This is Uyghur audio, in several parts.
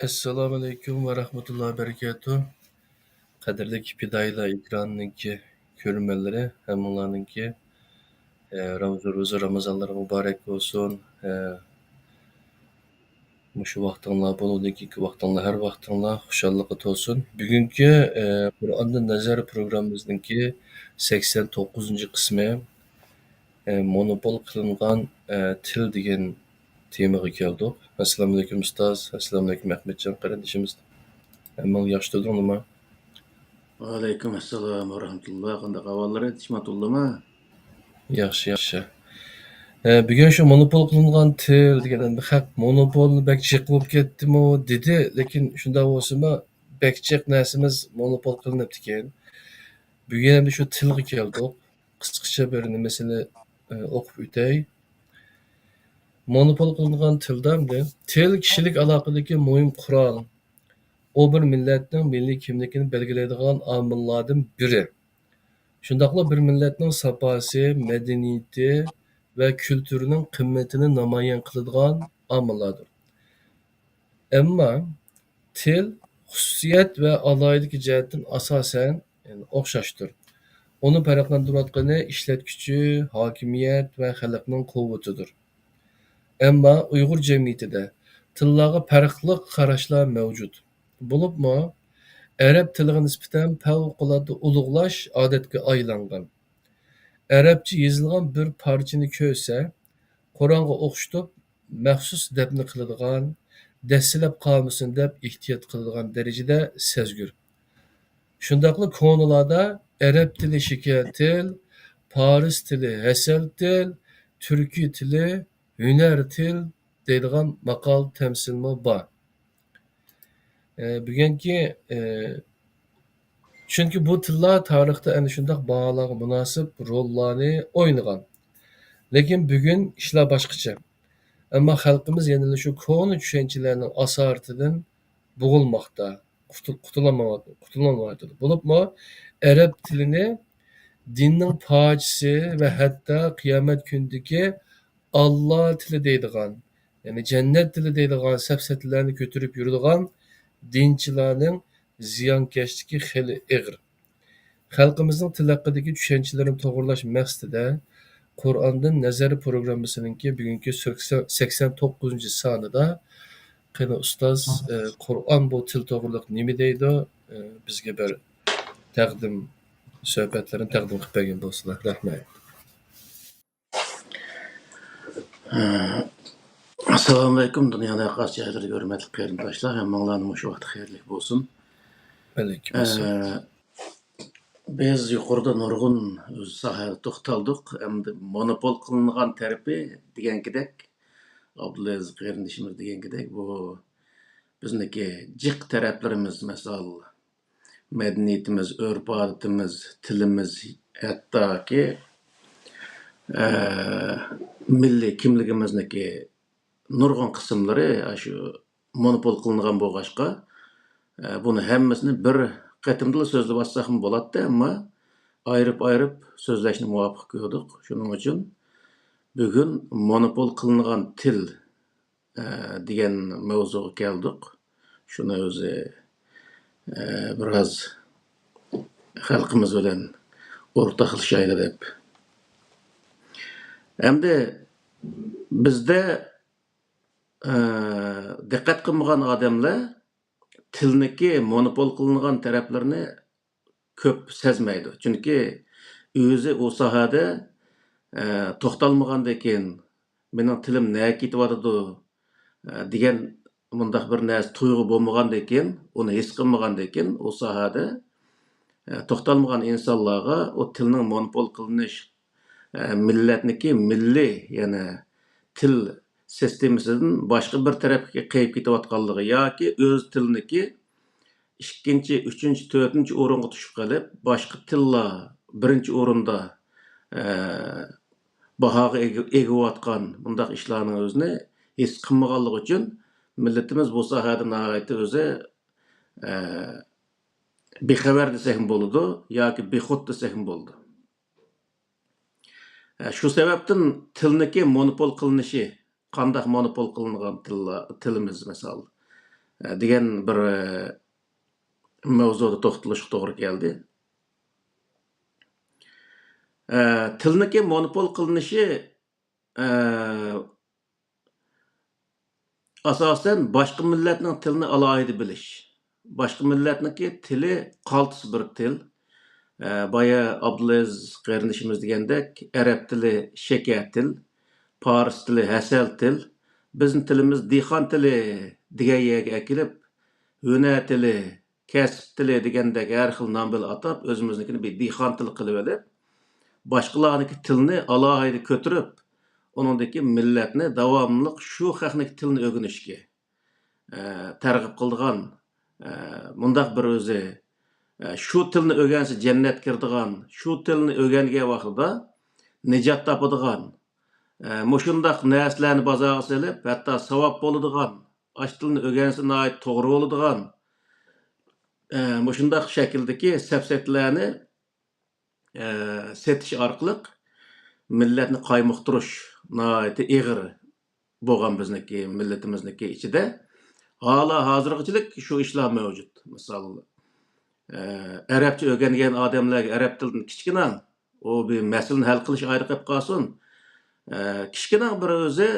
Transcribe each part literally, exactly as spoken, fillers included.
ئەسسالامۇئەلەيكۇم ۋە رەھمەتۇللاھى ۋە بەرىكاتۇھ. قەدىرلىك پىدائىيلار ئېكرانىنىڭكى كۆرۈرمەنلىرى، ھەممىڭلارنىڭكى، ئە، رامىزان روزا رامىزانلىرى مۇبارەك بولسۇن. ئە، مۇشۇ ۋاقتىڭلار، بۇنىڭدىن كېيىنكى ۋاقتىڭلار، ھەر ۋاقتىڭلار خۇشاللىققا تولسۇن. بۈگۈنكى، ئە، قۇرئاندىن نەزەر پروگراممىمىزنىڭكى سەكسەن توققۇزىنچى قىسمى. ئە، مونوپول قىلىنغان، ئە، تىل دېگەن تېمىغا كەلدۇق. ئەسسالامۇئەلەيكۇم ئۇستاز، ئەسسالامۇئەلەيكۇم ئەخمەتجان قېرىندىشىمىز. ھەممىڭلار ياخشى تۇردۇڭلارمۇ؟ ۋەئەلەيكۇم ئەسسالام ۋە رەھمەتۇللا. قانداق ئەھۋاللىرى؟ تىنچمۇ تۇردۇڭلارمۇ؟ ياخشى، ياخشى. ئە، بۈگۈن شۇ مونوپول قىلىنغان تىل دېگەن، خەق مونوپولنى بەك جىق بولۇپ كەتتىمۇ دېدى، لېكىن شۇنداق بولسىمۇ، بەك جىق نەرسىمىز مونوپول قىلىنىپتىكەن. بۈگۈن ئەمدى شۇ تىلغا كەلدۇق. قىسقىچە بىر نېمىسىنى، ئە، ئوقۇپ ئۆتەي. مونوپول قىلىنغان تىلدا ئەمدى، تىل كىشىلىك ئالاقىدىكى مۇھىم قورال. ئۇ بىر مىللەتنىڭ مىللىي كىملىكىنى بەلگىلەيدىغان ئامىللاردىن بىرى. شۇنداقلا بىر مىللەتنىڭ ساپاسى، مەدەنىيىتى ۋە كۈلتۈرىنىڭ قىممىتىنى نامايان قىلىدىغان ئامىللاردۇر. ئەمما تىل خۇسۇسىيەت ۋە ئالاھىدىلىكى جەھەتتىن ئاساسەن، يەنى ئوخشاشتۇر. ئۇنى پەرقلەندۈرۈۋاتقىنى ئىشلەتكۈچى، ھاكىمىيەت ۋە خەلقنىڭ قۇۋۋىتىدۇر. ئەمما ئۇيغۇر جەمئىيىتىدە تىللارغا پەرقلىق قاراشلار مەۋجۇت. بولۇپمۇ ئەرەب تىلىغا نىسبەتەن پەۋقۇلئاددە ئۇلۇغلاش ئادەتكە ئايلانغان. ئەرەبچە يېزىلغان بىر پارچىنى كۆرسە، قۇرئانغا ئوخشىتىپ مەخسۇس دەپنە قىلىدىغان، دەسسىلەپ قالمىسۇن دەپ ئېھتىيات قىلىدىغان دەرىجىدە سەزگۈر. شۇنداقلا كونىلاردا ئەرەب تىلى شېكەر تىل، پارس تىلى ھەسەل تىل، تۈركىي تىلى ھۈنەر تىل دەيدىغان ماقال تەمسىلمۇ بار. ئە، بۈگۈنكى، ئە، چۈنكى بۇ تىللار تارىختا ئەنە شۇنداق باھالارغا مۇناسىپ روللارنى ئوينىغان. لېكىن بۈگۈن ئىشلار باشقىچە. ئەمما خەلقىمىز يەنىلا شۇ كونا چۈشەنچىلەرنىڭ ئاسارىتىدىن بوغۇلماقتا، قۇتۇل-، قۇتۇلالمايۋاتىدۇ. بولۇپمۇ ئەرەب تىلىنى دىننىڭ پاچىسى ۋە ھەتتا قىيامەت كۈنىدىكى ئاللا تىلى دەيدىغان، يەنى جەننەت تىلى دەيدىغان سەپسەتىلەرنى كۆتۈرۈپ يۈرىدىغان دىنچىلارنىڭ زىيانكەشلىكى خېلى ئېغىر. خەلقىمىزنىڭ تىل ھەققىدىكى چۈشەنچىلىرىنى توغرىلاش مەقسىتىدە، قۇرئاندىن نەزەر پروگراممىسىنىڭكى بۈگۈنكى سەكسەن، سەكسەن توققۇزىنچى سانىدا، قېنى ئۇستاز، ئە، قۇرئان بۇ تىل توغرىلىق نېمە دەيدۇ؟ ئە، بىزگە بىر تەقدىم، سۆھبەتلىرىنى تەقدىم قىلىپ بەرگەن بولسىلا. رەھمەت. ئەسسالامۇئەلەيكۇم، دۇنيانىڭ ھەر قايسى جايلىرىدىكى ھۆرمەتلىك قېرىنداشلار، ھەممىڭلارنى مۇشۇ ۋاقىت خەيرلىك بولسۇن. ۋەئەلەيكۇم ئەسسالام. ئە، بىز يۇقىرىدا نۇرغۇن ساھەدە توختالدۇق. ئەمدى مونوپول قىلىنغان تەرىپى دېگەنكىدەك، ئابدۇلئەزىز قېرىندىشىمىز دېگەنكىدەك، بۇ بىزنىڭكى جىق تەرەپلىرىمىز، مىسال، مەدەنىيىتىمىز، ئۆرپ-ئادىتىمىز، تىلىمىز، ھەتتاكى، ئە، مىللىي كىملىكىمىزنىڭكى نۇرغۇن قىسىملىرى ئاشۇ مونوپول قىلىنغان بولغاچقا، ئە، بۇنى ھەممىسىنى بىر قېتىمدىلا سۆزلىۋاتساقمۇ بولاتتى، ئەمما ئايرىپ-ئايرىپ سۆزلەشنى مۇۋاپىق كۆردۇق. شۇنىڭ ئۈچۈن بۈگۈن مونوپول قىلىنغان تىل ئە، دېگەن مەۋزۇغا كەلدۇق. شۇنى ئۆزى، ئە، بىراز خەلقىمىز بىلەن ئورتاقلىشايلى دەپ. ئەمدى بىزدە، ئە، دىققەت قىلمىغان ئادەملەر تىلنىكى مونوپول قىلىنغان تەرەپلىرىنى كۆپ سەزمەيدۇ. چۈنكى ئۆزى ئۇ ساھەدە، ئە، توختالمىغاندىن كېيىن، مېنىڭ تىلىم نەگە كېتىۋاتىدۇ، ئە، دېگەن مۇنداق بىر نەرسە، تۇيغۇ بولمىغاندىن كېيىن، ئۇنى ھېس قىلمىغاندىن كېيىن، ئۇ ساھەدە، ئە، توختالمىغان ئىنسانلارغا ئۇ تىلنىڭ مونوپول قىلىنىش، ئە، مىللەتنىكى مىللىي، يەنى تىل سىستېمىسىدىن باشقا بىر تەرەپكە قېيىپ كېتىۋاتقانلىقى ياكى ئۆز تىلىنىكى ئىككىنچى، ئۈچىنچى، تۆتىنچى ئورۇنغا چۈشۈپ قېلىپ، باشقا تىللار بىرىنچى ئورۇندا، ئە، باھاغا ئىگە، ئىگىۋاتقان بۇنداق ئىشلارنىڭ ئۆزىنى ھېس قىلمىغانلىقى ئۈچۈن، مىللىتىمىز بۇ ساھەدە ناھايىتى ئۆزى، ئە، بىخەۋەر دېسەكمۇ بولىدۇ ياكى بىخۇد دېسەكمۇ بولىدۇ. ئە، شۇ سەۋەبتىن تىلنىكى مونوپول قىلىنىشى، قانداق مونوپول قىلىنغان تىللا-، تىلىمىز، مىسال، دېگەن بىر مەۋزۇدا توختىلىشقا توغرا كەلدى. تىلنىڭكى مونوپول قىلىنىشى، ئاساسەن، باشقا مىللەتنىڭ تىلىنى ئالاھىدە بىلىش. باشقا مىللەتنىڭكى تىلى قالتىس بىر تىل. بايا ئابدۇلئەزىز قېرىندىشىمىز دېگەندەك، ئەرەب تىلى شېكەر تىل، پارس تىلى ھەسەل تىل، بىزنىڭ تىلىمىز دېھقان تىلى دېگەن يەرگە ئەكېلىپ، ھۈنەر تىلى، كەسىپ تىلى دېگەندەك ھەر خىل نام بىلەن ئاتاپ، ئۆزىمىزنىڭكىنى بىر دېھقان تىلى قىلىۋېلىپ، باشقىلارنىڭكى تىلىنى ئالاھىدە كۆتۈرۈپ، ئۇنىڭدىكى مىللەتنى داۋاملىق شۇ خەقنىڭكى تىلىنى ئۆگىنىشكە، ئە، تەرغىب قىلىدىغان، ئە، مۇنداق بىر ئۆزى، ئە، شۇ تىلنى ئۆگەنسە جەننەتكە كىرىدىغان، شۇ تىلنى ئۆگەنگەن ۋاقتىدا نىجات تاپىدىغان، ئە، مۇشۇنداق نەرسىلەرنى بازارغا سېلىپ، ھەتتا ساۋاب بولىدىغان، ئاشۇ تىلنى ئۆگەنسە ناھايىتى توغرا بولىدىغان، ئە، مۇشۇنداق شەكىلدىكى سەپسەتىلەرنى، ئە، سېتىش ئارقىلىق مىللەتنى قايمۇقتۇرۇش ناھايىتى ئېغىر بولغان بىزنىڭكى مىللىتىمىزنىڭكى ئىچىدە. ھالا ھازىرغىچىلىك شۇ ئىشلار مەۋجۇت. مىسال، ئە، ئەرەبچە ئۆگەنگەن ئادەملەرگە ئەرەب تىلىدىن كىچىكىنە ئۇ بىر مەسىلىنى ھەل قىلىش ئايرى قېلىپ قالسۇن. ئە، كىچىكىنە بىر ئۆزى،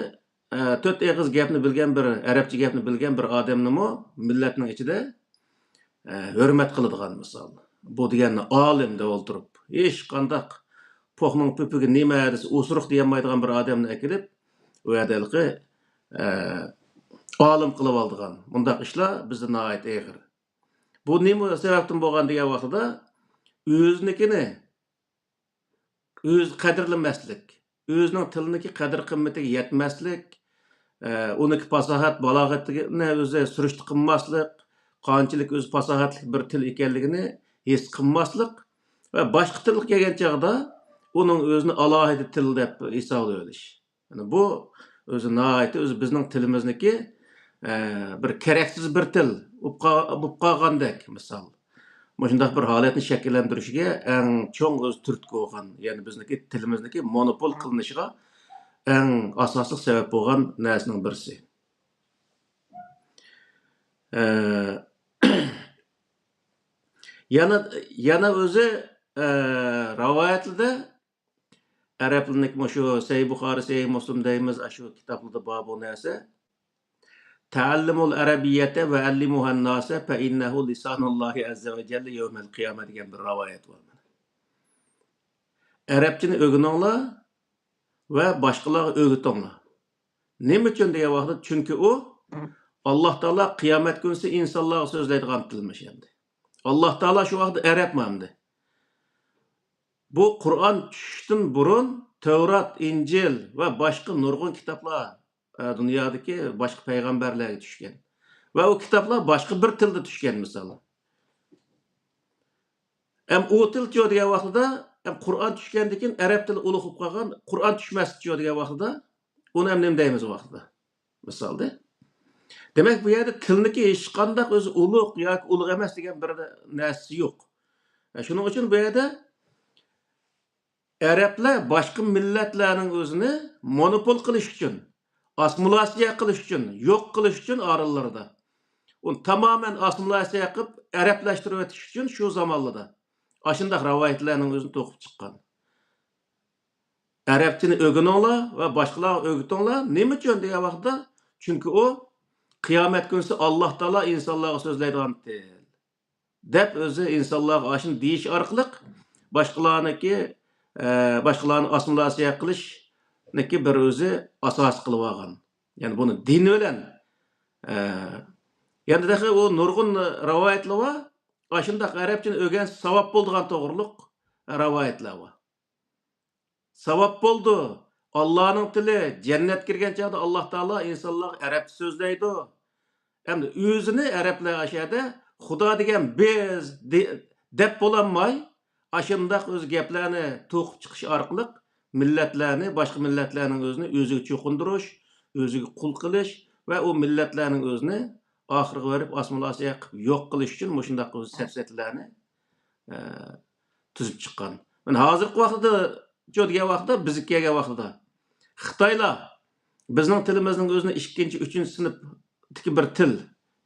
ئە، تۆت ئېغىز گەپنى بىلگەن بىر، ئەرەبچە گەپنى بىلگەن بىر ئادەمنىمۇ مىللەتنىڭ ئىچىدە، ئە، ھۆرمەت قىلىدىغان مىسال. بۇ دېگەننى ئالىم دەپ ئولتۇرۇپ، ھېچقانداق پوقنىڭ پۆپۈگى نېمە دېسە ئۇسرۇق دېيەلمەيدىغان بىر ئادەمنى ئەكېلىپ، ئۇ يەردە ھېلىقى، ئە، ئالىم قىلىۋالىدىغان. مۇنداق ئىشلار بىزدە ناھايىتى ئېغىر. بۇ نېمە سەۋەبتىن بولغان دېگەن ۋاقتىدا، ئۆزىنىڭكىنى ئۆزى قەدىرلىمەسلىك، ئۆزىنىڭ تىلىنىڭكى قەدىر-قىممىتىگە يەتمەسلىك، ئە، ئۇنىڭكى پاساھەت-بالاغىتىنى ئۆزى سۈرۈشتە قىلماسلىق، قانچىلىك ئۆزى پاساھەتلىك بىر تىل ئىكەنلىكىنى ھېس قىلماسلىق ۋە باشقا تىلغا كەلگەن چاغدا ئۇنىڭ ئۆزىنى ئالاھىدە تىل دەپ ھېسابلىۋېلىش. يەنى بۇ ئۆزى ناھايىتى ئۆزى بىزنىڭ تىلىمىزنىڭكى، ئە، بىر كېرەكسىز بىر تىل بولۇپ قا-، بولۇپ قالغاندەك مىسال. مۇشۇنداق بىر ھالەتنى شەكىللەندۈرۈشىگە ئەڭ چوڭ ئۆزى تۈرتكە بولغان، يەنى بىزنىڭكى تىلىمىزنىڭكى مونوپول قىلىنىشىغا ئەڭ ئاساسلىق سەۋەب بولغان نەرسىنىڭ بىرسى. ئە، يەنە، يەنە ئۆزى، ئە، رىۋايەتلىدە ئەرەبلىرىنىڭ مۇشۇ سەھىھ بۇخارى، سەھىھ مۇسلىم دەيمىز، ئاشۇ كىتابلاردا بار بۇ نەرسە. تەئەللىمۇل ئەرەبىييەتە ۋە ئەللىمۇھەن ناسە فەئىننەھۇ لىسانۇللاھى ئەززە ۋە جەللە يەۋمەل قىيامە دېگەن بىر رىۋايەت بار. ئەرەبچىنى ئۆگىنىڭلار ۋە باشقىلارغا ئۆگىتىڭلار. نېمە ئۈچۈن دېگەن ۋاقىتتا، چۈنكى ئۇ ئاللاھ تائالا قىيامەت كۈنىسى ئىنسانلارغا سۆزلەيدىغان تىلمىش ئەمدى. ئاللاھ تائالا شۇ ۋاقىتتا ئەرەبمۇ ئەمدى. بۇ قۇرئان چۈشۈشتىن بۇرۇن تەۋرات، ئىنجىل ۋە باشقا نۇرغۇن كىتابلار، ئە، دۇنيادىكى باشقا پەيغەمبەرلەرگە چۈشكەن. ۋە ئۇ كىتابلار باشقا بىر تىلدا چۈشكەن، مىسال. ئەم ئۇ تىلچۇ دېگەن ۋاقتىدا، ئەم قۇرئان چۈشكەندىن كېيىن ئەرەب تىلى ئۇلۇغ بولۇپ قالغان، قۇرئان چۈشمەستىچۇ دېگەن ۋاقتىدا، ئۇنى ئەم نېمە دەيمىز ۋاقتىدا؟ مىسالدا. دېمەك، بۇ يەردە تىلنىڭكى ھېچقانداق ئۆزى ئۇلۇغ ياكى ئۇلۇغ ئەمەس دېگەن بىر نەرسىسى يوق. ئە، شۇنىڭ ئۈچۈن بۇ يەردە ئەرەبلەر باشقا مىللەتلەرنىڭ ئۆزىنى مونوپول قىلىش ئۈچۈن، ئاسسىمىلياتسىيە قىلىش ئۈچۈن، يوق قىلىش ئۈچۈن ئارىلىرىدا، ئۇنى تامامەن ئاسسىمىلياتسىيە قىلىپ، ئەرەبلەشتۈرۈۋېتىش ئۈچۈن شۇ زامانلىدا ئاشۇنداق رىۋايەتلەرنىڭ ئۆزىنى توقۇپ چىققان. ئەرەبچىنى ئۆگىنىڭلار ۋە باشقىلارغا ئۆگىتىڭلار. نېمە ئۈچۈن دېگەن ۋاقىتتا، چۈنكى ئۇ قىيامەت كۈنىسى ئاللاھ تائالا ئىنسانلارغا سۆزلەيدىغان تىل. دەپ ئۆزى ئىنسانلارغا ئاشۇنى دېيىش ئارقىلىق باشقىلارنىڭكى، ئە، باشقىلارنى ئاسسىمىلياتسىيە قىلىشنىكى بىر ئۆزى ئاساس قىلىۋالغان. يەنى بۇنى دىن بىلەن، ئە، يەنە تېخى ئۇ نۇرغۇن رىۋايەتلەر بار. ئاشۇنداق ئەرەبچىنى ئۆگەنسە ساۋاب بولىدىغان توغرۇلۇق رىۋايەتلەر بار. ساۋاب بولىدۇ. ئاللانىڭ تىلى، جەننەتكە كىرگەن چاغدا ئاللاھ تائالا ئىنسانلارغا ئەرەبچە سۆزلەيدۇ. ئەمدى ئۆزىنى ئەرەبلەر ئاشۇ يەردە خۇدا دېگەن بىز دە-، دەپ بولالماي، ئاشۇنداق ئۆزى گەپلەرنى توقۇپ چىقىش ئارقىلىق مىللەتلەرنى، باشقا مىللەتلەرنىڭ ئۆزىنى ئۆزىگە چوقۇندۇرۇش، ئۆزىگە قۇل قىلىش ۋە ئۇ مىللەتلەرنىڭ ئۆزىنى ئاخىرىغا بېرىپ ئاسسىمىلياتسىيە قىلىپ يوق قىلىش ئۈچۈن مۇشۇنداق ئۆزى سەپسەتىلەرنى، ئە، تۈزۈپ چىققان. مانا ھازىرقى ۋاقتىدا، شۇ دېگەن ۋاقتىدا، بىزگە كەلگەن ۋاقتىدا خىتايلار بىزنىڭ تىلىمىزنىڭ ئۆزىنى ئىككىنچى، ئۈچىنچى سىنىپتىكى بىر تىل،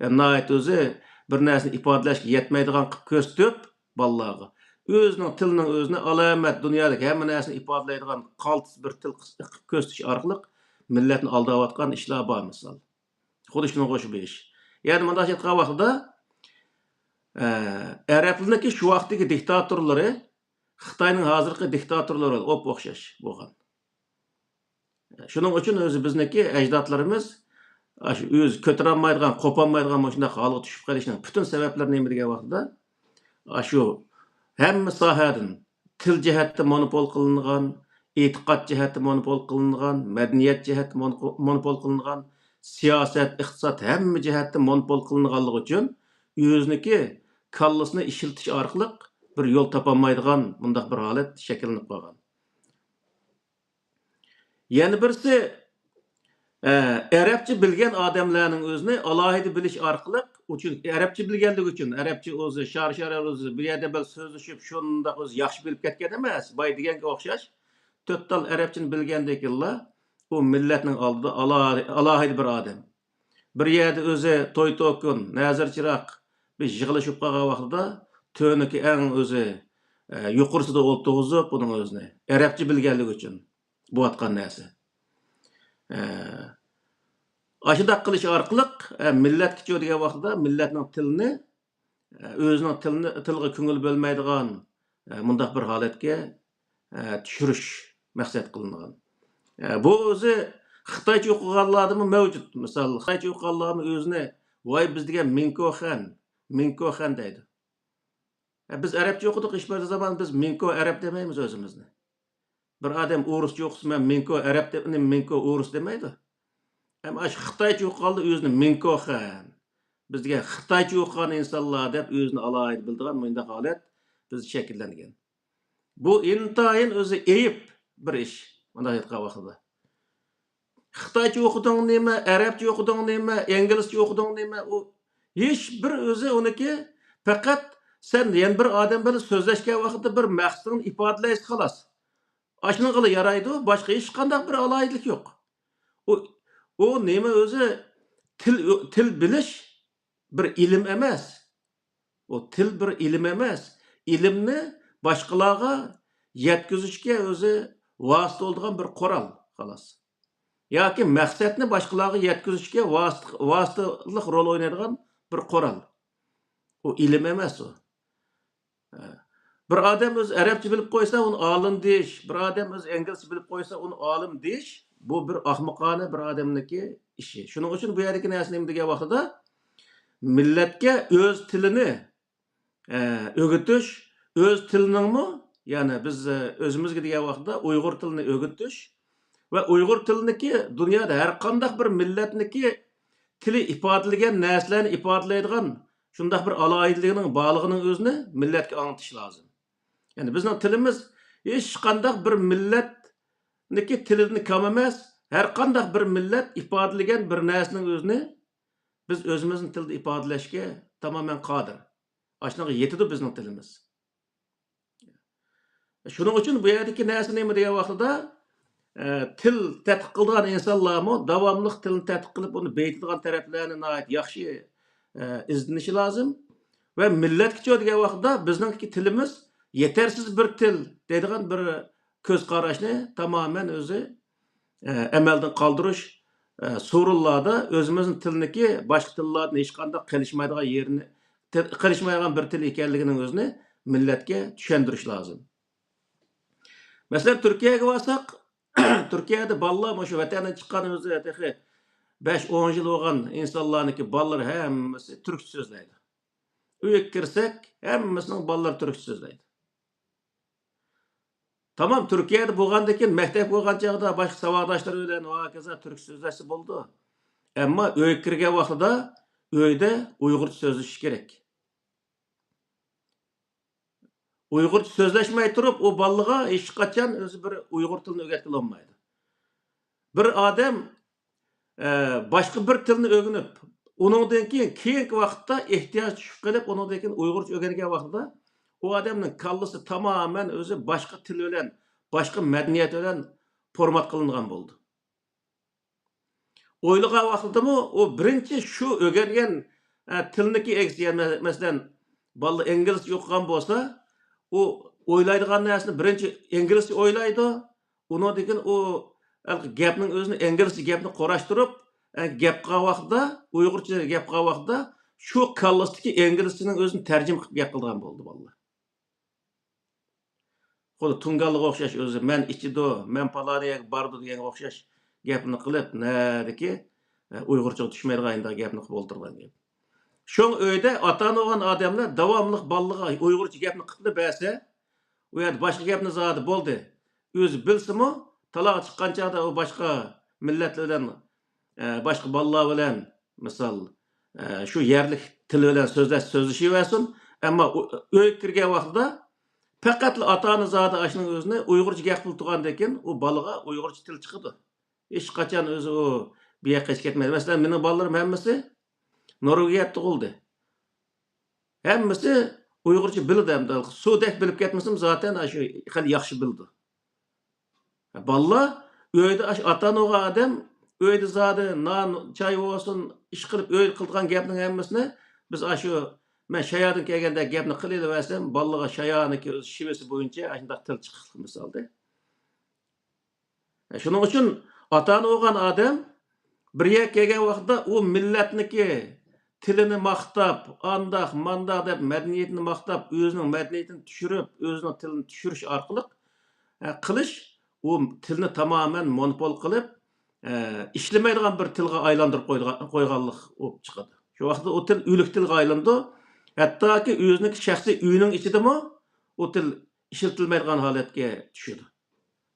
ناھايىتى ئۆزى بىر نەرسىنى ئىپادىلەشكە يەتمەيدىغان قىلىپ كۆرسىتىپ، بالىلارغا ئۆزىنىڭ تىلىنىڭ ئۆزىنى ئالامەت دۇنيادىكى ھەممە نەرسىنى ئىپادىلەيدىغان قالتىس بىر تىل قىلىپ كۆرسىتىش ئارقىلىق مىللەتنى ئالداۋاتقان ئىشلار بار، مىسال. خۇددى شۇنىڭغا ئوخشاش بىر ئىش. يەنى مۇنداق ئېيتقان ۋاقتىدا، ئە، ئەرەبلىرىنىڭكى شۇ ۋاقىتتىكى دىكتاتورلىرى خىتاينىڭ ھازىرقى دىكتاتورلىرى بىلەن ئوپئوخشاش بولغان. شۇنىڭ ئۈچۈن ئۆزى بىزنىڭكى ئەجدادلىرىمىز ئاشۇ ئۆزى كۆتۈرەلمەيدىغان، قوپالمايدىغان مۇشۇنداق ھالغا چۈشۈپ قېلىشنىڭ پۈتۈن سەۋەبلىرى نېمە دېگەن ۋاقتىدا، ئاشۇ ھەممە ساھەدىن، تىل جەھەتتە مونوپول قىلىنغان، ئېتىقاد جەھەتتە مونوپول قىلىنغان، مەدەنىيەت جەھەتتە مونوپول قىلىنغان، سىياسەت، ئىقتىساد ھەممە جەھەتتە مونوپول قىلىنغانلىقى ئۈچۈن ئۆزىنىڭكى كاللىسىنى ئىشلىتىش ئارقىلىق بىر يول تاپالمايدىغان مۇنداق بىر ھالەت شەكىللىنىپ قالغان. يەنە بىرسى، ئە، ئەرەبچە بىلگەن ئادەملەرنىڭ ئۆزىنى ئالاھىدە بىلىش ئارقىلىق، ئۇچۇن، ئەرەبچە بىلگەنلىكى ئۈچۈن، ئەرەبچە ئۆزى شار-شار ئۆزى بۇ يەردە بىر سۆزلىشىپ، شۇنداق ئۆزى ياخشى بىلىپ كەتكەن ئەمەس، باي دېگەنگە ئوخشاش. تۆت تال ئەرەبچىنى بىلگەندىن كېيىنلا ئۇ مىللەتنىڭ ئالدىدا ئالا-، ئالاھىدە بىر ئادەم. بىر يەردە ئۆزى توي توكۇن، نەزىر چىراغ، بىر يىغىلىشىپ قالغان ۋاقتىدا تۆنىكى ئەڭ ئۆزى، ئە، يۇقىرىسىدا ئولتۇرغۇزۇپ ئۇنىڭ ئۆزىنى، ئەرەبچە بىلگەنلىكى ئۈچۈن بولۇۋاتقان نەرسە. ئە، ئاشۇنداق قىلىش ئارقىلىق، ئە، مىللەتكىچۇ دېگەن ۋاقتىدا مىللەتنىڭ تىلىنى، ئە، ئۆزىنىڭ تىلىنى، تىلىغا كۆڭۈل بۆلمەيدىغان، ئە، مۇنداق بىر ھالەتكە، ئە، چۈشۈرۈش مەقسەت قىلىنغان. ئە، بۇ ئۆزى خىتايچە ئوقۇغانلاردىمۇ مەۋجۇت. مىسال، خىتايچە ئوقۇغانلارمۇ ئۆزىنى، ۋاي، بىز دېگەن مىنكوخەن، مىنكوخەن دەيدۇ. ئە، بىز ئەرەبچە ئوقۇدۇق، ھېچ بىر زامان بىز مىنكو ئەرەب دېمەيمىز ئۆزىمىزنى. بىر ئادەم ئورۇسچە ئوقۇسا، مەن مىنكو ئەرەب دەپ، مىنكو ئورۇس دېمەيدۇ. ئەمما ئاشۇ خىتايچە ئوقۇغاندا ئۆزىنى مىنكوخەن، بىز دېگەن خىتايچە ئوقۇغان ئىنسانلار دەپ ئۆزىنى ئالاھىدە بىلىدىغان مۇنداق ھالەت بىزدە شەكىللەنگەن. بۇ ئىنتايىن ئۆزى ئېيىپ بىر ئىش، مۇنداق ئېيتقان ۋاقتىدا. خىتايچە ئوقۇدۇڭ نېمە، ئەرەبچە ئوقۇدۇڭ نېمە، ئىنگلىزچە ئوقۇدۇڭ نېمە، ئۇ ھېچ بىر ئۆزى ئۇنىڭكى، پەقەت سەن يەنە بىر ئادەم بىلەن سۆزلەشكەن ۋاقىتتا بىر مەقسىتىڭنى ئىپادىلەيسەن، خالاس. ئاشۇنىڭغىلا يارايدۇ، باشقا ھېچقانداق بىر ئالاھىدىلىك يوق. ئۇ، ئۇ نېمە ئۆزى، تىل، تىل بىلىش بىر ئىلىم ئەمەس. ئۇ تىل بىر ئىلىم ئەمەس. ئىلىمنى باشقىلارغا يەتكۈزۈشكە ئۆزى ۋاسىتە بولىدىغان بىر قورال، خالاس. ياكى مەقسەتنى باشقىلارغا يەتكۈزۈشكە ۋاسىتە، ۋاسىتىلىق رول ئوينايدىغان بىر قورال. ئۇ ئىلىم ئەمەس ئۇ. بىر ئادەم ئۆزى ئەرەبچە بىلىپ قويسا، ئۇنى ئالىم دېيىش، بىر ئادەم ئۆزى ئىنگلىزچە بىلىپ قويسا، ئۇنى ئالىم دېيىش، بۇ بىر ئاخمىقانە بىر ئادەمنىڭكى ئىشى. شۇنىڭ ئۈچۈن بۇ يەردىكى نەرسە نېمە دېگەن ۋاقتىدا، مىللەتكە ئۆز تىلىنى، ئە، ئۆگىتىش، ئۆز تىلىنىڭمۇ، يەنى بىز، ئە، ئۆزىمىزگە دېگەن ۋاقتىدا ئۇيغۇر تىلىنى ئۆگىتىش ۋە ئۇيغۇر تىلىنىڭكى دۇنيادا ھەر قانداق بىر مىللەتنىڭكى تىلى ئىپادىلىگەن نەرسىلەرنى ئىپادىلەيدىغان شۇنداق بىر ئالاھىدىلىكىنىڭ بارلىقىنىڭ ئۆزىنى مىللەتكە ئاڭلىتىش لازىم. يەنى بىزنىڭ تىلىمىز ھېچقانداق بىر مىللەتنىڭكى تىلىدىن كەم ئەمەس. ھەر قانداق بىر مىللەت ئىپادىلىگەن بىر نەرسىنىڭ ئۆزىنى بىز ئۆزىمىزنىڭ تىلىدا ئىپادىلەشكە تامامەن قادىر. ئاشۇنىڭغا يېتىدۇ بىزنىڭ تىلىمىز. شۇنىڭ ئۈچۈن بۇ يەردىكى نەرسە نېمە دېگەن ۋاقتىدا، ئە، تىل تەتقىق قىلىدىغان ئىنسانلارمۇ داۋاملىق تىلنى تەتقىق قىلىپ، ئۇنى بېيىتىدىغان تەرەپلەرنى ناھايىتى ياخشى، ئە، ئىزدىنىشى لازىم. ۋە مىللەتكىچۇ دېگەن ۋاقتىدا بىزنىڭكى تىلىمىز يېتەرسىز بىر تىل دەيدىغان بىر كۆز قاراشنى تامامەن ئۆزى، ئە، ئەمەلدىن قالدۇرۇش، ئە، سورۇنلاردا ئۆزىمىزنىڭ تىلىنىكى باشقا تىللاردىن ھېچقانداق قېلىشمايدىغان يېرىنى، تىل، قېلىشمايدىغان بىر تىل ئىكەنلىكىنىڭ ئۆزىنى مىللەتكە چۈشەندۈرۈش لازىم. مەسىلەن، تۈركىيەگە بارساق، تۈركىيەدە بالىلار مۇشۇ ۋەتەندىن چىققان ئۆزى تېخى بەش، ئون يىل بولغان ئىنسانلارنىڭكى بالىلىرى ھەممىسى تۈركچە سۆزلەيدۇ. ئۆيگە كىرسەك، ھەممىسىنىڭ بالىلىرى تۈركچە سۆزلەيدۇ. تامام، تۈركىيەدە بولغاندىن كېيىن، مەكتەپ بولغان چاغدا باشقا ساۋاقداشلىرى بىلەن ۋە ھاكازا تۈركچە سۆزلەشسە بولىدۇ. ئەمما ئۆيگە كىرگەن ۋاقتىدا ئۆيدە ئۇيغۇرچە سۆزلىشىش كېرەك. ئۇيغۇرچە سۆزلەشمەي تۇرۇپ، ئۇ بالىغا ھېچقاچان ئۆزى بىر ئۇيغۇر تىلىنى ئۆگەتكىلى بولمايدۇ. بىر ئادەم، ئە، باشقا بىر تىلنى ئۆگىنىپ، ئۇنىڭدىن كېيىن، كېيىنكى ۋاقىتتا ئېھتىياج چۈشۈپ قېلىپ، ئۇنىڭدىن كېيىن ئۇيغۇرچە ئۆگەنگەن ۋاقتىدا، ئۇ ئادەمنىڭ كاللىسى تامامەن ئۆزى باشقا تىل بىلەن، باشقا مەدەنىيەت بىلەن فورمات قىلىنغان بولىدۇ. ئويلىغان ۋاقتىدىمۇ ئۇ بىرىنچى شۇ ئۆگەنگەن ئە، تىلنىكى ئەكسى، يەنى مەسىلەن، بالىلار ئىنگلىزچە ئوقۇغان بولسا، ئۇ ئويلايدىغان نەرسىنى بىرىنچى ئىنگلىزچە ئويلايدۇ، ئۇنىڭدىن كېيىن ئۇ ھېلىقى گەپنىڭ ئۆزىنى، ئىنگلىزچە گەپنى قۇراشتۇرۇپ، ئە، گەپ قىلغان ۋاقتىدا، ئۇيغۇرچە گەپ قىلغان ۋاقتىدا شۇ كاللىسىدىكى ئىنگلىزچىنىڭ ئۆزىنى تەرجىمە قىلىپ گەپ قىلىدىغان بولدى بالىلار. خۇددى تۇڭگانلىغا ئوخشاش ئۆزى، «مەن ئىچىدۇ، مەن پالانى يەرگە بارىدۇ» دېگەنگە ئوخشاش گەپنى قىلىپ، نەدىكى، ئە، ئۇيغۇرچىغا چۈشمەيدىغان ئاينداق گەپنى قىلىپ ئولتۇرغان گەپ. شۇڭا ئۆيدە ئاتا-ئانا بولغان ئادەملەر داۋاملىق بالىلىرىغا ئۇيغۇرچە گەپنى قىلىپلا بەرسە، ئۇ يەردە باشقا گەپنى زادى بولدى. ئۆزى بىلسىمۇ، تالاغا چىققان چاغدا ئۇ باشقا مىللەتلەر بىلەن، ئە، باشقا بالىلار بىلەن، مىسال، ئە، شۇ يەرلىك تىل بىلەن سۆزلەش، سۆزلىشىۋەرسۇن. ئەمما ئۇ، ئۆيگە كىرگەن ۋاقتىدا پەقەتلا ئاتا-ئانا زادى ئاشۇنىڭ ئۆزىنى ئۇيغۇرچە گەپ قىلىپ تۇرغاندىن كېيىن ئۇ بالىغا ئۇيغۇرچە تىل چىقىدۇ. ھېچقاچان ئۆزى ئۇ بۇ ياققا ھېچ كەتمەيدۇ. مەسىلەن، مېنىڭ بالىلىرىم ھەممىسى نورۋېگىيەدە تۇغۇلدى. ھەممىسى ئۇيغۇرچە بىلىدۇ ئەمدى. سۇدەك بىلىپ كەتمىسىمۇ، زاتەن ئاشۇ خېلى ياخشى بىلىدۇ. بالىلار ئۆيدە ئاشۇ ئاتا-ئانا بولغان ئادەم ئۆيدە زادى نان، چاي بولسۇن، ئىش قىلىپ، ئۆيدە قىلىدىغان گەپنىڭ ھەممىسىنى بىز ئاشۇ، مەن شايادىن كەلگەندەك گەپنى قىلىۋەرسەم، بالىلارغا شايانىڭكى ئۆز شېۋىسى بويىچە ئاشۇنداق تىل چىقىقلىق مىسالدا. شۇنىڭ ئۈچۈن ئاتا-ئانا بولغان ئادەم بىر يەرگە كەلگەن ۋاقتىدا ئۇ مىللەتنىكى تىلىنى ماختاپ، ئانداق، مانداق دەپ مەدەنىيىتىنى ماختاپ، ئۆزىنىڭ مەدەنىيىتىنى چۈشۈرۈپ، ئۆزىنىڭ تىلىنى چۈشۈرۈش ئارقىلىق، ئە، قىلىش، ئۇ تىلنى تامامەن مونوپول قىلىپ، ئە، ئىشلىمەيدىغان بىر تىلغا ئايلاندۇرۇپ قويغان، قويغانلىق بولۇپ چىقىدۇ. شۇ ۋاقىتتا ئۇ تىل ئۆلۈك تىلغا ئايلىنىدۇ. ھەتتاكى ئۆزىنىڭكى شەخسىي ئۆيىنىڭ ئىچىدىمۇ ئۇ تىل ئىشلىتىلمەيدىغان ھالەتكە چۈشىدۇ.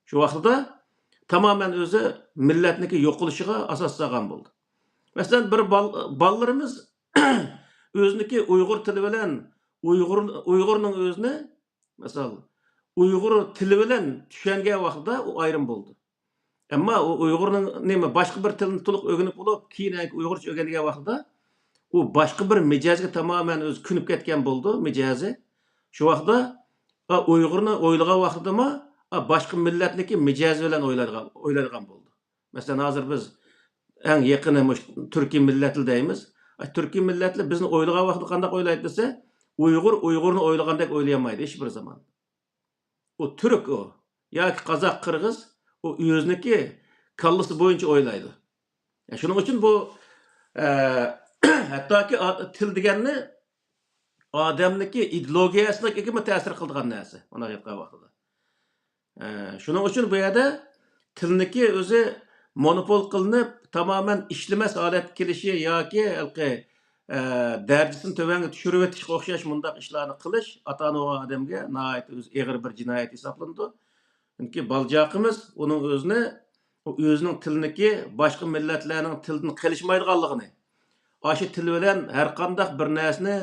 شۇ ۋاقتىدا تامامەن ئۆزى مىللەتنىڭكى يوقىلىشىغا ئاساس سالغان بولدى. مەسىلەن، بىر بال-، بالىلىرىمىز ئۆزىنىڭكى ئۇيغۇر تىلى بىلەن ئۇيغۇر، ئۇيغۇرنىڭ ئۆزىنى، مىسال، ئۇيغۇر تىلى بىلەن چۈشەنگەن ۋاقتىدا ئۇ ئايرىم بولدى. ئەمما ئۇ ئۇيغۇرنىڭ نېمە، باشقا بىر تىلنى تولۇق ئۆگىنىپ بولۇپ، كېيىن ئۇيغۇرچە ئۆگەنگەن ۋاقتىدا ئۇ باشقا بىر مىجەزگە تامامەن ئۆزى كۆنۈپ كەتكەن بولىدۇ، مىجەزى. شۇ ۋاقىتتا، ئا، ئۇيغۇرنى ئويلىغان ۋاقتىدىمۇ، ئا، باشقا مىللەتنىڭكى مىجەزى بىلەن ئويلايدىغان، ئويلايدىغان بولىدۇ. مەسىلەن، ھازىر بىز ئەڭ يېقىنى مۇشۇ تۈركىي مىللەتلەر دەيمىز. ئا، تۈركىي مىللەتلەر بىزنى ئويلىغان ۋاقتىدا قانداق ئويلايدۇ دېسە، ئۇيغۇر ئۇيغۇرنى ئويلىغاندەك ئويلىيالمايدۇ ھېچ بىر زامان. ئۇ تۈرك ئۇ. ياكى قازاق، قىرغىز، ئۇ ئۆزىنىڭكى كاللىسى بويىچە ئويلايدۇ. يا، شۇنىڭ ئۈچۈن بۇ، ئە، ھەتتاكى ئا-، تىل دېگەننى ئادەمنىڭكى ئىدېئولوگىيەسىنىڭكىمۇ تەسىر قىلىدىغان نەرسە، مۇنداق ئېيتقان ۋاقتىدا. ئە، شۇنىڭ ئۈچۈن بۇ يەردە تىلنىڭكى ئۆزى مونوپول قىلىنىپ، تامامەن ئىشلىمەس ھالەتكە كېلىشى ياكى ھېلىقى، ئە، دەرىجىسىنى تۆۋەنگە چۈشۈرۈۋېتىشكە ئوخشاش مۇنداق ئىشلارنى قىلىش ئاتا-ئانا بولغان ئادەمگە ناھايىتى ئۆزى ئېغىر بىر جىنايەت ھېسابلىنىدۇ. چۈنكى بالىچاقىمىز ئۇنىڭ ئۆزىنى، ئۇ ئۆزىنىڭ تىلىنىڭكى باشقا مىللەتلەرنىڭ تىلىدىن قېلىشمايدىغانلىقىنى، ئاشۇ تىل بىلەن ھەر قانداق بىر نەرسىنى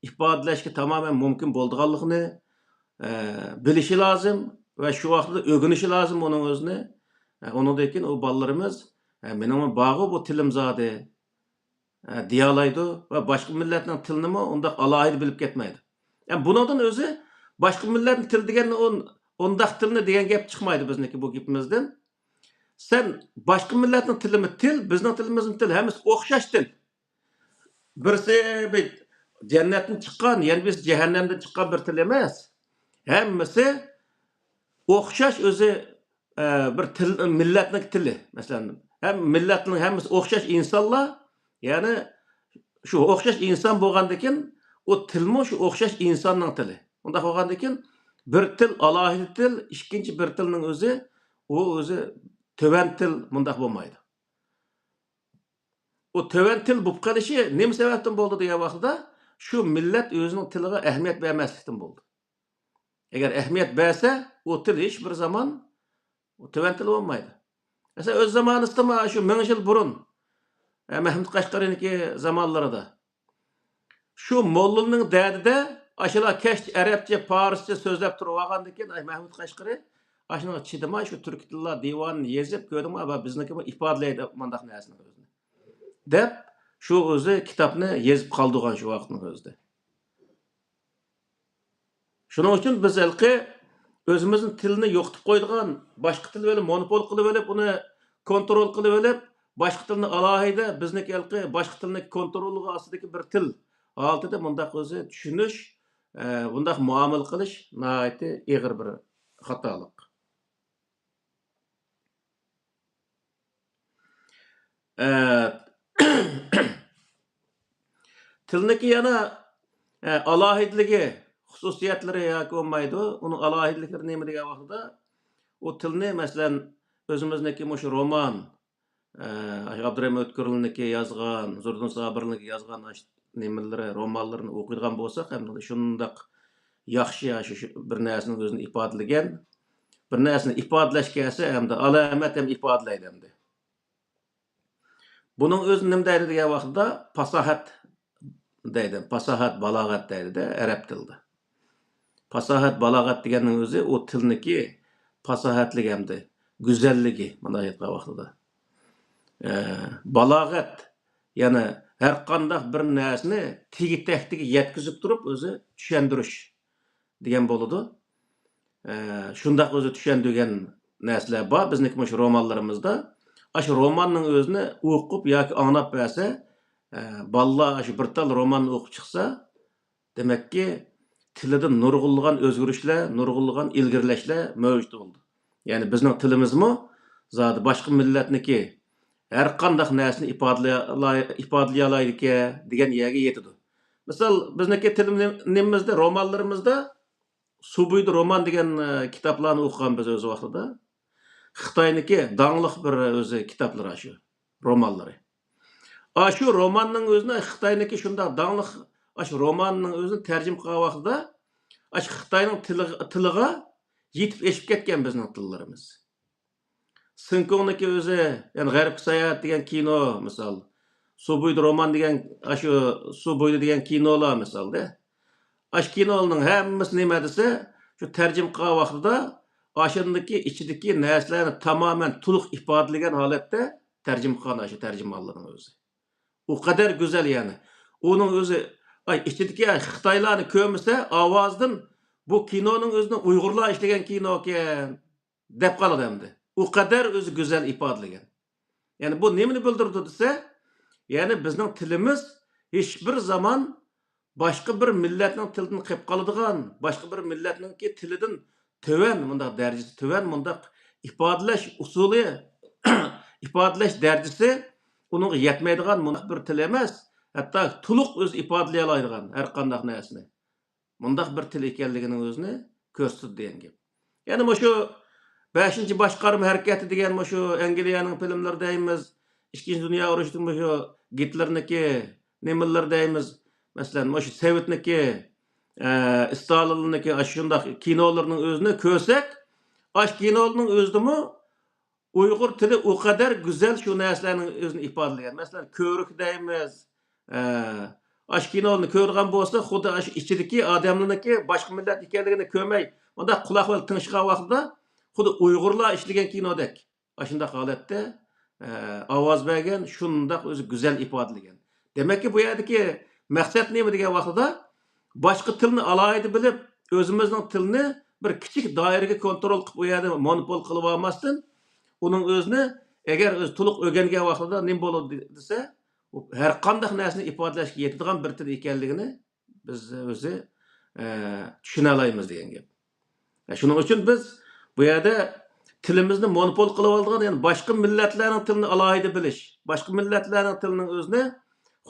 ئىپادىلەشكە تامامەن مۇمكىن بولىدىغانلىقىنى، ئە، بىلىشى لازىم ۋە شۇ ۋاقىتتا ئۆگىنىشى لازىم ئۇنىڭ ئۆزىنى. ئە، ئۇنىڭدىن كېيىن ئۇ بالىلىرىمىز، ئە، مېنىڭمۇ بارغۇ بۇ تىلىم زادى، ئە، دېيەلەيدۇ ۋە باشقا مىللەتنىڭ تىلىنىمۇ ئۇنداق ئالاھىدە بىلىپ كەتمەيدۇ. ئە، بۇنىڭدىن ئۆزى باشقا مىللەتنىڭ تىلى دېگەندە ئۇن-، ئۇنداق تىلنى دېگەن گەپ چىقمايدۇ بىزنىڭكى بۇ گېپىمىزدىن. سەن باشقا مىللەتنىڭ تىلىمۇ تىل، بىزنىڭ تىلىمىزمۇ تىل، ھەممىسى ئوخشاش تىل. بىرسى بىر جەننەتتىن چىققان، يەنە بىرسى جەھەننەمدىن چىققان بىر تىل ئەمەس. ھەممىسى ئوخشاش ئۆزى، ئە، بىر تىل، مىللەتنىڭ تىلى. مەسىلەن، ھەم مىللەتنىڭ ھەممىسى ئوخشاش ئىنسانلار، يەنى شۇ ئوخشاش ئىنسان بولغاندىكىن، ئۇ تىلمۇ شۇ ئوخشاش ئىنساننىڭ تىلى. ئۇنداق بولغاندىكىن، بىر تىل ئالاھىدە تىل، ئىككىنچى بىر تىلنىڭ ئۆزى، ئۇ ئۆزى تۆۋەن تىل مۇنداق بولمايدۇ. ئۇ تۆۋەن تىل بولۇپ قېلىشى نېمە سەۋەبتىن بولدى دېگەن ۋاقتىدا، شۇ مىللەت ئۆزىنىڭ تىلىغا ئەھمىيەت بەرمەسلىكتىن بولدى. ئەگەر ئەھمىيەت بەرسە، ئۇ تىل ھېچ بىر زامان ئۇ تۆۋەن تىل بولمايدۇ. مەسىلەن، ئۆز زامانىسىدىمۇ شۇ مىڭ يىل بۇرۇن، ئە، مەھمۇد قەشقەرىنىڭكى زامانلىرىدا شۇ موللىنىڭ دەردىدە ئاشۇلار كەچتە ئەرەبچە، پارسچە سۆزلەپ تۇرۇۋالغاندىكىن، ئاي، مەھمۇد قەشقىرى ئاشۇنىڭغا چىدىماي، شۇ تۈركىي تىللار دىۋانىنى يېزىپ، «كۆردۈڭمۇ، ئابا، بىزنىڭكىمۇ ئىپادىلەيدۇ مانداق نەرسىنىڭ ئۆزىنى» دەپ، شۇ ئۆزى كىتابنى يېزىپ قالدۇرغان شۇ ۋاقىتنىڭ ئۆزىدە. شۇنىڭ ئۈچۈن بىز ھېلىقى ئۆزىمىزنىڭ تىلىنى يوقىتىپ قويىدىغان، باشقا تىل بىلەن مونوپول قىلىۋېلىپ، ئۇنى كونترول قىلىۋېلىپ، باشقا تىلنى ئالاھىدە، بىزنىڭكى ھېلىقى باشقا تىلنىڭ كونترولىغا ئاستىدىكى بىر تىل ھالىتىدە مۇنداق ئۆزى چۈشىنىش، ئە، بۇنداق مۇئامىلە قىلىش ناھايىتى ئېغىر بىر خاتالىق. ئە، تىلنىكى يەنە، ئە، ئالاھىدىلىكى، خۇسۇسىيەتلىرى ياكى بولمايدۇ. ئۇنىڭ ئالاھىدىلىكلىرى نېمە دېگەن ۋاقتىدا، ئۇ تىلنى، مەسىلەن، ئۆزىمىزنىڭكى مۇشۇ رومان، ئە، ئابدۇرېھىم ئۆتكۈرلىنىڭكى يازغان، زوردۇن سابىرلىنىڭكى يازغان ئاش-، نېمىلىرى، رومانلىرىنى ئوقۇيدىغان بولساق، ھەم شۇنداق ياخشى، شۇ، شۇ بىر نەرسىنىڭ ئۆزىنى ئىپادىلىگەن، بىر نەرسىنى ئىپادىلەش كەلسە، ھەمدە ئالامەت ھەم ئىپادىلەيدۇ ئەمدى. بۇنىڭ ئۆزى نېمە دەيدۇ دېگەن ۋاقتىدا، پاساھەت دەيدۇ. پاساھەت، بالاغەت دەيدۇ-دە ئەرەب تىلىدا. پاساھەت، بالاغەت دېگەننىڭ ئۆزى ئۇ تىلنىكى پاساھەتلىكى ھەمدە گۈزەللىكى، مۇنداق ئېيتقان ۋاقتىدا. ئە، بالاغەت، يەنى ھەر قانداق بىر نەرسىنى تېگى-تەكتىگە يەتكۈزۈپ تۇرۇپ ئۆزى چۈشەندۈرۈش دېگەن بولىدۇ. ئە، شۇنداق ئۆزى چۈشەندۈرگەن نەرسىلەر بار بىزنىڭكى مۇشۇ رومانلىرىمىزدا. ئاشۇ روماننىڭ ئۆزىنى ئوقۇپ ياكى ئاڭلاپ بەرسە، ئە، بالىلار ئاشۇ بىر تال روماننى ئوقۇپ چىقسا، دېمەككى، تىلىدا نۇرغۇنلىغان ئۆزگىرىشلەر، نۇرغۇنلىغان ئىلگىرىلەشلەر مەۋجۇت بولىدۇ. يەنى بىزنىڭ تىلىمىزمۇ زادى باشقا مىللەتنىكى ھەر قانداق نەرسىنى ئىپادىلىيالاي-، ئىپادىلىيالايدىكەن دېگەن يەرگە يېتىدۇ. مىسال، بىزنىڭكى تىلىم-، نېمىمىزدە، رومانلىرىمىزدا سۇ بويىدا رومان دېگەن، ئە، كىتابلارنى ئوقۇغان بىز ئۆز ۋاقتىدا. خىتاينىڭكى داڭلىق بىر ئۆزى كىتابلىرى ئاشۇ، رومانلىرى. ئاشۇ روماننىڭ ئۆزىنى خىتاينىڭكى شۇنداق داڭلىق، ئاشۇ روماننىڭ ئۆزىنى تەرجىمە قىلغان ۋاقتىدا، ئاشۇ خىتاينىڭ تىلىغا، تىلىغا يېتىپ ئېشىپ كەتكەن بىزنىڭ تىللىرىمىز. سىنكۇڭنىڭكى ئۆزى، يەنى غەربكە ساياھەت دېگەن كىنو، مىسال. سۇ بويىدا رومان دېگەن، ئاشۇ سۇ بويىدا دېگەن كىنولار، مىسالدا. ئاشۇ كىنولارنىڭ ھەممىسى نېمە دېسە، شۇ تەرجىمە قىلغان ۋاقتىدا، ئاشۇندىكى ئىچىدىكى نەرسىلەرنى تامامەن تولۇق ئىپادىلىگەن ھالەتتە تەرجىمە قىلغان ئاشۇ تەرجىمانلارنىڭ ئۆزى. ئۇ قەدەر گۈزەل، يەنى. ئۇنىڭ ئۆزى، ئاي، ئىچىدىكى خىتايلارنى كۆرمىسە، ئاۋازدىن بۇ كىنونىڭ ئۆزىنى ئۇيغۇرلار ئىشلىگەن كىنوكەن، دەپ قالىدۇ ئەمدى. ئۇ قەدەر ئۆزى گۈزەل ئىپادىلىگەن. يەنى بۇ نېمىنى بىلدۈرىدۇ دېسە، يەنى بىزنىڭ تىلىمىز ھېچبىر زامان باشقا بىر مىللەتنىڭ تىلىدىن قېلىپ قالىدىغان، باشقا بىر مىللەتنىڭكى تىلىدىن تۆۋەن، مۇنداق دەرىجىسى تۆۋەن، مۇنداق ئىپادىلەش ئۇسۇلى، ئىپادىلەش دەرىجىسى ئۇنىڭغا يەتمەيدىغان مۇنداق بىر تىل ئەمەس، ھەتتا تولۇق ئۆزى ئىپادىلىيەلايدىغان ھەر قانداق نەرسىنى. مۇنداق بىر تىل ئىكەنلىكىنىڭ ئۆزىنى كۆرسىتىدۇ دېگەن گەپ. يەنە مۇشۇ بەشىنچى باشقارما ھەرىكىتى دېگەن مۇشۇ ئەنگلىيەنىڭ فىلىملىرى دەيمىز، ئىككىنچى دۇنيا ئۇرۇشىدا مۇشۇ گىتلېرنىڭكى نېمىلىرى دەيمىز، مەسىلەن، مۇشۇ سوۋېتنىڭكى، ئە، ستالىننىڭكى ئاشۇنداق كىنولىرىنىڭ ئۆزىنى كۆرسەك، ئاشۇ كىنولارنىڭ ئۆزىدىمۇ ئۇيغۇر تىلى ئۇ قەدەر گۈزەل شۇ نەرسىلەرنىڭ ئۆزىنى ئىپادىلىگەن. مەسىلەن، كۆۋرۈك دەيمىز. ئە، ئاشۇ كىنونى كۆرىدىغان بولسا، خۇددى ئاشۇ ئىچىدىكى ئادەملەرنىڭكى باشقا مىللەت ئىكەنلىكىنى كۆرمەي، مۇنداق قۇلاق بىلەن تىڭشىغان ۋاقتىدا خۇددى ئۇيغۇرلار ئىشلىگەن كىنودەك. ئاشۇنداق ھالەتتە، ئە، ئاۋاز بەرگەن، شۇنداق ئۆزى گۈزەل ئىپادىلىگەن. دېمەككى، بۇ يەردىكى مەقسەت نېمە دېگەن ۋاقتىدا، باشقا تىلنى ئالاھىدە بىلىپ، ئۆزىمىزنىڭ تىلىنى بىر كىچىك دائىرىگە كونترول قىلىپ، ئۇ يەردە مونوپول قىلىۋالماستىن، ئۇنىڭ ئۆزىنى ئەگەر ئۆزى تولۇق ئۆگەنگەن ۋاقتىدا نېمە بولىدۇ دېسە، ئۇ ھەر قانداق نەرسىنى ئىپادىلەشكە يېتىدىغان بىر تىل ئىكەنلىكىنى بىز ئۆزى، ئە، چۈشىنەلەيمىز دېگەن گەپ. شۇنىڭ ئۈچۈن بىز بۇ يەردە تىلىمىزنى مونوپول قىلىۋالىدىغان، يەنى باشقا مىللەتلەرنىڭ تىلىنى ئالاھىدە بىلىش، باشقا مىللەتلەرنىڭ تىلىنىڭ ئۆزىنى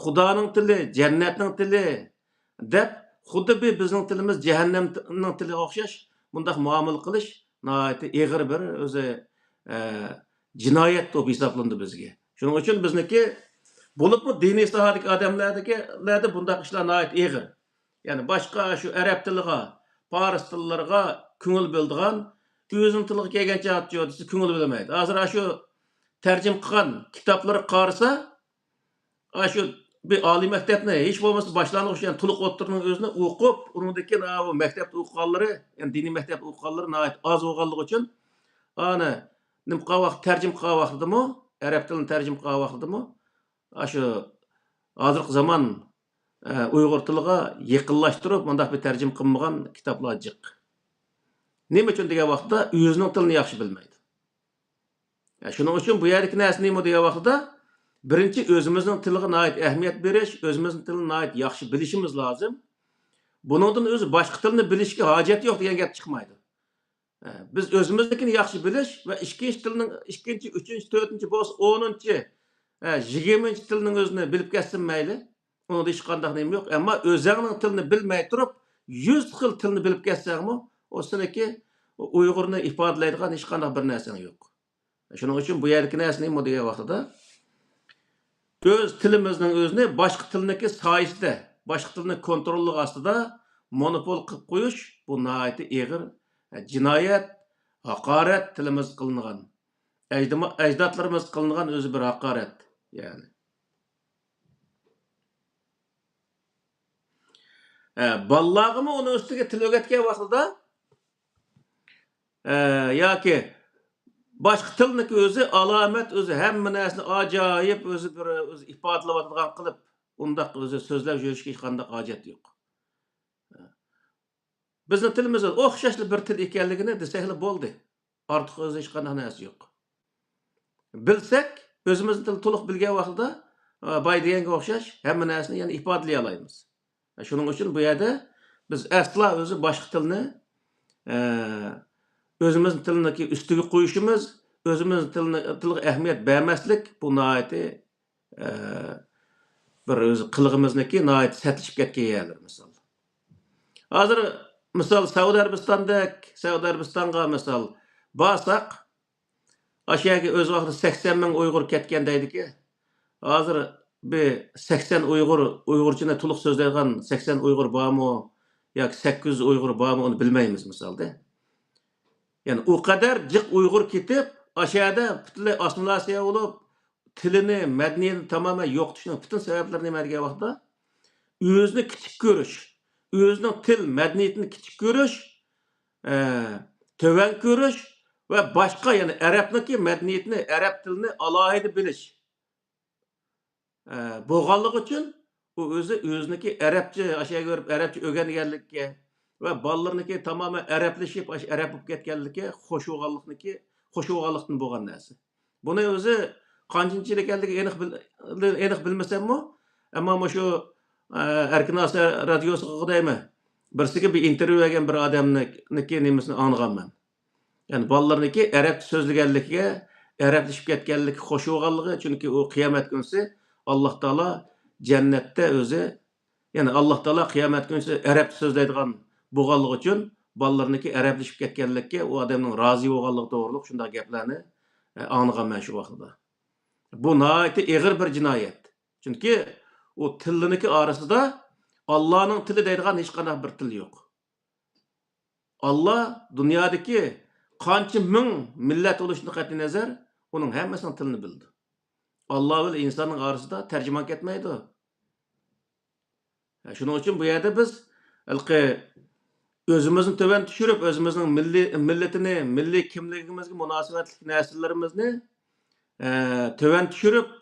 خۇدانىڭ تىلى، جەننەتنىڭ تىلى دەپ، خۇددى بىر بىزنىڭ تىلىمىز جەھەننەم تىلىنىڭ تىلىغا ئوخشاش مۇنداق مۇئامىلە قىلىش ناھايىتى ئېغىر بىر ئۆزى، ئە، جىنايەت بولۇپ ھېسابلىنىدۇ بىزگە. شۇنىڭ ئۈچۈن بىزنىڭكى، بولۇپمۇ دىنىي ساھەدىكى ئادەملەردىكىلەردە بۇنداق ئىشلار ناھايىتى ئېغىر. يەنى باشقا شۇ ئەرەب تىلىغا، پارس تىللىرىغا كۆڭۈل بۆلىدىغان، ئۆزىنىڭ تىلىغا كەلگەن چاغدا دېسە كۆڭۈل بۆلمەيدۇ. ھازىر ئاشۇ تەرجىمە قىلغان كىتابلىرىغا قارىسا، ئاشۇ بىر ئالىي مەكتەپنى ھېچ بولمىسا باشلانغۇچ، يەنى تولۇق ئوتتۇرىنىڭ ئۆزىنى ئوقۇپ، ئۇنىڭدىن كېيىن ئاۋۇ مەكتەپتە ئوقۇغانلىرى، يەنى دىنىي مەكتەپتە ئوقۇغانلىرى ناھايىتى ئاز بولغانلىقى ئۈچۈن، ئانى نېمە قىلغان ۋاقىت، تەرجىمە قىلغان ۋاقتىدىمۇ، ئەرەب تىلىنى تەرجىمە قىلغان ۋاقتىدىمۇ، ئاشۇ ھازىرقى زامان، ئە، ئۇيغۇر تىلىغا يېقىنلاشتۇرۇپ، مۇنداق بىر تەرجىمە قىلمىغان كىتابلار جىق. نېمە ئۈچۈن دېگەن ۋاقىتتا، ئۆزىنىڭ تىلىنى ياخشى بىلمەيدۇ. ئە، شۇنىڭ ئۈچۈن بۇ يەردىكى نەرسە نېمە دېگەن ۋاقتىدا، بىرىنچى، ئۆزىمىزنىڭ تىلىغا ناھايىتى ئەھمىيەت بېرىش، ئۆزىمىزنىڭ تىلىنى ناھايىتى ياخشى بىلىشىمىز لازىم. بۇنىڭدىن ئۆزى باشقا تىلنى بىلىشكە ھاجەت يوق دېگەن گەپ چىقمايدۇ. ئە، بىز ئۆزىمىزنىڭكىنى ياخشى بىلىش ۋە ئىككىنچى تىلنىڭ، ئىككىنچى، ئۈچىنچى، تۆتىنچى بولسا ئونىنچى، ئە، يىگىرمىنچى تىلنىڭ ئۆزىنى بىلىپ كەتسىمۇ مەيلى. ئۇنىڭدا ھېچقانداق نېمە يوق. ئەمما ئۆزەڭنىڭ تىلىنى بىلمەي تۇرۇپ، يۈز خىل تىلنى بىلىپ كەتسەڭمۇ، ئۇ سېنىڭكى ئۇيغۇرنى ئىپادىلەيدىغان ھېچقانداق بىر نەرسەڭ يوق. شۇنىڭ ئۈچۈن بۇ يەردىكى نەرسە نېمە دېگەن ۋاقتىدا، ئۆز تىلىمىزنىڭ ئۆزىنى باشقا تىلنىڭكى سايىسىدە، باشقا تىلنىڭ كونتروللۇقى ئاستىدا مونوپول قىلىپ قويۇش، بۇ ناھايىتى ئېغىر، ئە، جىنايەت، ھاقارەت تىلىمىزغا قىلىنغان. ئەجدىما-، ئەجدادلىرىمىزغا قىلىنغان ئۆزى بىر ھاقارەت، يەنى. ئە، بالىلارغىمۇ ئۇنىڭ ئۈستىگە تىل ئۆگەتكەن ۋاقتىدا، ئە، ياكى باشقا تىلنىڭكى ئۆزى ئالامەت، ئۆزى ھەممە نەرسىنى ئاجايىپ، ئۆزى بىر، ئۆزى ئىپادىلەۋاتىدىغان قىلىپ، ئۇنداق ئۆزى سۆزلەپ يۈرۈشكە ھېچقانداق ھاجەت يوق. بىزنىڭ تىلىمىز ئوخشاشلا بىر تىل ئىكەنلىكىنى دېسەكلا بولدى. ئارتۇق ئۆزى ھېچقانداق نەرسە يوق. بىلسەك، ئۆزىمىزنىڭ تىلى تولۇق بىلگەن ۋاقتىدا، ئە، باي دېگەنگە ئوخشاش ھەممە نەرسىنى يەنە ئىپادىلىيەلەيمىز. شۇنىڭ ئۈچۈن بۇ يەردە بىز ئەسلا ئۆزى باشقا تىلنى، ئە، ئۆزىمىزنىڭ تىلىنىڭكى ئۈستىگە قويۇشىمىز، ئۆزىمىزنىڭ تىلىنى، تىلىغا ئەھمىيەت بەرمەسلىك، بۇ ناھايىتى، ئە، بىر ئۆزى قىلىقىمىزنىڭكى ناھايىتى سەتلىشىپ كەتكەن يەرلىرى مىسال. ھازىر مىسال سەئۇدى ئەرەبىستاندەك، سەئۇدى ئەرەبىستانغا مىسال بارساق، ئاشۇ يەرگە ئۆز ۋاقتىدا سەكسەن مىڭ ئۇيغۇر كەتكەن دەيدىكى. ھازىر بىر سەكسەن ئۇيغۇر، ئۇيغۇرچىنى تولۇق سۆزلەيدىغان سەكسەن ئۇيغۇر بارمۇ ياكى سەككىز يۈز ئۇيغۇر بارمۇ، ئۇنى بىلمەيمىز مىسالدا. يەنى ئۇ قەدەر جىق ئۇيغۇر كېتىپ، ئاشۇ يەردە پۈتۈنلەي ئاسسىمىلياتسىيە بولۇپ، تىلىنى، مەدەنىيىتىنى تامامەن يوقىتىشنىڭ پۈتۈن سەۋەبلىرى نېمە دېگەن ۋاقىتتا، ئۆزىنى كىچىك كۆرۈش، ئۆزىنىڭ تىل مەدەنىيىتىنى كىچىك كۆرۈش، ئە، تۆۋەن كۆرۈش ۋە باشقا، يەنى ئەرەبنىڭكى مەدەنىيىتىنى، ئەرەب تىلىنى ئالاھىدە بىلىش، ئە، بولغانلىقى ئۈچۈن ئۇ ئۆزى ئۆزىنىڭكى ئەرەبچە، ئاشۇ يەرگە بېرىپ ئەرەبچە ئۆگەنگەنلىكى ۋە بالىلىرىنىڭكى تامامەن ئەرەبلىشىپ، ئاشۇ ئەرەب بولۇپ كەتكەنلىكى، خوش بولغانلىقنىڭكى، خوش بولغانلىقتىن بولغان نەرسە. بۇنى ئۆزى قانچىنچى يىل ئىكەنلىكى ئېنىق بىل-، ئېنىق بىلمىسەممۇ، ئەمما مۇشۇ، ئە، ئەركىن ئاسىيا رادىيوسىغا دەيمەن، بىرسىگە بىر ئىنتېرۋيۇ بەرگەن بىر ئادەمنىڭكى نېمىسىنى ئاڭلىغانمەن. يەنى بالىلىرىنىڭكى ئەرەبچە سۆزلىگەنلىكىگە، ئەرەبلىشىپ كەتكەنلىكى خوش بولغانلىقى، چۈنكى ئۇ قىيامەت كۈنسى ئاللاھ تائالا جەننەتتە ئۆزى، يەنى ئاللاھ تائالا قىيامەت كۈنسى ئەرەبچە سۆزلەيدىغان بولغانلىقى ئۈچۈن، بالىلىرىنىڭكى ئەرەبلىشىپ كەتكەنلىككە ئۇ ئادەمنىڭ رازى بولغانلىقى توغرۇلۇق شۇنداق گەپلەرنى، ئە، ئاڭلىغانمەن شۇ ۋاقتىدا. بۇ ناھايىتى ئېغىر بىر جىنايەت. چۈنكى ئۇ تىللىنىڭكى ئارىسىدا ئاللانىڭ تىلى دەيدىغان ھېچقانداق بىر تىل يوق. ئاللا دۇنيادىكى قانچە مىڭ مىللەت بولۇشىدىن قەتئىينەزەر، ئۇنىڭ ھەممىسىنىڭ تىلىنى بىلىدۇ. ئاللا بىلەن ئىنساننىڭ ئارىسىدا تەرجىمان كەتمەيدۇ. شۇنىڭ ئۈچۈن بۇ يەردە بىز ھېلىقى ئۆزىمىزنى تۆۋەن چۈشۈرۈپ، ئۆزىمىزنىڭ مىللىي، مىللىتىنى، مىللىي كىملىكىمىزگە مۇناسىۋەتلىك نەرسىلىرىمىزنى، ئە، تۆۋەن چۈشۈرۈپ،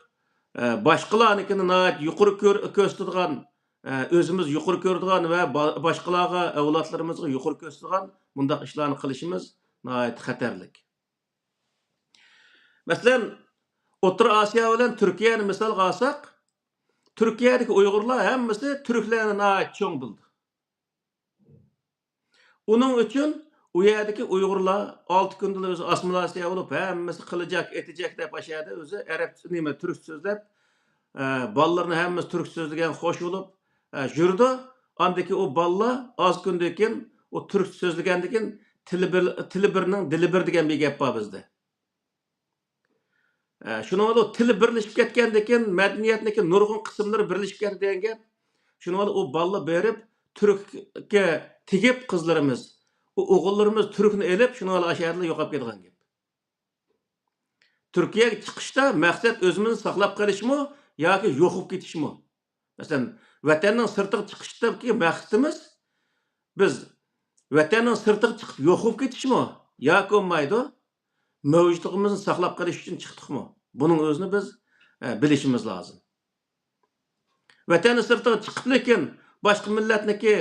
ئە، باشقىلارنىڭكىنى ناھايىتى يۇقىرى كۆر-، كۆرسىتىدىغان، ئە، ئۆزىمىز يۇقىرى كۆرىدىغان ۋە با-، باشقىلارغا، ئەۋلادلىرىمىزغا يۇقىرى كۆرسىتىدىغان مۇنداق ئىشلارنى قىلىشىمىز ناھايىتى خەتەرلىك. مەسىلەن، ئوتتۇرا ئاسىيا بىلەن تۈركىيەنى مىسالغا ئالساق، تۈركىيەدىكى ئۇيغۇرلار ھەممىسى تۈركلەرنى ناھايىتى چوڭ بىلىدۇ. ئۇنىڭ ئۈچۈن ئۇ يەردىكى ئۇيغۇرلار ئالتە كۈندىلا ئۆزى ئاسسىمىلياتسىيە بولۇپ، ھەممىسى قىلىجاق، ئېتىجەك دەپ، ئاشۇ يەردە ئۆزى ئەرەب، نېمە، تۈرك سۆزلەپ، ئە، بالىلىرىنى ھەممىسى تۈرك سۆزلىگەن خوش بولۇپ، ئە، يۈرىدۇ. ئاندىن كېيىن ئۇ بالىلار ئاز كۈندىن كېيىن ئۇ تۈرك سۆزلىگەندىن كېيىن تىلى بىر، تىلى بىرنىڭ دىلى بىر دېگەن بىر گەپ بار بىزدە. ئە، شۇنىڭ بىلەن تىل بىرلىشىپ كەتكەندىن كېيىن، مەدەنىيەتنىڭكى نۇرغۇن قىسىملىرى بىرلىشىپ كەتتى دېگەن گەپ. شۇنىڭ بىلەن ئۇ بالىلار بېرىپ، تۈرككە تېگىپ قىزلىرىمىز، ئۇ ئوغۇللىرىمىز تۈركنى ئېلىپ، شۇنىڭ بىلەن ئاشۇ يەردىلا يوقاپ كېتىدىغان گەپ. تۈركىيەگە چىقىشتا مەقسەت ئۆزىمىزنى ساقلاپ قېلىشمۇ ياكى يوق بولۇپ كېتىشمۇ؟ مەسىلەن، ۋەتەننىڭ سىرتىغا چىقىشتىكى مەقسىتىمىز، بىز ۋەتەننىڭ سىرتىغا چىقىپ يوق بولۇپ كېتىشمۇ ياكى بولمايدۇ، مەۋجۇتلۇقىمىزنى ساقلاپ قېلىش ئۈچۈن چىقتۇقمۇ؟ بۇنىڭ ئۆزىنى بىز، ئە، بىلىشىمىز لازىم. ۋەتەننىڭ سىرتىغا چىقىپ، لېكىن باشقا مىللەتنىڭكى،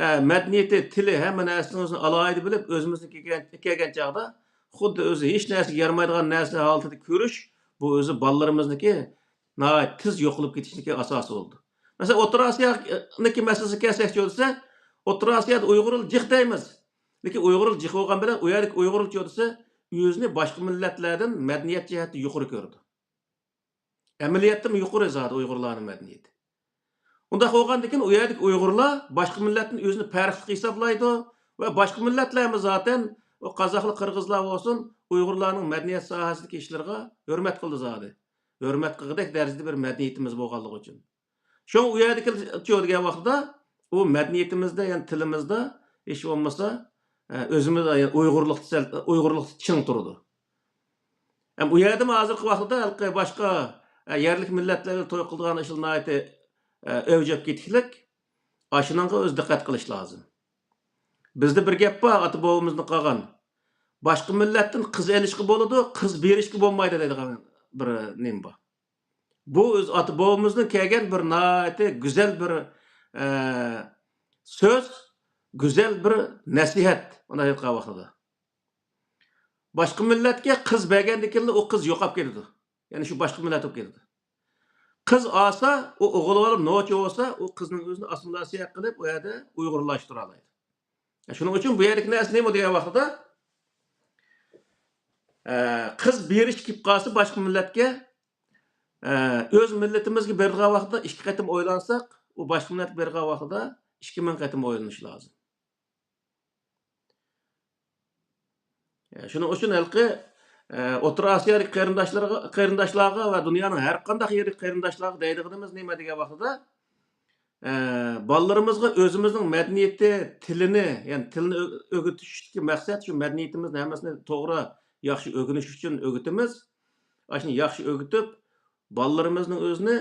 ئە، مەدەنىيىتى، تىلى، ھەممە نەرسىنىڭ ئۆزىنى ئالاھىدە بىلىپ، ئۆزىمىزنىڭكى كەلگەن، كەلگەن چاغدا خۇددى ئۆزى ھېچ نەرسىگە يارىمايدىغان نەرسە ھالىتىدە كۆرۈش، بۇ ئۆزى بالىلىرىمىزنىڭكى ناھايىتى تېز يوقىلىپ كېتىشنىڭكى ئاساسى بولدى. مەسىلەن، ئوتتۇرا ئاسىيانىڭكى مەسىلىسىگە كەلسەكچۇ دېسە، ئوتتۇرا ئاسىيادا ئۇيغۇرلار جىق دەيمىز. لېكىن ئۇيغۇرلار جىق بولغان بىلەن ئۇ يەردىكى ئۇيغۇرلارچۇ دېسە، ئۆزىنى باشقا مىللەتلەردىن مەدەنىيەت جەھەتتە يۇقىرى كۆرىدۇ. ئەمەلىيەتتىمۇ يۇقىرى زادى ئۇيغۇرلارنىڭ مەدەنىيىتى. ئۇنداق بولغاندىكىن ئۇ يەردىكى ئۇيغۇرلار باشقا مىللەتتىن ئۆزىنى پەرقلىق ھېسابلايدۇ ۋە باشقا مىللەتلەرمۇ زاتەن ئۇ قازاقلار، قىرغىزلار بولسۇن، ئۇيغۇرلارنىڭ مەدەنىيەت ساھەسىدىكى ئىشلىرىغا ھۆرمەت قىلىدۇ زادى. ھۆرمەت قىلغۇدەك دەرىجىدە بىر مەدەنىيىتىمىز بولغانلىقى ئۈچۈن. شۇڭا ئۇ يەردىكى چۇ دېگەن ۋاقتىدا ئۇ مەدەنىيىتىمىزدە، يەنى تىلىمىزدا ھېچ بولمىسا، ئە، ئۆزىمىز، يەنى ئۇيغۇرلۇقتا سەل، ئۇيغۇرلۇقتا چىڭ تۇرىدۇ. ھەم ئۇ يەردىمۇ ھازىرقى ۋاقىتتا ھېلىقى باشقا، ئە، يەرلىك مىللەتلەر بىلەن توي قىلىدىغان ئىشلار ناھايىتى، ئە، ئەۋج ئېلىپ كېتىكلىك. ئاشۇنىڭغا ئۆزى دىققەت قىلىش لازىم. بىزدە بىر گەپ بار، ئاتا بوۋىمىزدىن قالغان. باشقا مىللەتتىن قىز ئېلىشقا بولىدۇ، قىز بېرىشكە بولمايدۇ دەيدىغان بىر نېمە بار. بۇ ئۆز ئاتا بوۋىمىزدىن كەلگەن بىر ناھايىتى گۈزەل بىر، ئە، سۆز، گۈزەل بىر نەسىھەت. ئۇنداق ئېيتقان ۋاقتىدا. باشقا مىللەتكە قىز بەرگەندىن كېيىنلا ئۇ قىز يوقاپ كېتىدۇ. يەنى شۇ باشقا مىللەت بولۇپ كېتىدۇ. قىز ئالسا، ئۇ ئوغۇل بالا نوچى بولسا، ئۇ قىزنىڭ ئۆزىنى ئاسسىمىلياتسىيە قىلىپ، ئۇ يەردە ئۇيغۇرلاشتۇرالايدۇ. شۇنىڭ ئۈچۈن بۇ يەردىكى نەرسە نېمە دېگەن ۋاقتىدا، ئە، قىز بېرىش كېلىپ قالسا باشقا مىللەتكە، ئە، ئۆز مىللىتىمىزگە بېرىدىغان ۋاقتىدا ئىككى قېتىم ئويلانساق، ئۇ باشقا مىللەتكە بېرىدىغان ۋاقتىدا ئىككى مىڭ قېتىم ئويلىنىش لازىم. شۇنىڭ ئۈچۈن ھېلىقى، ئە، ئوتتۇرا ئاسىيادىكى قېرىنداشلارغا، قېرىنداشلارغا ۋە دۇنيانىڭ ھەر قانداق يېرىدىكى قېرىنداشلارغا دەيدىغىنىمىز نېمە دېگەن ۋاقتىدا، ئە، بالىلىرىمىزغا ئۆزىمىزنىڭ مەدەنىيىتى، تىلىنى، يەنى تىلنى ئۆ-، ئۆگىتىشتىكى مەقسەت شۇ مەدەنىيىتىمىزنى ھەممىسىنى توغرا، ياخشى ئۆگىنىش ئۈچۈن ئۆگىتىمىز. ئاشۇنى ياخشى ئۆگىتىپ، بالىلىرىمىزنىڭ ئۆزىنى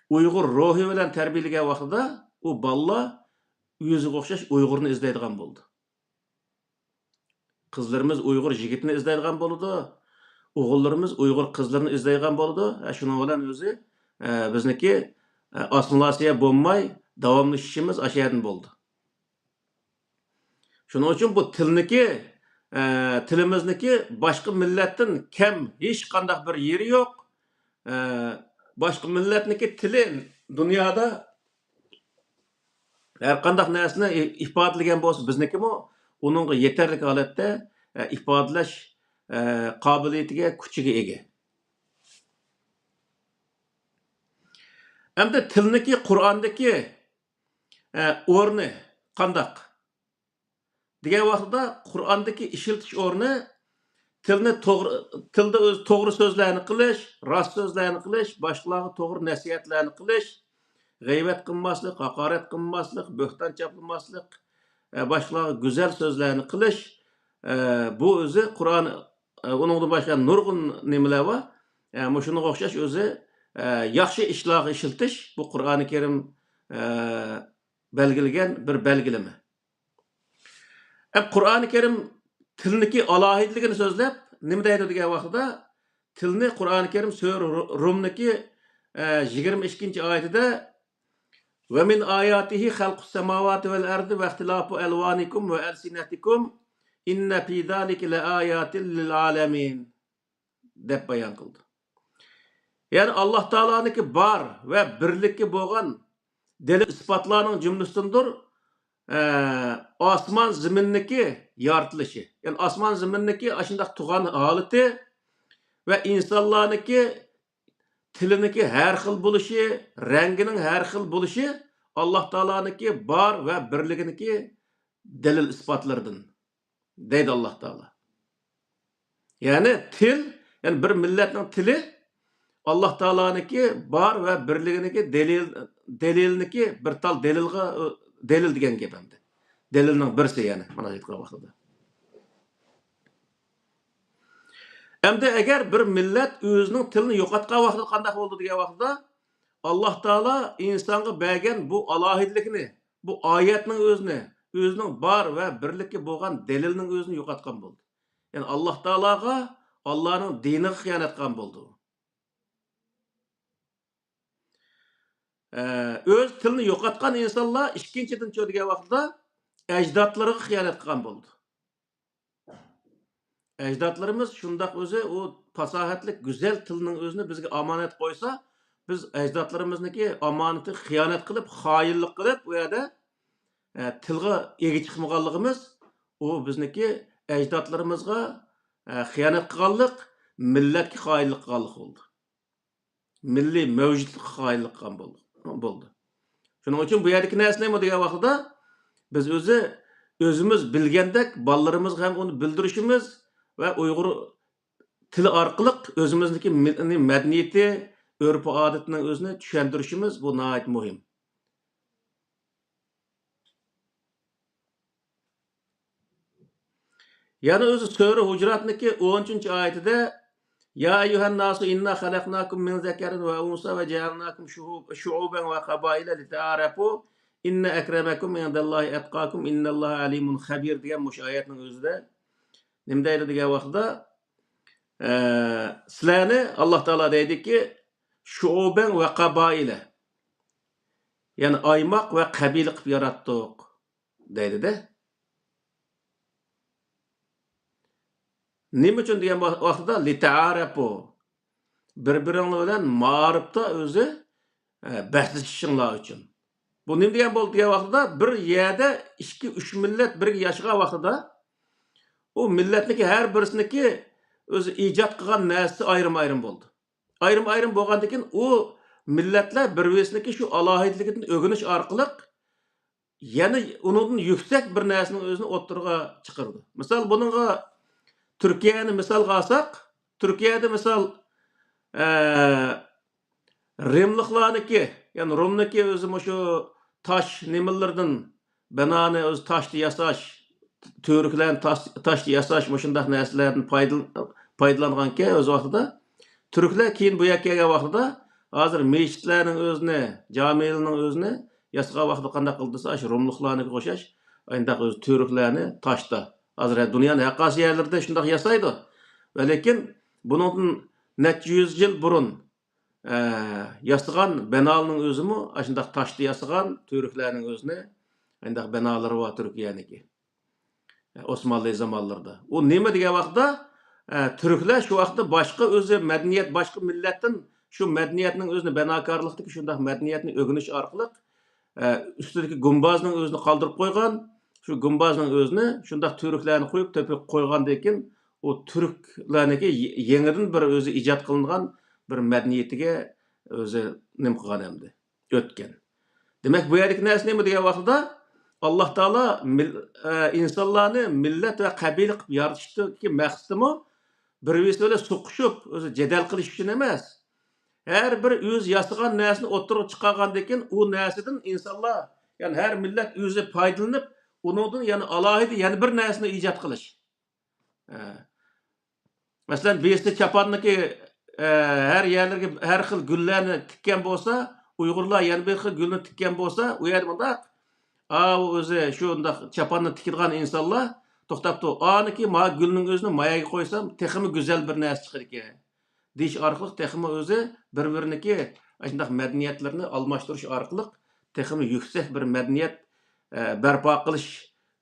ئۇيغۇر روھى بىلەن تەربىيەلىگەن ۋاقتىدا، ئۇ بالىلار ئۆزىگە ئوخشاش ئۇيغۇرنى ئىزدەيدىغان بولىدۇ. قىزلىرىمىز ئۇيغۇر يىگىتىنى ئىزدەيدىغان بولىدۇ. ئوغۇللىرىمىز ئۇيغۇر قىزلىرىنى ئىزدەيدىغان بولىدۇ. ھە، شۇنىڭ بىلەن ئۆزى، ئە، بىزنىكى، ئە، ئاسسىمىلياتسىيە بولماي داۋاملىشىشىمىز ئاشۇ يەردىن بولىدۇ. شۇنىڭ ئۈچۈن بۇ تىلنىكى، ئە، تىلىمىزنىكى باشقا مىللەتتىن كەم ھېچقانداق بىر يېرى يوق. ئە، باشقا مىللەتنىكى تىلى دۇنيادا ھەر قانداق نەرسىنى ئى-، ئىپادىلىگەن بولسا، بىزنىكىمۇ ئۇنىڭغا يېتەرلىك ھالەتتە، ئە، ئىپادىلەش، ئە، قابىلىيىتىگە، كۈچىگە ئىگە. ئەمدى تىلنىكى قۇرئاندىكى، ئە، ئورنى قانداق؟ دېگەن ۋاقتىدا قۇرئاندىكى ئىشلىتىش ئورنى تىلنى توغرا، تىلدا ئۆز توغرا سۆزلەرنى قىلىش، راست سۆزلەرنى قىلىش، باشقىلارغا توغرا نەسىھەتلەرنى قىلىش، غەيۋەت قىلماسلىق، ھاقارەت قىلماسلىق، بۆھتان چاپلىماسلىق، ئە، باشقىلارغا گۈزەل سۆزلەرنى قىلىش، ئە، بۇ ئۆزى قۇرئان، ئە، ئۇنىڭدىن باشقا نۇرغۇن نېمىلەر بار. ئە، مۇشۇنىڭغا ئوخشاش ئۆزى، ئە، ياخشى ئىشلارغا ئىشلىتىش، بۇ قۇرئانى كەرىم، ئە، بەلگىلىگەن بىر بەلگىلىمە. ئەم، قۇرئانى كەرىم تىلنىكى ئالاھىدىلىكىنى سۆزلەپ، نېمە دەيدۇ دېگەن ۋاقتىدا، تىلنى قۇرئانى كەرىم سۈرە رۇ-، رۇمنىكى، ئە، يىگىرمە ئىككىنچى ئايىتىدە، «وَمِنْ آيَاتِهِ خَلْقُ السَّمَاوَاتِ وَالْأَرْضِ وَاخْتِلَافُ أَلْوَانِكُمْ وَأَلْسِنَتِكُمْ إِنَّ فِي ذَلِكَ لَآيَاتٍ لِلْعَالَمِينَ» دەپ بايان قىلدى. يەنى ئاللاھ تائالانىڭكى بار ۋە بىرلىككە بولغان دەلىل ئىسپاتلارنىڭ جۈملىسىدىندۇر، ئە، ئاسمان زېمىننىڭكى يارىتىلىشى. يەنى ئاسمان زېمىننىڭكى ئاشۇنداق تۇرغان ھالىتى ۋە ئىنسانلارنىڭكى تىلىنىڭكى ھەر خىل بولۇشى، رەڭگىنىڭ ھەر خىل بولۇشى ئاللاھ تائالانىڭكى بار ۋە بىرلىكىنىڭكى دەلىل ئىسپاتلىرىدىن، دەيدۇ ئاللاھ تائالا. يەنى تىل، يەنى بىر مىللەتنىڭ تىلى ئاللاھ تائالانىڭكى بار ۋە بىرلىكىنىڭكى دەلىل، دەلىلنىڭكى بىر تال دەلىلغا، دەلىل دېگەن گەپ ئەمدى. دەلىلنىڭ بىرسى يەنى، مانا ئېيتقان ۋاقتىدا. ئەمدى ئەگەر بىر مىللەت ئۆزىنىڭ تىلىنى يوقاتقان ۋاقتىدا قانداق بولىدۇ دېگەن ۋاقتىدا، ئاللاھ تائالا ئىنسانغا بەرگەن بۇ ئالاھىدىلىكنى، بۇ ئايەتنىڭ ئۆزىنى، ئۆزىنىڭ بار ۋە بىرلىككە بولغان دەلىلنىڭ ئۆزىنى يوقاتقان بولدى. يەنى ئاللاھ تائالاغا، ئاللانىڭ دىنىغا خىيانەت قىلغان بولدى. ئە، ئۆز تىلىنى يوقاتقان ئىنسانلار ئىككىنچىدىن چۇ دېگەن ۋاقتىدا ئەجدادلىرىغا خىيانەت قىلغان بولدى. ئەجدادلىرىمىز شۇنداق ئۆزى ئۇ پاساھەتلىك گۈزەل تىلنىڭ ئۆزىنى بىزگە ئامانەت قويسا، بىز ئەجدادلىرىمىزنىڭكى ئامانىتىگە خىيانەت قىلىپ، خائىنلىق قىلىپ، ئۇ يەردە، ئە، تىلغا ئىگە چىقمىغانلىقىمىز، ئۇ بىزنىڭكى ئەجدادلىرىمىزغا، ئە، خىيانەت قىلغانلىق، مىللەتكە خائىنلىق قىلغانلىق بولدى. مىللىي مەۋجۇتلۇققا قايىل قىلغان بول-، بولدى. شۇنىڭ ئۈچۈن بۇ يەردىكى نەرسە نېمە دېگەن ۋاقتىدا، بىز ئۆزى، ئۆزىمىز بىلگەندەك بالىلىرىمىزغا ھەم ئۇنى بىلدۈرۈشىمىز ۋە ئۇيغۇر تىلى ئارقىلىق ئۆزىمىزنىڭكى مىللىي مەدەنىيىتى، ئۆرپ-ئادىتىنىڭ ئۆزىنى چۈشەندۈرۈشىمىز بۇ ناھايىتى مۇھىم. يەنە ئۆزى سۈرە ھۇجراتنىڭكى ئون ئۈچىنچى ئايىتىدە، يا أيها الناس إنا خلقناكم من ذكر وأنثى وجعلناكم شعوب-، شعوبا وقبائل لتعارفوا إن أكرمكم عند الله أتقاكم إن الله عليم خبير دېگەن مۇشۇ ئايەتنىڭ ئۆزىدە نېمە دەيدۇ دېگەن ۋاقتىدا، ئە، سىلەرنى ئاللا تائالا دەيدۇكى، شعوبا وقبائل، يەنى ئايماق ۋە قەبىلە قىلىپ ياراتتۇق. دەيدۇ-دە. نېمە ئۈچۈن دېگەن ۋا-، ۋاقتىدا، لىتەئارەپۇ. بىر-بىرىڭلار بىلەن مائارىپتا ئۆزى، ئە، بەسلىشىشىڭلار ئۈچۈن. بۇ نېمە دېگەن بولدى دېگەن ۋاقتىدا، بىر يەردە ئىككى، ئۈچ مىللەت بىرگە ياشىغان ۋاقتىدا، ئۇ مىللەتنىڭكى ھەر بىرسىنىڭكى ئۆزى ئىجاد قىلغان نەرسىسى ئايرىم-ئايرىم بولدى. ئايرىم-ئايرىم بولغاندىن كېيىن، ئۇ مىللەتلەر بىر-بىرسىنىڭكى شۇ ئالاھىدىلىكىدىن ئۆگىنىش ئارقىلىق، يەنە ئۇنىڭدىن يۈكسەك بىر نەرسىنىڭ ئۆزىنى ئوتتۇرىغا چىقىرىدۇ. مىسال، بۇنىڭغا تۈركىيەنى مىسالغا ئالساق، تۈركىيەدە مىسال، ئە، رىملىقلارنىڭكى، يەنى رومنىڭكى ئۆزى مۇشۇ تاش نېمىلىرىدىن، بىنانى ئۆزى تاشتا ياساش، تۈركلەرنى تاش-، تاشتا ياساش، مۇشۇنداق نەرسىلەردىن پايدىل-، پايدىلانغانكەن ئۆز ۋاقتىدا. تۈركلەر كېيىن بۇ يەرگە كەلگەن ۋاقتىدا، ھازىر مەسچىتلەرنىڭ ئۆزىنى، جامىلارنىڭ ئۆزىنى ياسىغان ۋاقتىدا قانداق قىلدى دېسە، ئاشۇ روملۇقلارنىڭكىگە ئوخشاش، ئاينداق ئۆزى تۈركلەرنى تاشتا. ھازىر دۇنيانىڭ ھەر قايسى يەرلىرىدە شۇنداق ياسايدۇ. ۋە لېكىن بۇنىڭدىن نەچچە يۈز يىل بۇرۇن، ئە، ياسىغان بىنالارنىڭ ئۆزىمۇ ئاشۇنداق تاشتا ياسىغان تۈركلەرنىڭ ئۆزىنى، ئاينداق بىنالىرى بار تۈركىيەنىڭكى. ئوسمانلى زامانلىرىدا. ئۇ نېمە دېگەن ۋاقىتتا، ئە، تۈركلەر شۇ ۋاقىتتا باشقا ئۆزى مەدەنىيەت، باشقا مىللەتتىن شۇ مەدەنىيەتنىڭ ئۆزىنى، بىناكارلىقتىكى شۇنداق مەدەنىيەتنى ئۆگىنىش ئارقىلىق، ئە، ئۈستىدىكى گۇمبازنىڭ ئۆزىنى قالدۇرۇپ قويغان، شۇ گۇمبازنىڭ ئۆزىنى شۇنداق تۈركلەرنى قويۇپ، تۆپۈپ قويغاندىن كېيىن، ئۇ تۈركلەرنىڭكى يېڭىدىن بىر ئۆزى ئىجاد قىلىنغان بىر مەدەنىيىتىگە ئۆزى نېمە قىلغان ئەمدى. ئۆتكەن. دېمەك، بۇ يەردىكى نەرسە نېمە دېگەن ۋاقتىدا، ئاللا تائالا مىل-، ئە، ئىنسانلارنى مىللەت ۋە قەبىلە قىلىپ يارىتىشتىكى مەقسىتىمۇ بىر-بىرسى بىلەن سوقۇشۇپ، ئۆزى جېدەل قىلىش ئۈچۈن ئەمەس. ھەر بىر ئۆزى ياسىغان نەرسىنى ئوتتۇرىغا چىقارغاندىن كېيىن، ئۇ نەرسىدىن ئىنسانلار، يەنى ھەر مىللەت ئۆزى پايدىلىنىپ، ئۇنىڭدىن يەنە ئالاھىدە يەنە بىر نەرسىنى ئىجاد قىلىش. ئە، مەسىلەن، بىرسى چاپاننىكى، ئە، ھەر يەرلىرىگە ھەر خىل گۈللەرنى تىككەن بولسا، ئۇيغۇرلار يەنە بىر خىل گۈلنى تىككەن بولسا، ئۇ يەردە مۇنداق، ئاۋۇ ئۆزى شۇنداق چاپاننى تىكىدىغان ئىنسانلار توختاپ تۇرۇپ، ئانىكى ما گۈلنىڭ ئۆزىنى ما يەرگە قويسام، تېخىمۇ گۈزەل بىر نەرسە چىقىدىكەن دېيىش ئارقىلىق تېخىمۇ ئۆزى بىر-بىرىنىڭكى ئاشۇنداق مەدەنىيەتلىرىنى ئالماشتۇرۇش ئارقىلىق تېخىمۇ يۈكسەك بىر مەدەنىيەت، ئە، بەرپا قىلىش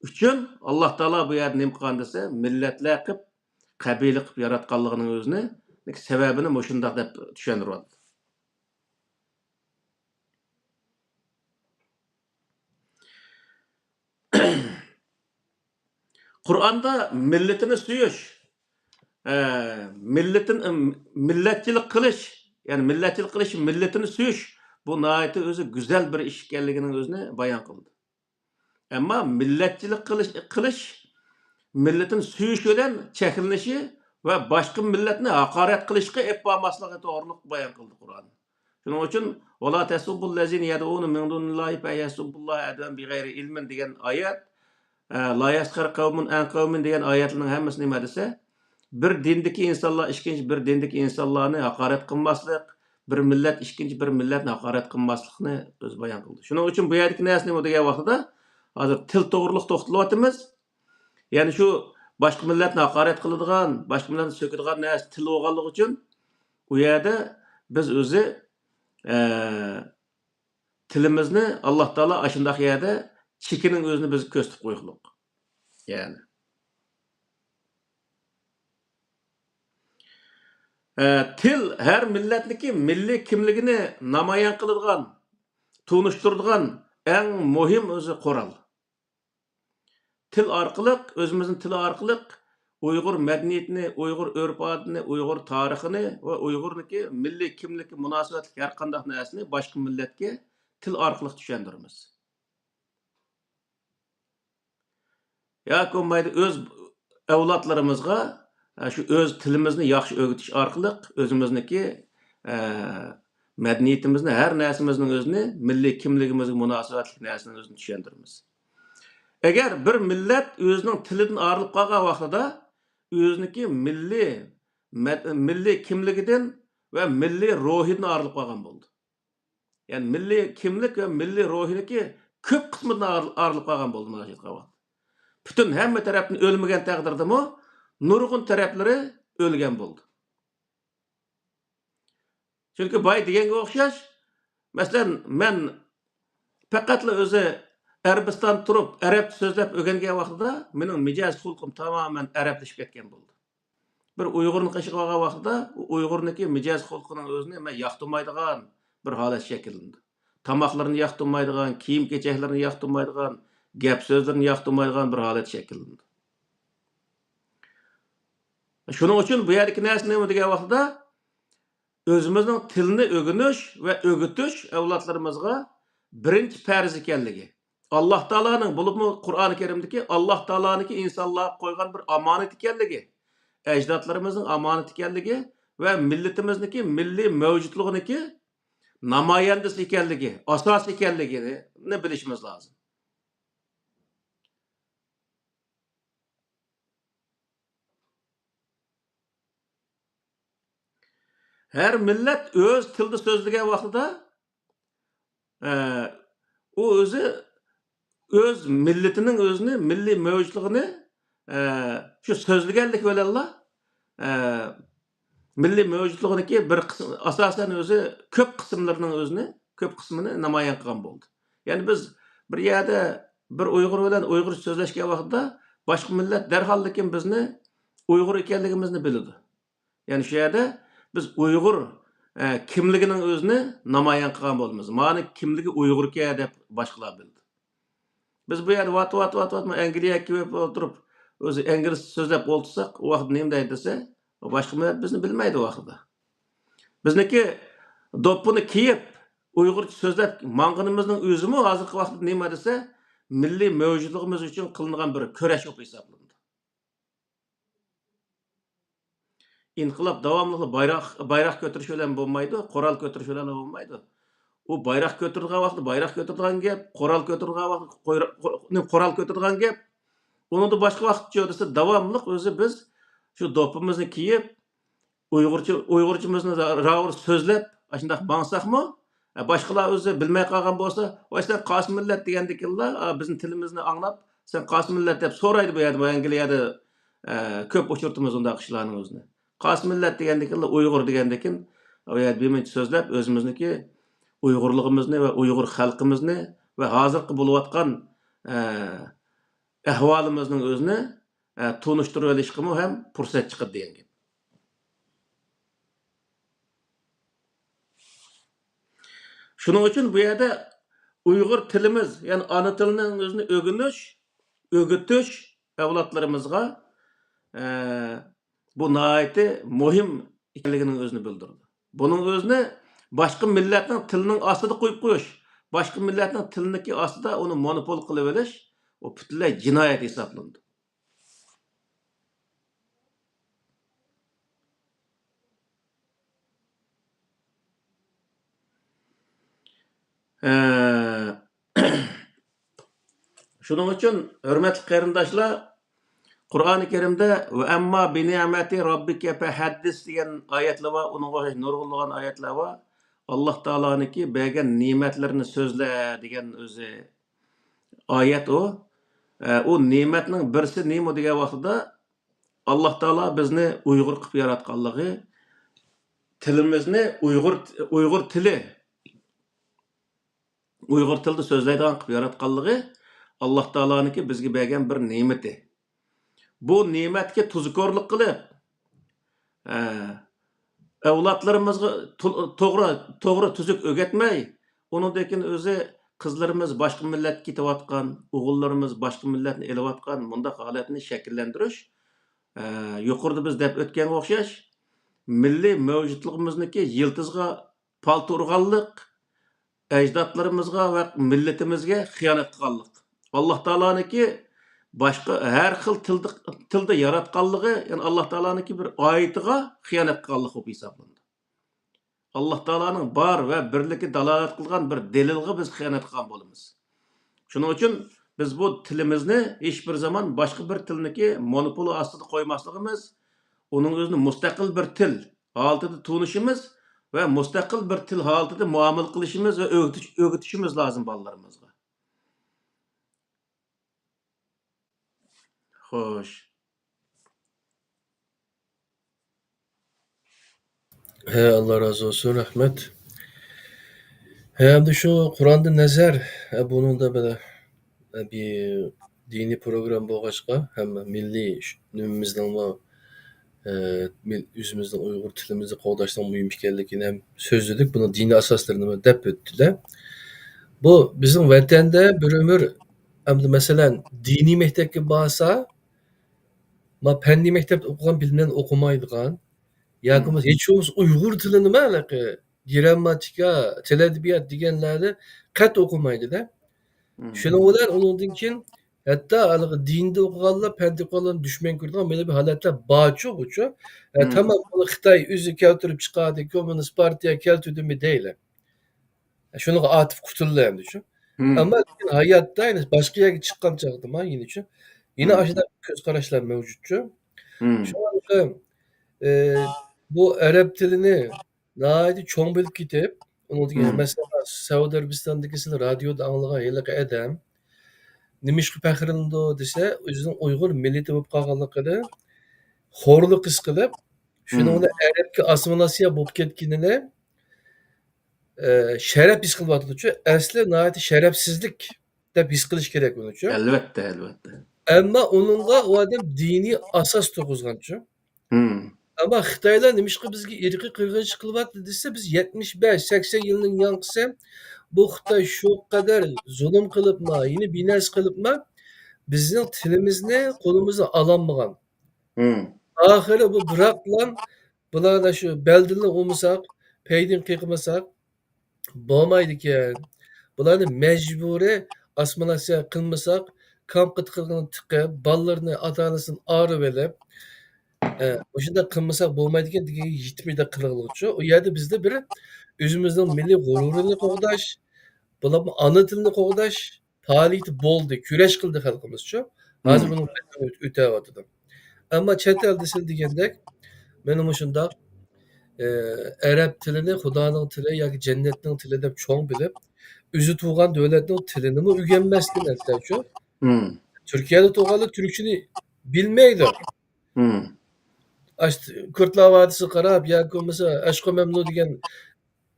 ئۈچۈن ئاللا تائالا بۇ يەردە نېمە قىلغان دېسە، مىللەتلەر قىلىپ، قەبىلە قىلىپ ياراتقانلىقىنىڭ ئۆزىنى، سەۋەبىنى مۇشۇنداق دەپ چۈشەندۈرۈۋاتىدۇ. قۇرئاندا مىللىتىنى سۆيۈش، ئە، مىللىتىن-، مىللەتچىلىك قىلىش، يەنى مىللەتچىلىك قىلىش، مىللىتىنى سۆيۈش، بۇ ناھايىتى ئۆزى گۈزەل بىر ئىش ئىكەنلىكىنىڭ ئۆزىنى بايان قىلدى. ئەمما مىللەتچىلىك قىلىش، قىلىش، مىللىتىنى سۆيۈش بىلەن چەكلىنىشى ۋە باشقا مىللەتنى ھاقارەت قىلىشقا ئېلىپ بارماسلىقى توغرىلىق بايان قىلدى قۇرئان. شۇنىڭ ئۈچۈن، «ولا تسبوا الذين يدعون من دون الله فيسبوا الله عدوا بغير علم» دېگەن ئايەت، ئە، «لا يسخر قوم عن قوم» دېگەن ئايەتلەرنىڭ ھەممىسى نېمە دېسە، بىر دىندىكى ئىنسانلار ئىككىنچى بىر دىندىكى ئىنسانلارنى ھاقارەت قىلماسلىق، بىر مىللەت ئىككىنچى بىر مىللەتنى ھاقارەت قىلماسلىقنى ئۆزى بايان قىلدى. شۇنىڭ ئۈچۈن بۇ يەردىكى نەرسە نېمە دېگەن ۋاقتىدا، ھازىر تىل توغرۇلۇق توختىلىۋاتىمىز. يەنى شۇ باشقا مىللەتنى ھاقارەت قىلىدىغان، باشقا مىللەتنى سۆكىدىغان نەرسە تىل بولغانلىقى ئۈچۈن، ئۇ يەردە بىز ئۆزى، ئە، تىلىمىزنى ئاللا تائالا ئاشۇنداق يەردە چېكىنىڭ ئۆزىنى بىز كۆرسىتىپ قويغۇلۇق. يەنى. ئە، تىل ھەر مىللەتنىڭكى مىللىي كىملىكىنى نامايان قىلىدىغان، تونۇشتۇرىدىغان ئەڭ مۇھىم ئۆزى قورال. تىل ئارقىلىق، ئۆزىمىزنىڭ تىلى ئارقىلىق ئۇيغۇر مەدەنىيىتىنى، ئۇيغۇر ئۆرپ-ئادىتىنى، ئۇيغۇر تارىخىنى ۋە ئۇيغۇرنىڭكى مىللىي كىملىككە مۇناسىۋەتلىك ھەر قانداق نەرسىنى باشقا مىللەتكە تىل ئارقىلىق چۈشەندۈرىمىز. ياكى بولمايدۇ، ئۆز ئەۋلادلىرىمىزغا، ئە، شۇ ئۆز تىلىمىزنى ياخشى ئۆگىتىش ئارقىلىق ئۆزىمىزنىڭكى، ئە، مەدەنىيىتىمىزنى، ھەر نەرسىمىزنىڭ ئۆزىنى، مىللىي كىملىكىمىزگە مۇناسىۋەتلىك نەرسىنىڭ ئۆزىنى چۈشەندۈرىمىز. ئەگەر بىر مىللەت ئۆزىنىڭ تىلىدىن ئايرىلىپ قالغان ۋاقتىدا ئۆزىنىڭكى مىللىي، مەد-، مىللىي كىملىكىدىن ۋە مىللىي روھىدىن ئايرىلىپ قالغان بولىدۇ. يەنى مىللىي كىملىك ۋە مىللىي روھىنىڭكى كۆپ قىسمىدىن ئار-، ئايرىلىپ قالغان بولدى مۇناسىۋەتلىك ۋاقىت. پۈتۈن ھەممە تەرەپتىن ئۆلمىگەن تەقدىردىمۇ نۇرغۇن تەرەپلىرى ئۆلگەن بولدى. چۈنكى بايا دېگەنگە ئوخشاش، مەسىلەن، مەن پەقەتلا ئۆزى ئەرەبىستاندا تۇرۇپ ئەرەبچە سۆزلەپ ئۆگەنگەن ۋاقتىدا مېنىڭ مىجەز خۇلقۇم تامامەن ئەرەبلىشىپ كەتكەن بولدى. بىر ئۇيغۇرنىڭ قېشىغا بارغان ۋاقتىدا، ئۇ ئۇيغۇرنىڭكى مىجەز خۇلقىنىڭ ئۆزىنى مەن ياقتۇرمايدىغان بىر ھالەت شەكىللىنىدۇ. تاماقلىرىنى ياقتۇرمايدىغان، كىيىم-كېچەكلىرىنى ياقتۇرمايدىغان، گەپ-سۆزلىرىنى ياقتۇرمايدىغان بىر ھالەت شەكىللىنىدۇ. شۇنىڭ ئۈچۈن بۇ يەردىكى نەرسە نېمە دېگەن ۋاقتىدا، ئۆزىمىزنىڭ تىلنى ئۆگىنىش ۋە ئۆگىتىش ئەۋلادلىرىمىزغا بىرىنچى پەرز ئىكەنلىكى، ئاللا تائالانىڭ، بولۇپمۇ قۇرئانى كەرىمدىكى ئاللا تائالانىڭكى ئىنسانلارغا قويغان بىر ئامانەت ئىكەنلىكى، ئەجدادلىرىمىزنىڭ ئامانىتى ئىكەنلىكى ۋە مىللىتىمىزنىڭكى مىللىي مەۋجۇتلۇقىنىڭكى نامايەندىسى ئىكەنلىكى، ئاساسى ئىكەنلىكىنى بىلىشىمىز لازىم. ھەر مىللەت ئۆز تىلىدا سۆزلىگەن ۋاقتىدا، ئە، ئۇ ئۆزى ئۆز مىللىتىنىڭ ئۆزىنى، مىللىي مەۋجۇتلۇقىنى، ئە، شۇ سۆزلىگەنلىكى بىلەنلا، ئە، مىللىي مەۋجۇتلۇقىنىڭكى بىر قىسىم، ئاساسەن ئۆزى كۆپ قىسىملىرىنىڭ ئۆزىنى، كۆپ قىسمىنى نامايان قىلغان بولدى. يەنى بىز بىر يەردە بىر ئۇيغۇر بىلەن ئۇيغۇرچە سۆزلەشكەن ۋاقتىدا باشقا مىللەت دەرھاللىكىن بىزنى ئۇيغۇر ئىكەنلىكىمىزنى بىلىدۇ. يەنى شۇ يەردە بىز ئۇيغۇر، ئە، كىملىكىنىڭ ئۆزىنى نامايان قىلغان بولىمىز. مانا كىملىكى ئۇيغۇركەن دەپ باشقىلار بىلىدۇ. بىز بۇ يەردە ۋات، ۋات، ۋات، ۋات، ئەنگلىيەگە كېلىپ ئولتۇرۇپ، ئۆزى ئىنگلىزچە سۆزلەپ ئولتۇرساق، ئۇ ۋاقىت نېمە دەيدۇ دېسە، باشقا مىللەت بىزنى بىلمەيدۇ ئۇ ۋاقىتتا. بىزنىڭكى دوپپىنى كىيىپ، ئۇيغۇرچە سۆزلەپ ماڭغىنىمىزنىڭ ئۆزىمۇ ھازىرقى ۋاقىتتا نېمە دېسە، مىللىي مەۋجۇتلۇقىمىز ئۈچۈن قىلىنغان بىر كۈرەش بولۇپ ھېسابلىنىدۇ. ئىنقىلاب داۋاملىق بايراق، بايراق كۆتۈرۈش بىلەن بولمايدۇ، قورال كۆتۈرۈش بىلەن بولمايدۇ. ئۇ بايراق كۆتۈرىدىغان ۋاقىتتا بايراق كۆتۈرىدىغان گەپ، قورال كۆتۈرىدىغان ۋاقىتتا قويرا-، قو-، نېمە، قورال كۆتۈرىدىغان گەپ. ئۇنىڭدىن باشقا ۋاقىتچۇ دېسە، داۋاملىق ئۆزى بىز شۇ دوپپىمىزنى كىيىپ، ئۇيغۇرچە، ئۇيغۇرچىمىزنى راۋۇر سۆزلەپ، ئاشۇنداق ماڭساقمۇ، ئە، باشقىلار ئۆزى بىلمەي قالغان بولسا، ۋاي، سەن قايسى مىللەت دېگەندىكىنلا، ئا، بىزنىڭ تىلىمىزنى ئاڭلاپ، سەن قايسى مىللەت دەپ سورايدۇ بۇ يەردە، بۇ ئەنگلىيەدە، ئە، كۆپ ئۇچرىتىمىز ئۇنداق ئىشلارنى ئۆزىنى. قايسى مىللەت دېگەندىكىنلا ئۇيغۇر دېگەندىكىن، ئۇ يەردە بىرمۇنچە سۆزلەپ، ئۆزىمىزنىڭكى ئۇيغۇرلۇقىمىزنى ۋە ئۇيغۇر خەلقىمىزنى ۋە ھازىرقى بولۇۋاتقان، ئە، ئەھۋالىمىزنىڭ ئۆزىنى، ئە، تونۇشتۇرۇۋېلىشقىمۇ ھەم پۇرسەت چىقىدۇ دېگەن گەپ. شۇنىڭ ئۈچۈن بۇ يەردە ئۇيغۇر تىلىمىز، يەنى ئانا تىلنىڭ ئۆزىنى ئۆگىنىش، ئۆگىتىش ئەۋلادلىرىمىزغا، ئە، بۇ ناھايىتى مۇھىم ئىكەنلىكىنىڭ ئۆزىنى بىلدۈرىدۇ. بۇنىڭ ئۆزىنى باشقا مىللەتنىڭ تىلىنىڭ ئاستىدا قويۇپ قويۇش، باشقا مىللەتنىڭ تىلىنىڭكى ئاستىدا ئۇنى مونوپول قىلىۋېلىش، ئۇ پۈتۈنلەي جىنايەت ھېسابلىنىدۇ. ئە، شۇنىڭ ئۈچۈن، ھۆرمەتلىك قېرىنداشلار، قۇرئانى كەرىمدە «ۋە ئەمما بىنىئمەتى رەببىكە فەھەددىس» دېگەن ئايەتلەر بار، ئۇنىڭغا ئوخشاش نۇرغۇنلىغان ئايەتلەر بار. ئاللا تائالانىڭكى بەرگەن نېمەتلىرىنى سۆزلە دېگەن ئۆزى ئايەت ئۇ. ئە، ئۇ نېمەتنىڭ بىرسى نېمە دېگەن ۋاقتىدا، ئاللا تائالا بىزنى ئۇيغۇر قىلىپ ياراتقانلىقى، تىلىمىزنى ئۇيغۇر، ئۇيغۇر تىلى، ئۇيغۇر تىلىدا سۆزلەيدىغان قىلىپ ياراتقانلىقى ئاللا تائالانىڭكى بىزگە بەرگەن بىر نېمىتى. بۇ نېمەتكە تۇزكورلۇق قىلىپ، ئە، ئەۋلادلىرىمىزغا تول-، توغرا، توغرا تۈزۈك ئۆگەتمەي، ئۇنىڭدىن كېيىن ئۆزى قىزلىرىمىز باشقا مىللەتكە كېتىۋاتقان، ئوغۇللىرىمىز باشقا مىللەتنى ئېلىۋاتقان مۇنداق ھالەتنى شەكىللەندۈرۈش، ئە، يۇقىرىدا بىز دەپ ئۆتكەنگە ئوخشاش، مىللىي مەۋجۇتلۇقىمىزنىڭكى يىلتىزىغا پالتا ئۇرغانلىق، ئەجدادلىرىمىزغا ۋە مىللىتىمىزگە خىيانەت قىلغانلىق. ئاللا تائالانىڭكى باشقا ھەر خىل تىلدا، تىلدا ياراتقانلىقى، يەنى ئاللا تائالانىڭكى بىر ئايىتىغا خىيانەت قىلغانلىق بولۇپ ھېسابلىنىدۇ. ئاللا تائالانىڭ بار ۋە بىرلىكى دالالەت قىلغان بىر دەلىلغا بىز خىيانەت قىلغان بولىمىز. شۇنىڭ ئۈچۈن بىز بۇ تىلىمىزنى ھېچ بىر زامان باشقا بىر تىلنىڭكى مونوپولى ئاستىدا قويماسلىقىمىز، ئۇنىڭ ئۆزىنى مۇستەقىل بىر تىل ھالىتىدە تونۇشىمىز ۋە مۇستەقىل بىر تىل ھالىتىدە مۇئامىلە قىلىشىمىز ۋە ئۆگىتىش، ئۆگىتىشىمىز لازىم بالىلىرىمىزغا. خوش. ھە، ئاللا رازى بولسۇن، رەھمەت. ھە، ئەمدى شۇ قۇراندىن نەزەر، ھە، بۇنىڭدا بىر، ھە، بىر دىنىي پروگرامما بولغاچقا، ھەم مىللىي ش-، نېمىمىزنىڭمۇ، ھە، مىل-، ئۆزىمىزنىڭ ئۇيغۇر تىلىمىزنى قوغداشنىڭ مۇھىم ئىكەنلىكىنى ھەم سۆزلىدۇك، بۇنىڭ دىنىي ئاساسلىرىنىمۇ دەپ ئۆتتى-دە. بۇ بىزنىڭ ۋەتەندە بىر ئۆمۈر، ئەمدى مەسىلەن، دىنىي مەكتەپكە بارسا، ما پەننىي مەكتەپتە ئوقۇغان بىلىم بىلەن ئوقۇمايدىغان، ياكى مم. بولمىسا ھېچ بولمىسا ئۇيغۇر تىلىنىمۇ ھېلىقى گرامماتىكا، تىل ئەدەبىيات دېگەنلەرنى قەتئىي ئوقۇمايدۇ-دە. مم. شۇنىڭ بىلەن ئۇنىڭدىن كېيىن ھەتتا ھېلىقى دىندا ئوقۇغانلار، پەندە ئوقۇغانلارنى دۈشمەن كۆرىدىغان مانا بىر ھالەتلەر بارچۇ، بۇچۇ. ئە، مم. تامام بۇنى خىتاي ئۆزى كەلتۈرۈپ چىقاردى، كوممۇنىست پارتىيە كەلتۈردىمۇ دەيلى. شۇنىڭغا ئاتىپ قۇتۇلدى ئەمدىچۇ. مم. ئەمما لېكىن ھاياتتا يەنە باشقا يەرگە چىققان چاغدىما يەنىچۇ، يەنە مم. ئاشۇنداق كۆز قاراشلار مەۋجۇتچۇ. مم. شۇڭا، ئە، بۇ ئەرەب تىلىنى ناھايىتى چوڭ بىلىپ كېتىپ، ئۇنىڭدىكى مم. مەسىلەن، سەئۇدى ئەرەبىستاندىكى سىلەر رادىيودا ئاڭلىغان ھېلىقى ئادەم نېمىشقا پەخىرلىنىدۇ دېسە، ئۆزىنىڭ ئۇيغۇر مىللىتى بولۇپ قالغانلىقىنى خورلۇق ھېس قىلىپ، شۇنىڭ مم. بىلەن ئەرەبكە ئاسسىمىلياتسىيە بولۇپ كەتكىنىنى ئە، شەرەپ ھېس قىلىۋاتىدۇچۇ. ئەسلى ناھايىتى شەرەپسىزلىك دەپ ھېس قىلىش كېرەك ئۇنىچۇ. ئەلۋەتتە، ئەلۋەتتە. ئەمما ئۇنىڭغا ئۇ ئادەم دىنىي ئاساس تۇرغۇزغانچۇ. مم. ئەمما خىتايلار نېمىشقا بىزگە ئىرقىي قىرغىنچىلىق قىلىۋاتىدۇ دېسە، بىز يەتمىش بەش، سەكسەن يىلنىڭ ياڭقىسى بۇ خىتاي شۇ قەدەر زۇلۇم قىلىپمۇ، يەنە بىر نەرسە قىلىپمۇ، بىزنىڭ تىلىمىزنى قولىمىزغا ئالالمىغان. مم. ئاخىرى بۇ بىراقلا بۇلارنى شۇ بەلدىنلا ئۇرمىساق، پەيدىن قېقىمىساق بولمايدىكەن. بۇلارنى مەجبۇرىي ئاسسىمىلياتسىيە قىلمىساق، كامپقا تىقىلغىنى تىقىپ، بالىلىرىنى ئاتا-ئانىسىدىن ئايرىۋېلىپ، ئە، مۇشۇنداق قىلمىساق بولمايدىكەن دېگەن يېتىمىدە قىلغۇچۇ. ئۇ يەردە بىزدە بىر ئۆزىمىزنىڭ مىللىي غۇرۇرىنى قوغداش، بولۇپمۇ ئانا تىلنى قوغداش، پائالىيىتى بولدى، كۈرەش قىلدى خەلقىمىزچۇ. ھازىر مم. ئۇنىڭ ئۆتەۋاتىدۇ. ئەمما چەت ئەلدە سىز دېگەندەك، مانا مۇشۇنداق، ئە، ئەرەب تىلىنى خۇدانىڭ تىلى ياكى جەننەتنىڭ تىلى دەپ چوڭ بىلىپ، ئۆزى تۇغقان دۆلەتنىڭ تىلىنىمۇ ئۆگەنمەسكىن ھەتتاچۇ. مم. تۈركىيەدە تۇغقانلار تۈركچىنى بىلمەيدۇ. مم. ئاشۇ كۇردلار ۋادىسىغا قاراپ ياكى بولمىسا ئەشقۇ مەمنۇ دېگەن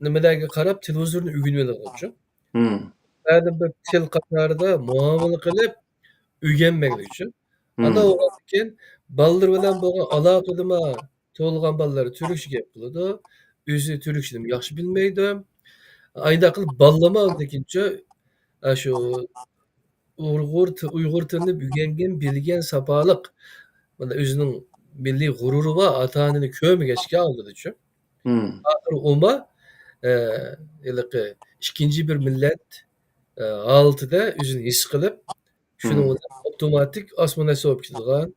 نېمىلەرگە قاراپ تېلېۋىزورنى ئۆگىنىۋېلىدىچۇ. مم. بەزى بىر تىل قاتارىدا مۇئامىلە قىلىپ ئۆگەنمەكلىكچۇ. مم. ئانداق بولغاندىكىن بالىلىرى بىلەن بولغان ئالاقىدىمۇ تۇغۇلغان بالىلار تۈركچە گەپ قىلىدۇ. ئۆزى تۈركچىنىمۇ ياخشى بىلمەيدۇ. ئاينداق قىلىپ بالىلىرىمۇ ئاندىكىنچە، ئاشۇ ئۇيغۇر تى-، ئۇيغۇر تىلىنى ئۆگەنگەن، بىلگەن ساپالىق، مانا ئۆزىنىڭ مىللىي غۇرۇرى بار ئاتا-ئانىنى كۆرمىگەچكە ئالدىدىچۇ. مم. ئاخىرى ئۇمۇ، ئە، ھېلىقى ئىككىنچى بىر مىللەت، ئە، ھالىتىدە ئۆزىنى ھېس قىلىپ، شۇنىڭ مم. بىلەن ئاپتوماتىك ئاسسىمىلياتسىيە بولۇپ كېتىدىغان،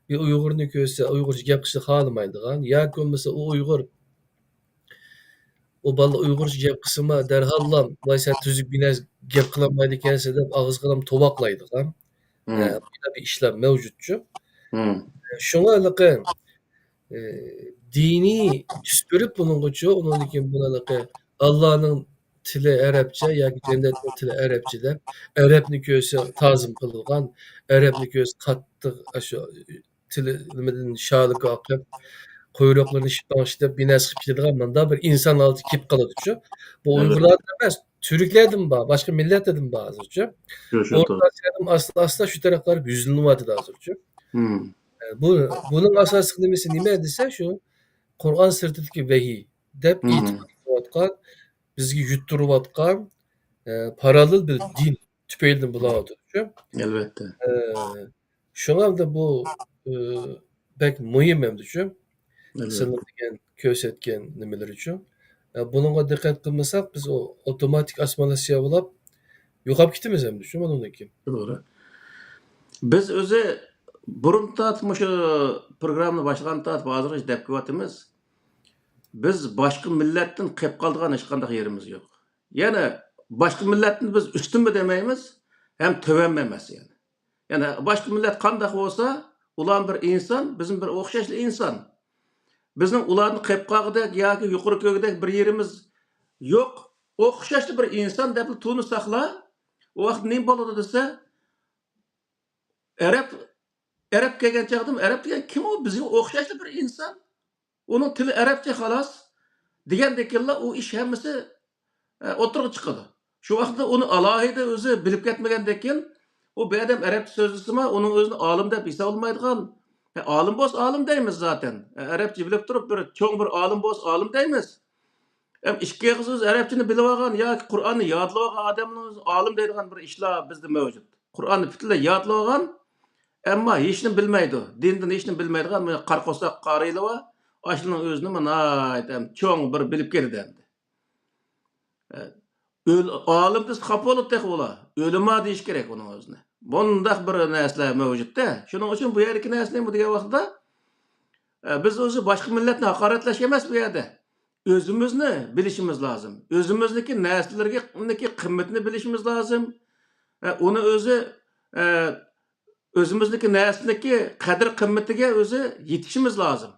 بىر ئۇيغۇرنى كۆرسە ئۇيغۇرچە گەپ قىلىشنى خالىمايدىغان، ياكى بولمىسا ئۇ ئۇيغۇر ئۇ بالا ئۇيغۇرچە گەپ قىلسىمۇ، دەرھاللا، ۋاي، سەن تۈزۈك بىر نەرسە گەپ قىلالمايدىكەنسەن دەپ ئاغزىغىلا توۋاقلايدىغان، مم. ئە، بۇنداق بىر ئىشلار مەۋجۇتچۇ. مم. شۇڭا ھېلىقى، ئە، دىنىي تۈس بېرىپ بۇنىڭغىچۇ، ئۇنىڭدىن كېيىن بۇنى ھېلىقى ئاللانىڭ تىلى ئەرەبچە ياكى جەننەتنىڭ تىلى ئەرەبچە دەپ، ئەرەبنى كۆرسە تازىم قىلىدىغان، ئەرەبنى كۆرسە قاتتىق، ئاشۇ تىلى نېمىدىن شالىكى ئاقىپ، قۇيرۇقلىرىنى شىپپاڭ شىدەپ، بىنەس قىلىپ كېتىدىغان مۇنداق بىر ئىنسان ھالىتى كېلىپ قالىدۇچۇ. بۇ ئەلۋەتتە. ئۇيغۇرلاردا ئەمەس، تۈركلەردىمۇ بار، باشقا مىللەتلەردىمۇ بار ھازىرچۇ. شۇ، شۇ، ئورتا توغرا. ئاسىيادىمۇ ئاستا-ئاستا شۇ تەرەپكە قاراپ يۈزلىنىۋاتىدۇ ھازىرچۇ. مم. ئە، بۇ، بۇنىڭ ئاساسلىق نېمىسى نېمە دېسە، شۇ قۇرئان سىرتىدىكى ۋەھىي دەپ ئېتىقاد قىلىۋاتقان، بىزگە يۇتتۇرۇۋاتقان، ئە، پاراللېل بىر دىن تۈپەيلىدىن بولۇۋاتىدۇ. ئەلۋەتتە. ئە، شۇڭا ئەمدى بۇ، ئە، بەك مۇھىم ئەمدى شۇ. سىلەر دېگەن كۆرسەتكەن نېمىلىرى شۇ. ئە، بۇنىڭغا دىققەت قىلمىساق، بىز ئو-، ئاپتوماتىك ئاسسىمىلياتسىيە بولاپ يوقاپ كېتىمىز ئەمدى شۇ بۇنىڭدىن كېيىن. توغرا. بىز ئۆزى بۇرۇن تارتىپ مۇشۇ پروگراممىنى باشلىغان تارتىپ ھازىرغىچە دەپ كېلىۋاتىمىز. بىز باشقا مىللەتتىن قېلىپ قالىدىغان ھېچقانداق يېرىمىز يوق. يەنى باشقا مىللەتنى بىز ئۈستۈنمۇ دېمەيمىز، ھەم تۆۋەنمۇ ئەمەس يەنى. يەنى باشقا مىللەت قانداق بولسا، ئۇلار بىر ئىنسان، بىزمۇ بىر ئوخشاشلا ئىنسان. بىزنىڭ ئۇلاردىن قېلىپ قالغۇدەك ياكى يۇقىرى كۆرگۈدەك بىر يېرىمىز يوق. ئوخشاشلا بىر ئىنسان دەپلا تونۇساقلا، ئۇ ۋاقىت نېمە بولىدۇ دېسە، ئەرەب، ئەرەب كەلگەن چاغدىمۇ، ئەرەب دېگەن كىم ئۇ؟ بىزگە ئوخشاشلا بىر ئىنسان. ئۇنىڭ تىلى ئەرەبچە خالاس دېگەندىكىنلا ئۇ ئىش ھەممىسى، ئە، ئوتتۇرىغا چىقىدۇ. شۇ ۋاقىتتا ئۇنى ئالاھىدە ئۆزى بىلىپ كەتمىگەندىكىن، ئۇ بىر ئادەم ئەرەبچە سۆزلىسىمۇ، ئۇنىڭ ئۆزىنى ئالىم دەپ ھېسابلىمايدىغان. ئە، ئالىم بولسا ئالىم دەيمىز زاتەن. ئە، ئەرەبچە بىلىپ تۇرۇپ بىر چوڭ بىر ئالىم بولسا ئالىم دەيمىز. ئەم ئىككى ئېغىز ئۆزى ئەرەبچىنى بىلىۋالغان ياكى قۇرئاننى يادلىۋالغان ئادەمنىڭ ئۆزى ئالىم دەيدىغان بىر ئىشلار بىزدە مەۋجۇت. قۇرئاننى پۈتۈنلەي يادلىۋالغان، ئەمما ھېچنى بىلمەيدۇ. دىندىن ھېچنى بىلمەيدىغان مانا قارا قورساق قارىيلار بار. ئاشۇنىڭ ئۆزىنى مانا ناھايىتى ھەم چوڭ بىر بىلىپ كېلىدۇ ئەمدى. ئۆل-، ئالىم دېسە خاپا بولىدۇ تېخى ئۇلار. ئۆلىما دېيىش كېرەك ئۇنىڭ ئۆزىنى. بۇنداق بىر نەرسىلەر مەۋجۇتتە. شۇنىڭ ئۈچۈن بۇ يەردىكى نەرسە نېمە دېگەن ۋاقىتتا، ئە، بىز ئۆزى باشقا مىللەتنى ھاقارەتلەش ئەمەس بۇ يەردە. ئۆزىمىزنى بىلىشىمىز لازىم. ئۆزىمىزنىڭكى نەرسىلىرىنىڭكى قىممىتىنى بىلىشىمىز لازىم. ئە، ئۇنى ئۆزى، ئە، ئۆزىمىزنىڭكى نەرسىنىڭكى قەدىر قىممىتىگە ئۆزى يېتىشىمىز لازىم.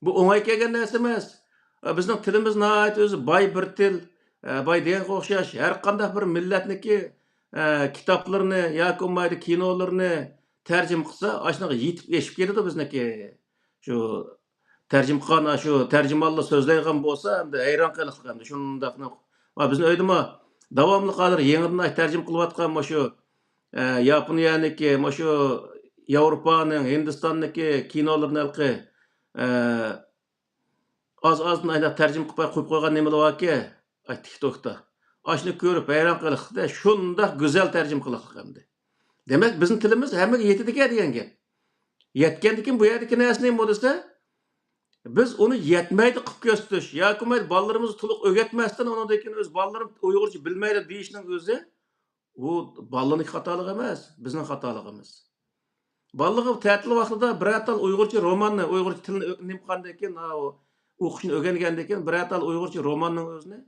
بۇ ئوڭاي كەلگەن نەرسە ئەمەس. ئە، بىزنىڭ تىلىمىز ناھايىتى ئۆزى باي بىر تىل. ئە، باي دېگەنگە ئوخشاش، ھەر قانداق بىر مىللەتنىڭكى، ئە، كىتابلىرىنى ياكى بولمايدۇ كىنولىرىنى تەرجىمە قىلسا، ئاشۇنىڭغا يېتىپ ئېشىپ كېتىدۇ بىزنىڭكى. شۇ تەرجىمە قىلغان، شۇ تەرجىمانلار سۆزلەيدىغان بولسا، ئەمدى ھەيران قېلىقلىق ئەمدى شۇنداق. ۋە بىزنىڭ ئۆيدىمۇ داۋاملىق ھازىر يېڭىدىن تەرجىمە قىلىۋاتقان مۇشۇ، ئە، ياپونىيەنىڭكى، مۇشۇ ياۋروپانىڭ، ھىندىستاننىڭكى كىنولىرىنى ھېلىقى، ئە، ئاز-ئازدىن ئايلاپ تەرجىمە قىلىپ قويۇپ قويغان نېمىلەر باركى، ئاي، تىكتوكتا. ئاشۇنى كۆرۈپ ھەيران قېلىقلىق-دە، شۇنداق گۈزەل تەرجىمە قىلىقلىق ئەمدى. دېمەك، بىزنىڭ تىلىمىز ھەممىگە يېتىدىكەن دېگەن گەپ. يەتكەندىكىن بۇ يەردىكى نەرسە نېمە دېسە، بىز ئۇنى يەتمەيدۇ قىلىپ كۆرسىتىش ياكى بولمايدۇ بالىلىرىمىزنى تولۇق ئۆگەتمەستىن، ئۇنىڭدىن كېيىن ئۆز بالىلىرىم ئۇيغۇرچە بىلمەيدۇ دېيىشنىڭ ئۆزى، ئۇ بالىنىڭ خاتالىقى ئەمەس، بىزنىڭ خاتالىقىمىز. بالىلىرغا تەتىل ۋاقتىدا بىرەر تال ئۇيغۇرچە روماننى، ئۇيغۇرچە تىلنى ئۆ-، نېمە قىلغاندىن كېيىن، ھا، ئۇ ئوقۇشنى ئۆگەنگەندىن كېيىن بىرەر تال ئۇيغۇرچە روماننىڭ ئۆزىنى،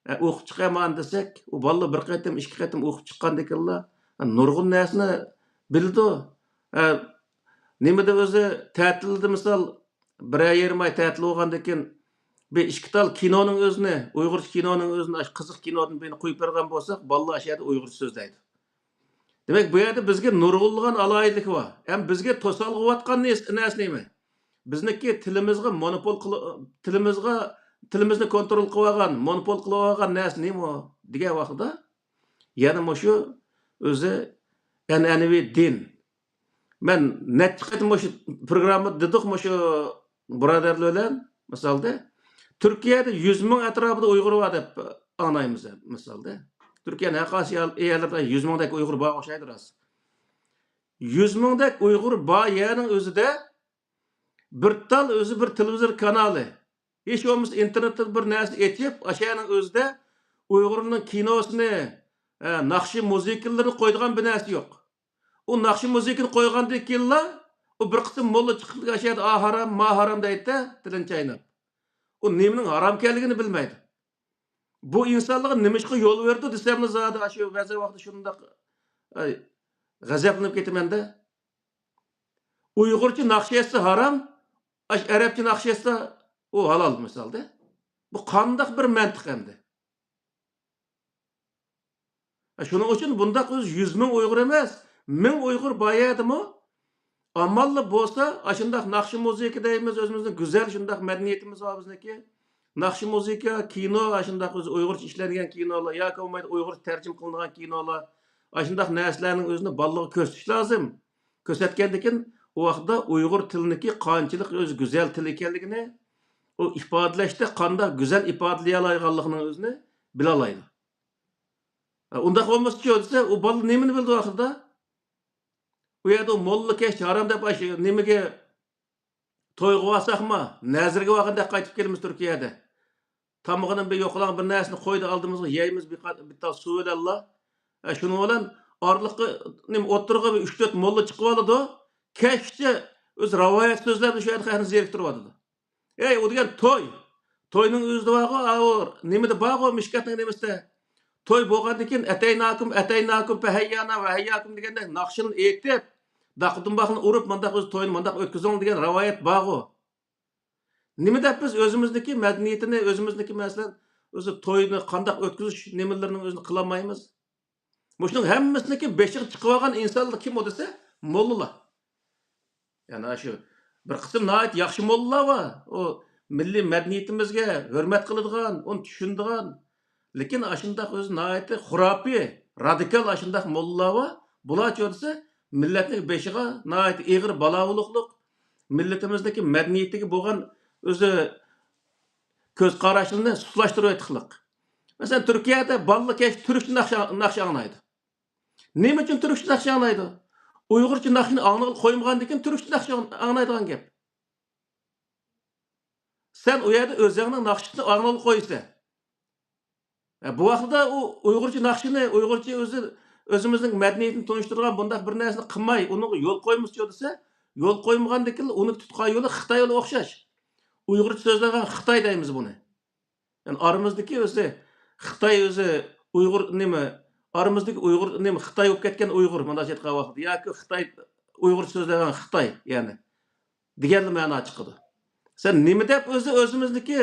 ئە، ئوقۇپ چىقايمەن دېسەك، ئۇ بالىلار بىر قېتىم، ئىككى قېتىم ئوقۇپ چىققاندىن كېيىنلا، ئە، نۇرغۇن نەرسىنى بىلىدۇ. ئە، نېمىدە ئۆزى تەتىلدە مىسال، بىرەر يېرىم ئاي تەتىل بولغاندىن كېيىن، بىر ئىككى تال كىنونىڭ ئۆزىنى، ئۇيغۇرچە كىنونىڭ ئۆزىنى، ئاشۇ قىزىق كىنودىن بىرنى قويۇپ بەرگەن بولساق، بالىلار ئاشۇ يەردە ئۇيغۇرچە سۆزلەيدۇ. دېمەك، بۇ يەردە بىزگە نۇرغۇنلىغان ئالاھىدىلىك بار. ھەم بىزگە توسالغۇ بولۇۋاتقان نەرس-، نەرسە نېمە؟ بىزنىڭكى تىلىمىزغا مونوپول قىل-، تىلىمىزغا، تىلىمىزنى كونترول قىلىۋالغان، مونوپول قىلىۋالغان نەرسە نېمە دېگەن ۋاقىتتا، يەنە مۇشۇ ئۆزى ئەنئەنىۋى دىن. مەن نەچچە قېتىم مۇشۇ پروگراممىدا دېدۇق، مۇشۇ بۇرادەرلەر بىلەن مىسالدا، تۈركىيەدە يۈز مىڭ ئەتراپىدا ئۇيغۇر بار دەپ ئاڭلايمىز مىسالدا. تۈركىيەنىڭ ھەر قايسى يەر-، يەرلىرىدە يۈز مىڭدەك ئۇيغۇر بار ئوخشايدۇ راست. يۈز مىڭدەك ئۇيغۇر بار يەرنىڭ ئۆزىدە بىر تال ئۆزى بىر تېلېۋىزور كانالى، ھېچ بولمىسا ئىنتېرنېتتا بىر نەرسىنى ئېچىپ، ئاشۇ يەرنىڭ ئۆزىدە ئۇيغۇرنىڭ كىنوسىنى، ئە، ناخشا مۇزىكىلىرىنى قويىدىغان بىر نەرسە يوق. ئۇ ناخشا مۇزىكىنى قويغاندىن كېيىنلا، ئۇ بىر قىسىم موللا چىقىپ، ئاشۇ يەردە «ئا ھارام، ما ھارام» دەيدىدە، تىلىنى چايناپ. ئۇ نېمىنىڭ ھارامكەنلىكىنى بىلمەيدۇ. بۇ ئىنسانلارغا نېمىشقا يول بېرىدۇ دېسەملا، زادى ئاشۇ بەزى ۋاقىتتا شۇنداق، ئاي، غەزەپلىنىپ كېتىمەن-دە. ئۇيغۇرچە ناخشا ئېيتسا ھارام، ئاش-، ئەرەبچە ناخشا ئېيتسا ئۇ ھالال مىسالدا. بۇ قانداق بىر مەنتىق ئەمدى؟ شۇنىڭ ئۈچۈن بۇنداق ئۆزى يۈز مىڭ ئۇيغۇر ئەمەس، مىڭ ئۇيغۇر بار يەردىمۇ ئامانلا بولسا، ئاشۇنداق ناخشا مۇزىكا دەيمىز، ئۆزىمىزنىڭ گۈزەل شۇنداق مەدەنىيىتىمىز بار بىزنىڭكى. ناخشا مۇزىكا، كىنو، ئاشۇنداق ئۆزى ئۇيغۇرچە ئىشلەنگەن كىنولار ياكى بولمايدۇ ئۇيغۇرچە تەرجىمە قىلىنغان كىنولار، ئاشۇنداق نەرسىلەرنىڭ ئۆزىنى بالىلارغا كۆرسىتىش لازىم. كۆرسەتكەندىكىن ئۇ ۋاقىتتا ئۇيغۇر تىلىنىڭكى قانچىلىك ئۆزى گۈزەل تىل ئىكەنلىكىنى، ئۇ ئىپادىلەشتە قانداق گۈزەل ئىپادىلىيەلەيدىغانلىقىنىڭ ئۆزىنى بىلالايدۇ. ئە، ئۇنداق بولمىسىچۇ دېسە، ئۇ بالا نېمىنى بىلىدۇ ئاخىرىدا؟ ئۇ يەردە ئۇ موللا كەچتە ھارام دەپ ئاشۇ نېمىگە تويغا بارساقمۇ، نەزىرگە بارغاندەك قايتىپ كېلىمىز تۈركىيەدە. تامىقىنى بىر يوقىلاڭ بىر نەرسىنى قويدى ئالدىمىزغا يەيمىز، بىر قا-، بىر تال سۇ بىلەنلا. ئە، شۇنىڭ بىلەن ئارىلىققا، نېمە، ئوتتۇرىغا بىر ئۈچ تۆت موللا چىقىۋالىدۇ. كەچكىچە ئۆزى رىۋايەت سۆزلەر بىلەن شۇ يەردە خەقنى زېرىكتۈرۈۋاتىدۇ. ئەي، ئۇ دېگەن توي. توينىڭ ئۆزىدە بارغۇ، ئاۋۇ نېمىدە بارغۇ، مىشكاتنىڭ نېمىسىدە. توي بولغاندىن كېيىن، ئەتەيناكۇم، ئەتەيناكۇم، پەھەييانا ۋە ھەيياكۇم دېگەندەك ناخشىلارنى ئېيتىپ، داقا دۇمباقنى ئۇرۇپ، مانداق ئۆزى توينى مانداق ئۆتكۈزۈڭ دېگەن رىۋايەت بارغۇ. نېمە دەپ بىز ئۆزىمىزنىڭكى مەدەنىيىتىنى، ئۆزىمىزنىڭكى، مەسىلەن، ئۆزى توينى قانداق ئۆتكۈزۈش نېمىلىرىنىڭ ئۆزىنى قىلالمايمىز؟ مۇشۇنىڭ ھەممىسىنىڭكى بېشىغا چىقىۋالغان ئىنسانلار كىم ئۇ دېسە، موللىلار. يەنى شۇ بىر قىسىم ناھايىتى ياخشى موللىلار بار. ئۇ مىللىي مەدەنىيىتىمىزگە ھۆرمەت قىلىدىغان، ئۇنى چۈشىنىدىغان. لېكىن ئاشۇنداق ئۆزى ناھايىتى خۇراپىي، رادىكال ئاشۇنداق موللىلار بار. بۇلارچۇ دېسە، مىللەتنىڭ بېشىغا ناھايىتى ئېغىر بالا بولۇقلۇق، مىللىتىمىزنىڭكى مەدەنىيىتىگە بولغان ئۆزى كۆز قاراشلىرىنى سۇسلاشتۇرۇۋېتىقلىق. مەسىلەن، تۈركىيەدە بالىلار كەچ تۈركچە ناخشا، ناخشا ئاڭلايدۇ. نېمە ئۈچۈن تۈركچە ناخشا ئاڭلايدۇ؟ ئۇيغۇرچە ناخشىنى ئاڭلىغىلى قويمىغاندىكىن تۈركچە ناخشا ئاڭلايدىغان گەپ. سەن ئۇ يەردە ئۆزۈڭنىڭ ناخشىسىنى ئاڭلىغىلى قويىسەن. ئە، بۇ ۋاقىتتا ئۇ ئۇيغۇرچە ناخشىنى، ئۇيغۇرچە ئۆزى، ئۆزىمىزنىڭ مەدەنىيىتىنى تونۇشتۇرىدىغان بۇنداق بىر نەرسىنى قىلماي، ئۇنىڭغا يول قويمىسىچۇ دېسە، يول قويمىغاندىكىن ئۇنى تۇتقان يولى خىتاي يولى ئوخشاش. ئۇيغۇرچە سۆزلەيدىغان خىتاي دەيمىز بۇنى. يەنى ئارىمىزدىكى ئۆزى خىتاي ئۆزى ئۇيغۇر نېمە، ئارىمىزدىكى ئۇيغۇر نېمە، خىتاي بولۇپ كەتكەن ئۇيغۇر، مۇنداق ئېيتقان ۋاقىتتا، ياكى خىتاي ئۇيغۇرچە سۆزلەيدىغان خىتاي، يەنى دېگەنلا مەنا چىقىدۇ. سەن نېمە دەپ ئۆزى ئۆزىمىزنىڭكى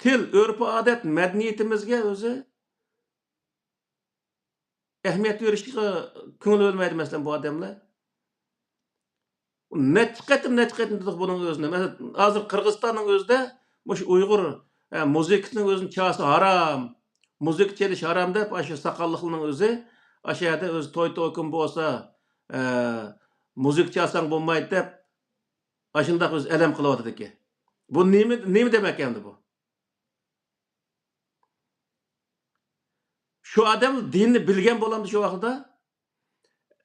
تىل، ئۆرپ-ئادەت، مەدەنىيىتىمىزگە ئۆزى ئەھمىيەت بېرىشكە كۆڭۈل بۆلمەيدۇ، مەسىلەن، بۇ ئادەملەر. نەچچە قېتىم، نەچچە قېتىم دېدۇق بۇنىڭ ئۆزىنى. مەسىلەن، ھازىر قىرغىزىستاننىڭ ئۆزىدە مۇشۇ ئۇيغۇر، ئە، مۇزىكىسىنىڭ ئۆزىنى چالسا ھارام، مۇزىكا چېلىش ھارام دەپ، ئاشۇ ساقاللىقلارنىڭ ئۆزى ئاشۇ يەردە ئۆزى توي توكۇن بولسا، ئە، مۇزىكا چالساڭ بولمايدۇ دەپ، ئاشۇنداق ئۆزى ئەلەم قىلىۋاتىدىكەن. بۇ نېمە، نېمە دېمەك ئەمدى بۇ؟ شۇ ئادەم دىننى بىلگەن بولامدۇ شۇ ۋاقىتتا؟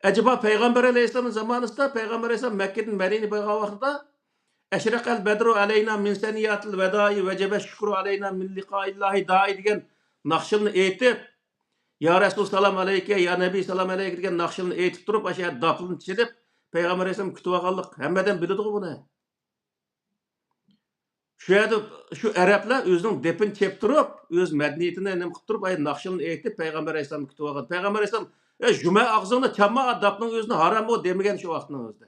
ئەجەبا پەيغەمبەر ئەلەيھىسسالام زامانىسىدا، پەيغەمبەر ئەلەيھىسسالام مەككىدىن مەدىنىگە بارغان ۋاقتىدا، «ئەشرەقەل بەدرۇ ئەلەينا مىن سەنىياتىل ۋەدائى ۋەجەبە شۈكرۇ ئەلەينا مىن لىقائىللاھى دائى» دېگەن ناخشىلارنى ئېيتىپ، «يا رەسۇل سالام ئەلەيكە، يا نەبىي سالام ئەلەيكە» دېگەن ناخشىلارنى ئېيتىپ تۇرۇپ، ئاشۇ يەردە داپلىرىنى چېلىپ، پەيغەمبەر ئەلەيھىسسالام كۈتۈۋالغانلىق ھەممە ئادەم بىلىدىغۇ بۇنى. شۇ يەردە شۇ ئەرەبلەر ئۆزىنىڭ دېپىنى چېلىپ تۇرۇپ، ئۆز مەدەنىيىتىنى نېمە قىلىپ تۇرۇپ، ئاي، ناخشىلارنى ئېيتىپ، پەيغەمبەر ئەلەيھىسسالامنى كۈتۈۋالغان. پەيغەمبەر ئەلەيھىسسالام، «ئەي، جۈمە ئاغزىڭنى چالما، داپنىڭ ئۆزىنى ھارام بۇ» دېمىگەن شۇ ۋاقىتنىڭ ئۆزىدە.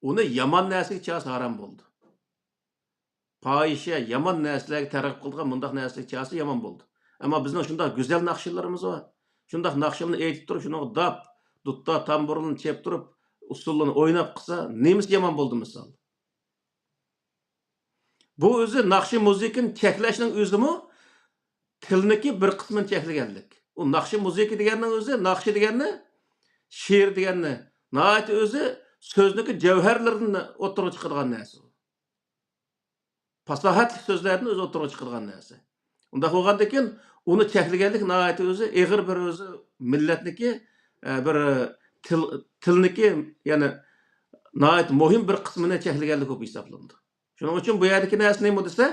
ئۇنى يامان نەرسىگە چالسا ھارام بولدى. پاھىشە، يامان نەرسىلەرگە تەرغىب قىلىدىغان مۇنداق نەرسىلەرگە چالسا يامان بولدى. ئەمما بىزنىڭ شۇنداق گۈزەل ناخشىلىرىمىز بار. شۇنداق ناخشىلارنى ئېيتىپ تۇرۇپ، شۇنىڭغا داپ، دۇتتا، تامبۇرلىنى چېلىپ تۇرۇپ، ئۇسسۇللىرىنى ئويناپ قىلسا، نېمىسى يامان بولدى مىسال؟ بۇ ئۆزى ناخشا مۇزىكىنى چەكلەشنىڭ ئۆزىمۇ تىلنىكى بىر قىسمىنى چەكلىگەنلىك. ئۇ ناخشا مۇزىكا دېگەننىڭ ئۆزى، ناخشا دېگەننى، شېئىر دېگەننى، ناھايىتى ئۆزى سۆزنىڭكى جەۋھەرلىرىدىن ئوتتۇرىغا چىقىدىغان نەرسە. پاساھەتلىك سۆزلەردىن ئۆزى ئوتتۇرىغا چىقىدىغان نەرسە. ئۇنداق بولغاندىكىن، ئۇنى چەكلىگەنلىك ناھايىتى ئۆزى ئېغىر بىر ئۆزى مىللەتنىكى، ئە، بىر تىل، تىلنىكى، يەنى ناھايىتى مۇھىم بىر قىسمىنى چەكلىگەنلىك بولۇپ ھېسابلىنىدۇ. شۇنىڭ ئۈچۈن بۇ يەردىكى نەرسە نېمە دېسە،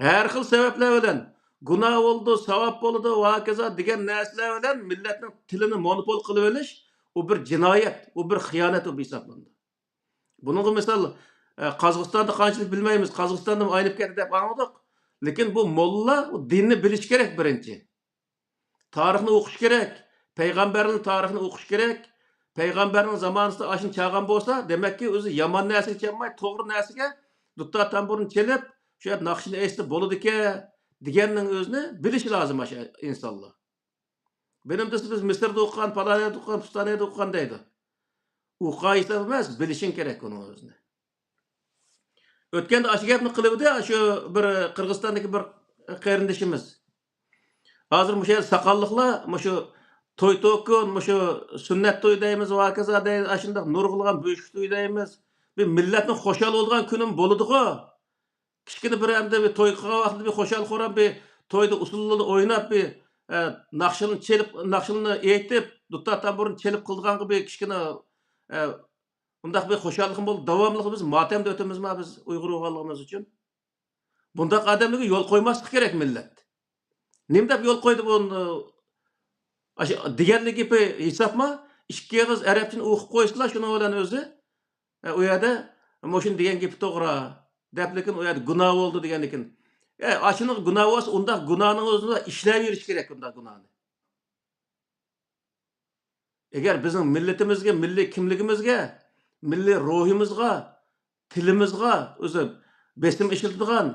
ھەر خىل سەۋەبلەر بىلەن گۇناھ بولىدۇ، ساۋاب بولىدۇ ۋە ھاكازا دېگەن نەرسىلەر بىلەن مىللەتنىڭ تىلىنى مونوپول قىلىۋېلىش، ئۇ بىر جىنايەت، ئۇ بىر خىيانەت بولۇپ ھېسابلىنىدۇ. بۇنىڭغا مىسال، ئە، قازاقىستاندا قانچىلىك بىلمەيمىز، قازاقىستاندىمۇ ئاينىپ كەتتى دەپ ئاڭلىدۇق. لېكىن بۇ موللا ئۇ دىننى بىلىشى كېرەك بىرىنچى. تارىخنى ئوقۇشى كېرەك. پەيغەمبەرنىڭ تارىخىنى ئوقۇشى كېرەك. پەيغەمبەرنىڭ زامانىسىدا ئاشۇنى چالغان بولسا، دېمەككى، ئۆزى يامان نەرسىگە چالماي، توغرا نەرسىگە، دۇتتا تامبۇرنى چېلىپ، شۇ يەردە ناخشىنى ئېيتسا بولىدىكەن، دېگەننىڭ ئۆزىنى بىلىشى لازىم ئاشۇ ئىنسانلار. بىلىم دېسە، بىز مىسىردا ئوقۇغان، پالانىيەدە ئوقۇغان، پۇستانىيەدە ئوقۇغان دەيدۇ. ئوقۇغان ھېساب ئەمەس، بىلىشىڭ كېرەك ئۇنىڭ ئۆزىنى. ئۆتكەندە ئاشۇ گەپنى قىلىۋىدى، شۇ بىر قىرغىزىستاندىكى بىر قېرىندىشىمىز. ھازىر مۇشۇ يەردە ساقاللىقلار، مۇشۇ توي توكۇن، مۇشۇ سۈننەت توي دەيمىز، ۋاكازا دەيمىز، ئاشۇنداق نۇرغۇنلىغان بۆشۈك توي دەيمىز، بىر مىللەتنىڭ خۇشال بولىدىغان كۈنىمۇ بولىدىغۇ. كىچىككىنە بىر ئەمدى بىر توي قىلغان ۋاقتىدا بىر خۇشال-خۇرام بىر تويدا ئۇسسۇللىرىنى ئويناپ، بىر، ئە، ناخشىلىرىنى چېلىپ، ناخشىلىرىنى ئېيتىپ، دۇتار تامبۇرنى چېلىپ قىلىدىغانغا بىر كىچىككىنە، ئە، ئۇنداق بىر خۇشاللىقمۇ بولىدۇ. داۋاملىق بىز ماتەمدە ئۆتىمىزما بىز ئۇيغۇر بولغانلىقىمىز ئۈچۈن؟ بۇنداق ئادەملەرگە يول قويماسلىق كېرەك مىللەت. نېمە دەپ يول قويدى بۇ؟ ئاشۇ دېگەنلىك گېپى ھېسابما؟ ئىككى ئېغىز ئەرەبچىنى ئوقۇپ قويسىلا شۇنىڭ بىلەن ئۆزى، ئە، ئۇ يەردە مۇشۇنى دېگەن گېپى توغرا دەپ، لېكىن ئۇ يەردە گۇناھ بولدى دېگەندىكىن، ئە، ئاشۇنىڭ گۇناھ بولسا، ئۇنداق گۇناھنىڭ ئۆزىدە ئىشلەۋېرىش كېرەك، ئۇنداق گۇناھنى. ئەگەر بىزنىڭ مىللىتىمىزگە، مىللىي كىملىكىمىزگە، مىللىي روھىمىزغا، تىلىمىزغا ئۆزى بېسىم ئىشلىتىدىغان،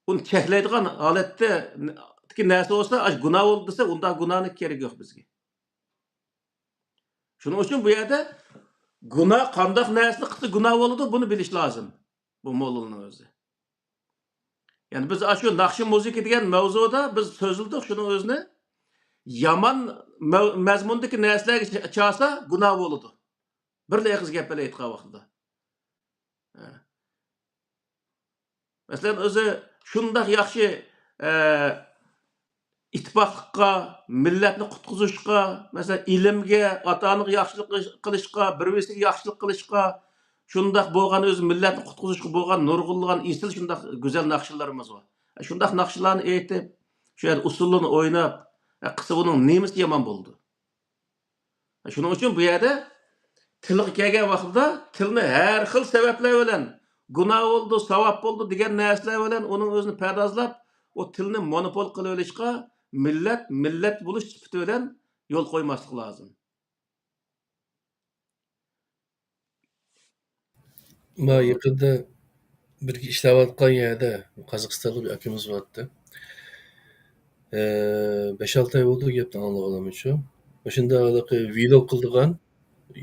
ئۇنى چەكلەيدىغان ھالەتتىكى نەرسە بولسا، ئاشۇ گۇناھ بولدى دېسە، ئۇنداق گۇناھنىڭ كېرىكى يوق بىزگە. شۇنىڭ ئۈچۈن بۇ يەردە گۇناھ، قانداق نەرسىنى قىلسا گۇناھ بولىدۇ، بۇنى بىلىش لازىم بۇ موللىنىڭ ئۆزى. يەنى بىز ئاشۇ ناخشا مۇزىكا دېگەن مەۋزۇدا بىز سۆزلىدۇق شۇنىڭ ئۆزىنى. يامان مەۋ-، مەزمۇندىكى نەرسىلەرگە چ-، چالسا گۇناھ بولىدۇ. بىرلا ئېغىز گەپ بىلەن ئېيتقان ۋاقتىدا. ھە. مەسىلەن، ئۆزى شۇنداق ياخشى، ئە، ئىتتىپاقلىققا، مىللەتنى قۇتقۇزۇشقا، مەسىلەن، ئىلىمگە، ئاتا-ئانىغا ياخشىلىق قىلىش-، قىلىشقا، بىر-بىرسىگە ياخشىلىق قىلىشقا، شۇنداق بولغان ئۆزى مىللەتنى قۇتقۇزۇشقا بولغان نۇرغۇنلىغان ئېسىل شۇنداق گۈزەل ناخشىلىرىمىز بار. شۇنداق ناخشىلارنى ئېيتىپ، شۇ يەردە ئۇسسۇلنى ئويناپ، قىلسا بۇنىڭ نېمىسى يامان بولىدۇ؟ شۇنىڭ ئۈچۈن بۇ يەردە تىلغا كەلگەن ۋاقتىدا تىلنى ھەر خىل سەۋەبلەر بىلەن گۇناھ بولىدۇ، ساۋاب بولىدۇ دېگەن نەرسىلەر بىلەن ئۇنىڭ ئۆزىنى پەردازلاپ، ئۇ تىلنى مونوپول قىلىۋېلىشقا مىللەت، مىللەت بولۇش سۈپىتى بىلەن يول قويماسلىق لازىم. ما يېقىندا بىرگە ئىشلەۋاتقان يەردە قازاقىستانلىق بىر ئاكىمىز بارتتى. ئە، بەش-ئالتە ئاي بولدى گەپنى ئاڭلىغىنىمچۇ. مۇشۇنداق ھېلىقى ۋلوگ قىلىدىغان،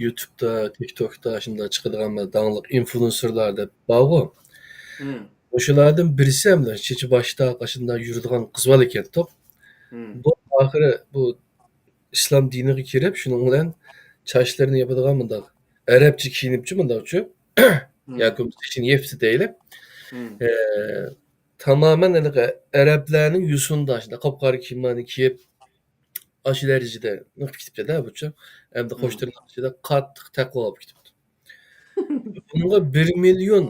يۇتۇبتا، تىكتوكتا شۇنداق چىقىدىغان بىر داڭلىق ئىنفلۇئېنسېرلار دەپ بارغۇ. مم. مۇشۇلاردىن بىرسى ھەم چېچى باشتا قاشۇنداق يۈرىدىغان قىز بالا ئىكەنتۇق. مم. بۇ ئاخىرى بۇ ئىسلام دىنىغا كىرىپ، شۇنىڭ بىلەن چاچلىرىنى ياپىدىغان مۇنداق ئەرەبچە كىيىنىپچۇ، مۇنداقچۇ، مم. ياكى بولمىسا چېچىنى يەپتى دەيلى. مم. ئە، تامامەن ھېلىقى ئەرەبلەرنىڭ يوسۇندا شۇنداق قاپقارا كىيىملەرنى كىيىپ، ئاشۇ دەرىجىدە نېقىپ كېتىپتۇ-دە بۇچۇ. ئەمدى مم. قوشتۇرما ئىچىدە قاتتىق تەقۋا بولۇپ كېتىپتۇ. بۇنىڭغا بىر مىليون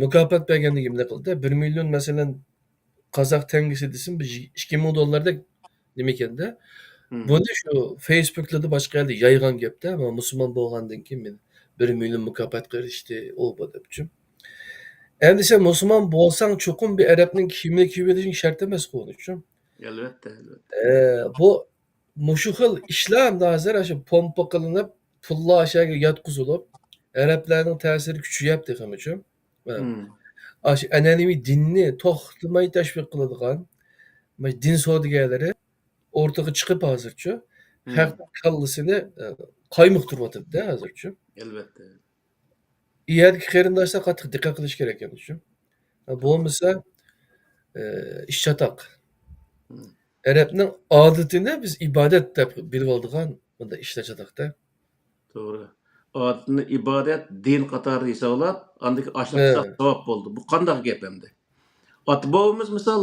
مۇكاپات بەرگەندىكىن نېمە قىلدى؟ بىر مىليون، مەسىلەن، قازاق تەڭگىسى دېسىم، بىر ئىككى مىڭ دوللاردەك نېمىكەن-دە. مم. بۇنى شۇ فېيسبۇكلاردا، باشقا يەردە يايغان گەپتە، مانا مۇسۇلمان بولغاندىن كېيىن مېنى بىر مىليون مۇكاپاتقا ئېرىشتى، ئۇ بۇ دەپچۇ. ئەمدى سەن مۇسۇلمان بولساڭ، چوقۇم بىر ئەرەبنىڭ كىيىمىنى كىيىۋېلىشىڭ شەرت ئەمەسقۇ ئۇنىڭ ئۈچۈن. ئەلۋەتتە، ئەلۋەتتە. ئە، بۇ، مۇشۇ خىل ئىشلار ئەمدى ھازىر ئاشۇ پومپا قىلىنىپ، پۇللار ئاشۇ يەرگە ياتقۇزۇلۇپ، ئەرەبلەرنىڭ تەسىرى كۈچىيەپ تېخىمۇچۇ. مم. ئاشۇ ئەنئەنىۋى دىننى توختىماي تەشۋىق قىلىدىغان مۇشۇ دىن سودىگەرلىرى ئورتىغا چىقىپ ھازىرچۇ، مم. خەقنىڭ كاللىسىنى، ئە، قايمۇقتۇرۇۋاتىدۇ-دە ھازىرچۇ. ئەلۋەتتە. ئۇ يەردىكى قېرىنداشلار قاتتىق دىققەت قىلىش كېرەك ئەمدى شۇ. بولمىسا، ئى، ئىش چاتاق. مم. ئەرەبنىڭ ئادىتىنى بىز ئىبادەت دەپ بىلىۋالىدىغان بۇنداق ئىشلار چاتاقتا. توغرا. ئادىتىنى ئىبادەت، دىن قاتارىدا ھېسابلاپ، ئاندىكى ئاشلىق ھە. قىلساق ساۋاب بولدى. بۇ قانداق گەپ ئەمدى؟ ئاتا-بوۋىمىز مىسال،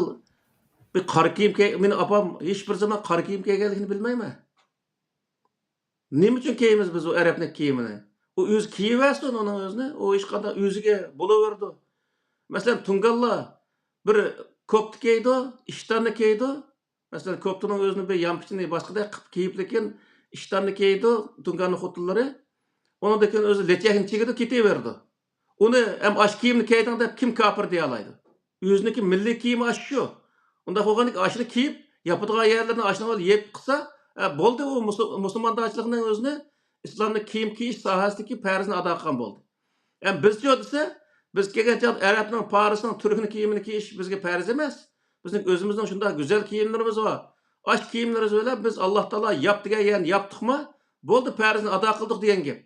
بىر قارا كىيىم كىي-، مېنىڭ ئاپام ھېچ بىر زامان قارا كىيىم كىيگەنلىكىنى بىلمەيمەن. نېمە ئۈچۈن كىيىمىز بىز ئۇ ئەرەبنىڭ كىيىمىنى؟ ئۇ ئۆزى كىيىۋەرسۇن ئۇنىڭ ئۆزىنى. ئۇ ھېچقانداق ئۆزىگە بولۇۋېرىدۇ. مەسىلەن، تۇڭگانلار بىر كوپتا كىيىدۇ، ئىشتاننى كىيىدۇ. مەسىلەن، كوپتىنىڭ ئۆزىنى بىر يانپىچىنى باشقىدەك قىلىپ كىيىپ، لېكىن ئىشتاننى كىيىدۇ تۇڭگاننىڭ خوتۇنلىرى. ئۇنىڭدىن كېيىن ئۆزى لېچەكنى چىگىدۇ، كېتىۋېرىدۇ. ئۇنى ھەم ئاشۇ كىيىمنى كىيدىڭ دەپ كىم كاپىر دېيەلايدۇ؟ ئۆزىنىڭكى مىللىي كىيىمى ئاشۇ شۇ. ئۇنداق بولغاندىكىن ئاشۇنى كىيىپ، ياپىدىغان يەرلىرىنى ئاشۇنىڭ بىلەن يېپىپ قىلسا، ئە، بولدى، ئۇ مۇسۇ-، مۇسۇلماندارچىلىقنىڭ ئۆزىنى، ئىسلامنىڭ كىيىم كىيىش ساھەسىدىكى پەرزىنى ئادا قىلغان بولدى. ئەمما بىزچۇ دېسە، بىز كەلگەن چاغدا ئەرەبنىڭ، پارسنىڭ، تۈركنىڭ كىيىمىنى كىيىش بىزگە پەرز ئەمەس. بىزنىڭ ئۆزىمىزنىڭ شۇنداق گۈزەل كىيىملىرىمىز بار. ئاشۇ كىيىملىرىمىز بىلەن بىز ئاللا تائالا ياپ دېگەن يەرنى ياپتۇقما، بولدى، پەرزنى ئادا قىلدۇق دېگەن گەپ.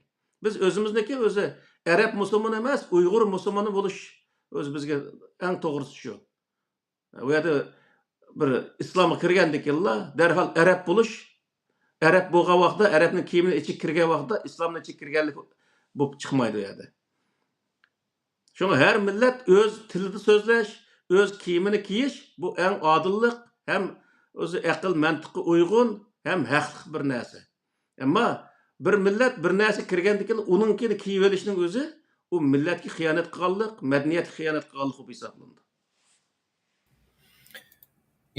بىز ئۆزىمىزنىڭكى ئۆزى ئەرەب مۇسۇلمىنى ئەمەس، ئۇيغۇر مۇسۇلمىنى بولۇش ئۆزى بىزگە ئەڭ توغرىسى شۇ. ئۇ يەردە بىر ئىسلامغا كىرگەندىكىنلا دەرھال ئەرەب بولۇش، ئەرەب بولغان ۋاقىتتا، ئەرەبنىڭ كىيىمىنى ئېچىپ كىرگەن ۋاقىتتا ئىسلامنىڭ ئىچىگە كىرگەنلىك بولۇپ چىقمايدۇ ئۇ يەردە. شۇڭا ھەر مىللەت ئۆز تىلىدا سۆزلەش، ئۆز كىيىمىنى كىيىش، بۇ ئەڭ ئادىللىق ھەم ئۆزى ئەقىل مەنتىققا ئۇيغۇن ھەم ھەقلىق بىر نەرسە. ئەمما بىر مىللەت بىر نەرسە كىرگەندىن كېيىن ئۇنىڭكىنى كىيىۋېلىشنىڭ ئۆزى ئۇ مىللەتكە خىيانەت قىلغانلىق، مەدەنىيەتكە خىيانەت قىلغانلىق بولۇپ ھېسابلىنىدۇ.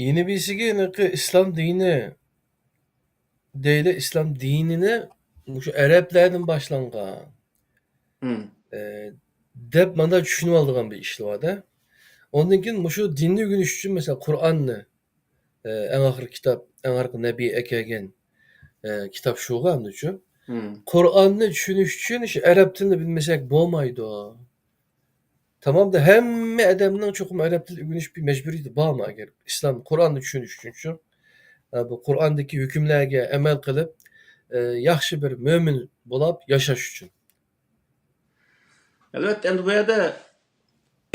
يەنە بىرسىگە ھېلىقى ئىسلام دىنى دەيلى، ئىسلام دىنىنى مۇشۇ ئەرەبلەردىن باشلانغان، مم. ئە، دەپ مانا چۈشىنىۋالىدىغان بىر ئىشلار بار-دە. ئۇندىن كېيىن مۇشۇ دىننى ئۆگىنىش ئۈچۈن، مەسىلەن، قۇرئاننى، ئە، ئەڭ ئاخىرقى كىتاب، ئەڭ ئاخىرقى نەبى ئەكەلگەن، ئە، كىتاب شۇغۇ ئەمدىچۇ. مم. قۇرئاننى چۈشىنىش ئۈچۈن شۇ ئەرەب تىلىنى بىلمىسەك بولمايدۇ. تامامدا ھەممە ئادەمنىڭ چوقۇم ئەرەب تىلى ئۆگىنىش بىر مەجبۇرىيىتى بارمۇ؟ ئەگەر ئىسلام، قۇرئاننى چۈشىنىش ئۈچۈن شۇ، ئە، بۇ قۇرئاندىكى ھۆكۈملەرگە ئەمەل قىلىپ، ئە، ياخشى بىر مۆمىن بولاپ ياشاش ئۈچۈن. ئەلۋەتتە، ئەمدى بۇ يەردە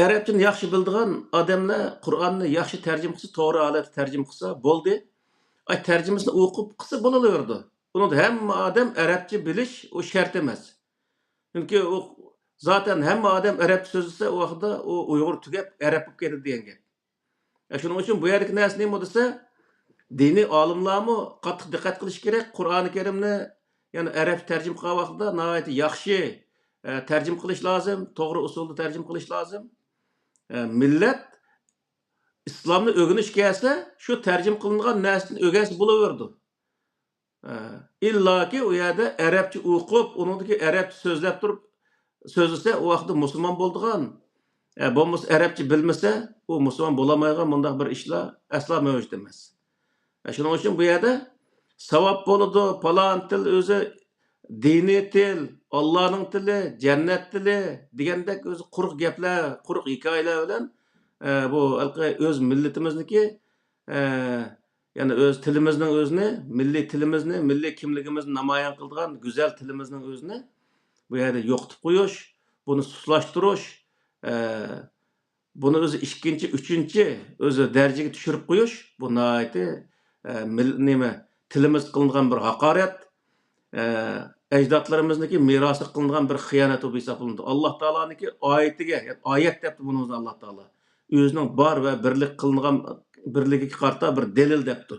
ئەرەبچىنى ياخشى بىلىدىغان ئادەملەر قۇرئاننى ياخشى تەرجىمە قىلسا، توغرا ھالەتتە تەرجىمە قىلسا بولدى. ئاي، تەرجىمىسىنى ئوقۇپ قىلسا بولۇۋېرىدۇ. ئۇنىڭدا ھەممە ئادەم ئەرەبچە بىلىش ئۇ شەرت ئەمەس. چۈنكى ئۇ زاتەن ھەممە ئادەم ئەرەبچە سۆزلىسە، ئۇ ۋاقىتتا ئۇ ئۇيغۇر تۈگەپ ئەرەب بولۇپ كېتىدۇ دېگەن گەپ. ئە، شۇنىڭ ئۈچۈن بۇ يەردىكى نەرسە نېمە دېسە، دىنىي ئالىملارمۇ قاتتىق دىققەت قىلىش كېرەك. قۇرئانى كەرىمنى، يەنى ئەرەبچە تەرجىمە قىلغان ۋاقتىدا ناھايىتى ياخشى، ئە، تەرجىمە قىلىش لازىم، توغرا ئۇسۇلدا تەرجىمە قىلىش لازىم. ئە، مىللەت ئىسلامنى ئۆگىنىش كەلسە، شۇ تەرجىمە قىلىنغان نەرسىدىن ئۆگەنسە بولۇۋېرىدۇ. ئە، ئىللاكى ئۇ يەردە ئەرەبچە ئوقۇپ، ئۇنىڭدىكى ئەرەبچە سۆزلەپ تۇرۇپ سۆزلىسە، ئۇ ۋاقىتتا مۇسۇلمان بولىدىغان. ئە، بولمىسا ئەرەبچە بىلمىسە، ئۇ مۇسۇلمان بولالمايدىغان مۇنداق بىر ئىشلار ئەسلا مەۋجۇت ئەمەس. ئە، شۇنىڭ ئۈچۈن بۇ يەردە ساۋاب بولىدۇ، پالان تىل ئۆزى دىنىي تىل، ئاللانىڭ تىلى، جەننەت تىلى دېگەندەك ئۆزى قۇرۇق گەپلەر، قۇرۇق ھېكايىلەر بىلەن، ئە، بۇ ھېلىقى ئۆز مىللىتىمىزنىڭكى، ئە، يەنى ئۆز تىلىمىزنىڭ ئۆزىنى، مىللىي تىلىمىزنى، مىللىي كىملىكىمىزنى نامايان قىلىدىغان گۈزەل تىلىمىزنىڭ ئۆزىنى بۇ يەردە يوقىتىپ قويۇش، بۇنى سۇسلاشتۇرۇش، ئە، بۇنى ئۆزى ئىككىنچى، ئۈچىنچى ئۆزى دەرىجىگە چۈشۈرۈپ قويۇش، بۇ ناھايىتى، ئە، مىل-، نېمە، تىلىمىز قىلىنغان بىر ھاقارەت، ئە، ئەجدادلىرىمىزنىڭكى مىراسىغا قىلىنغان بىر خىيانەت بولۇپ ھېسابلىنىدۇ. ئاللا تائالانىڭكى ئايىتىگە، ئايەت دەپتۇ بۇنى ئاللا تائالا. ئۆزىنىڭ بار ۋە بىرلىك قىلىنغان بىرلىكىگە قارىتا بىر دەلىل دەپتۇ.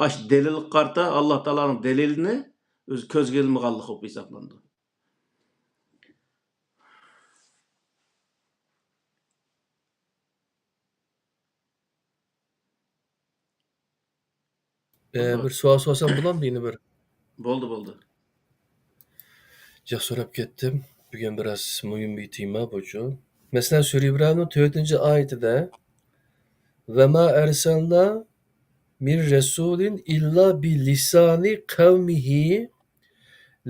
ئاشۇ دەلىلگە قارىتا ئاللا تائالانىڭ دەلىلىنى ئۆزى كۆزگە ئىلمىغانلىق بولۇپ ھېسابلىنىدۇ. ئە، بولدى. بىر سوئال سورىسام بولامدۇ يەنە بىر؟ بولدى، بولدى. جىق سوراپ كەتتىم. بۈگۈن بىراز مۇھىم بىر تېما بۇچۇ. مەسىلەن، سۈرە ئىبراھىمنىڭ تۆتىنچى ئايىتىدە، «وما أرسلنا من رسول إلا بلسان قومه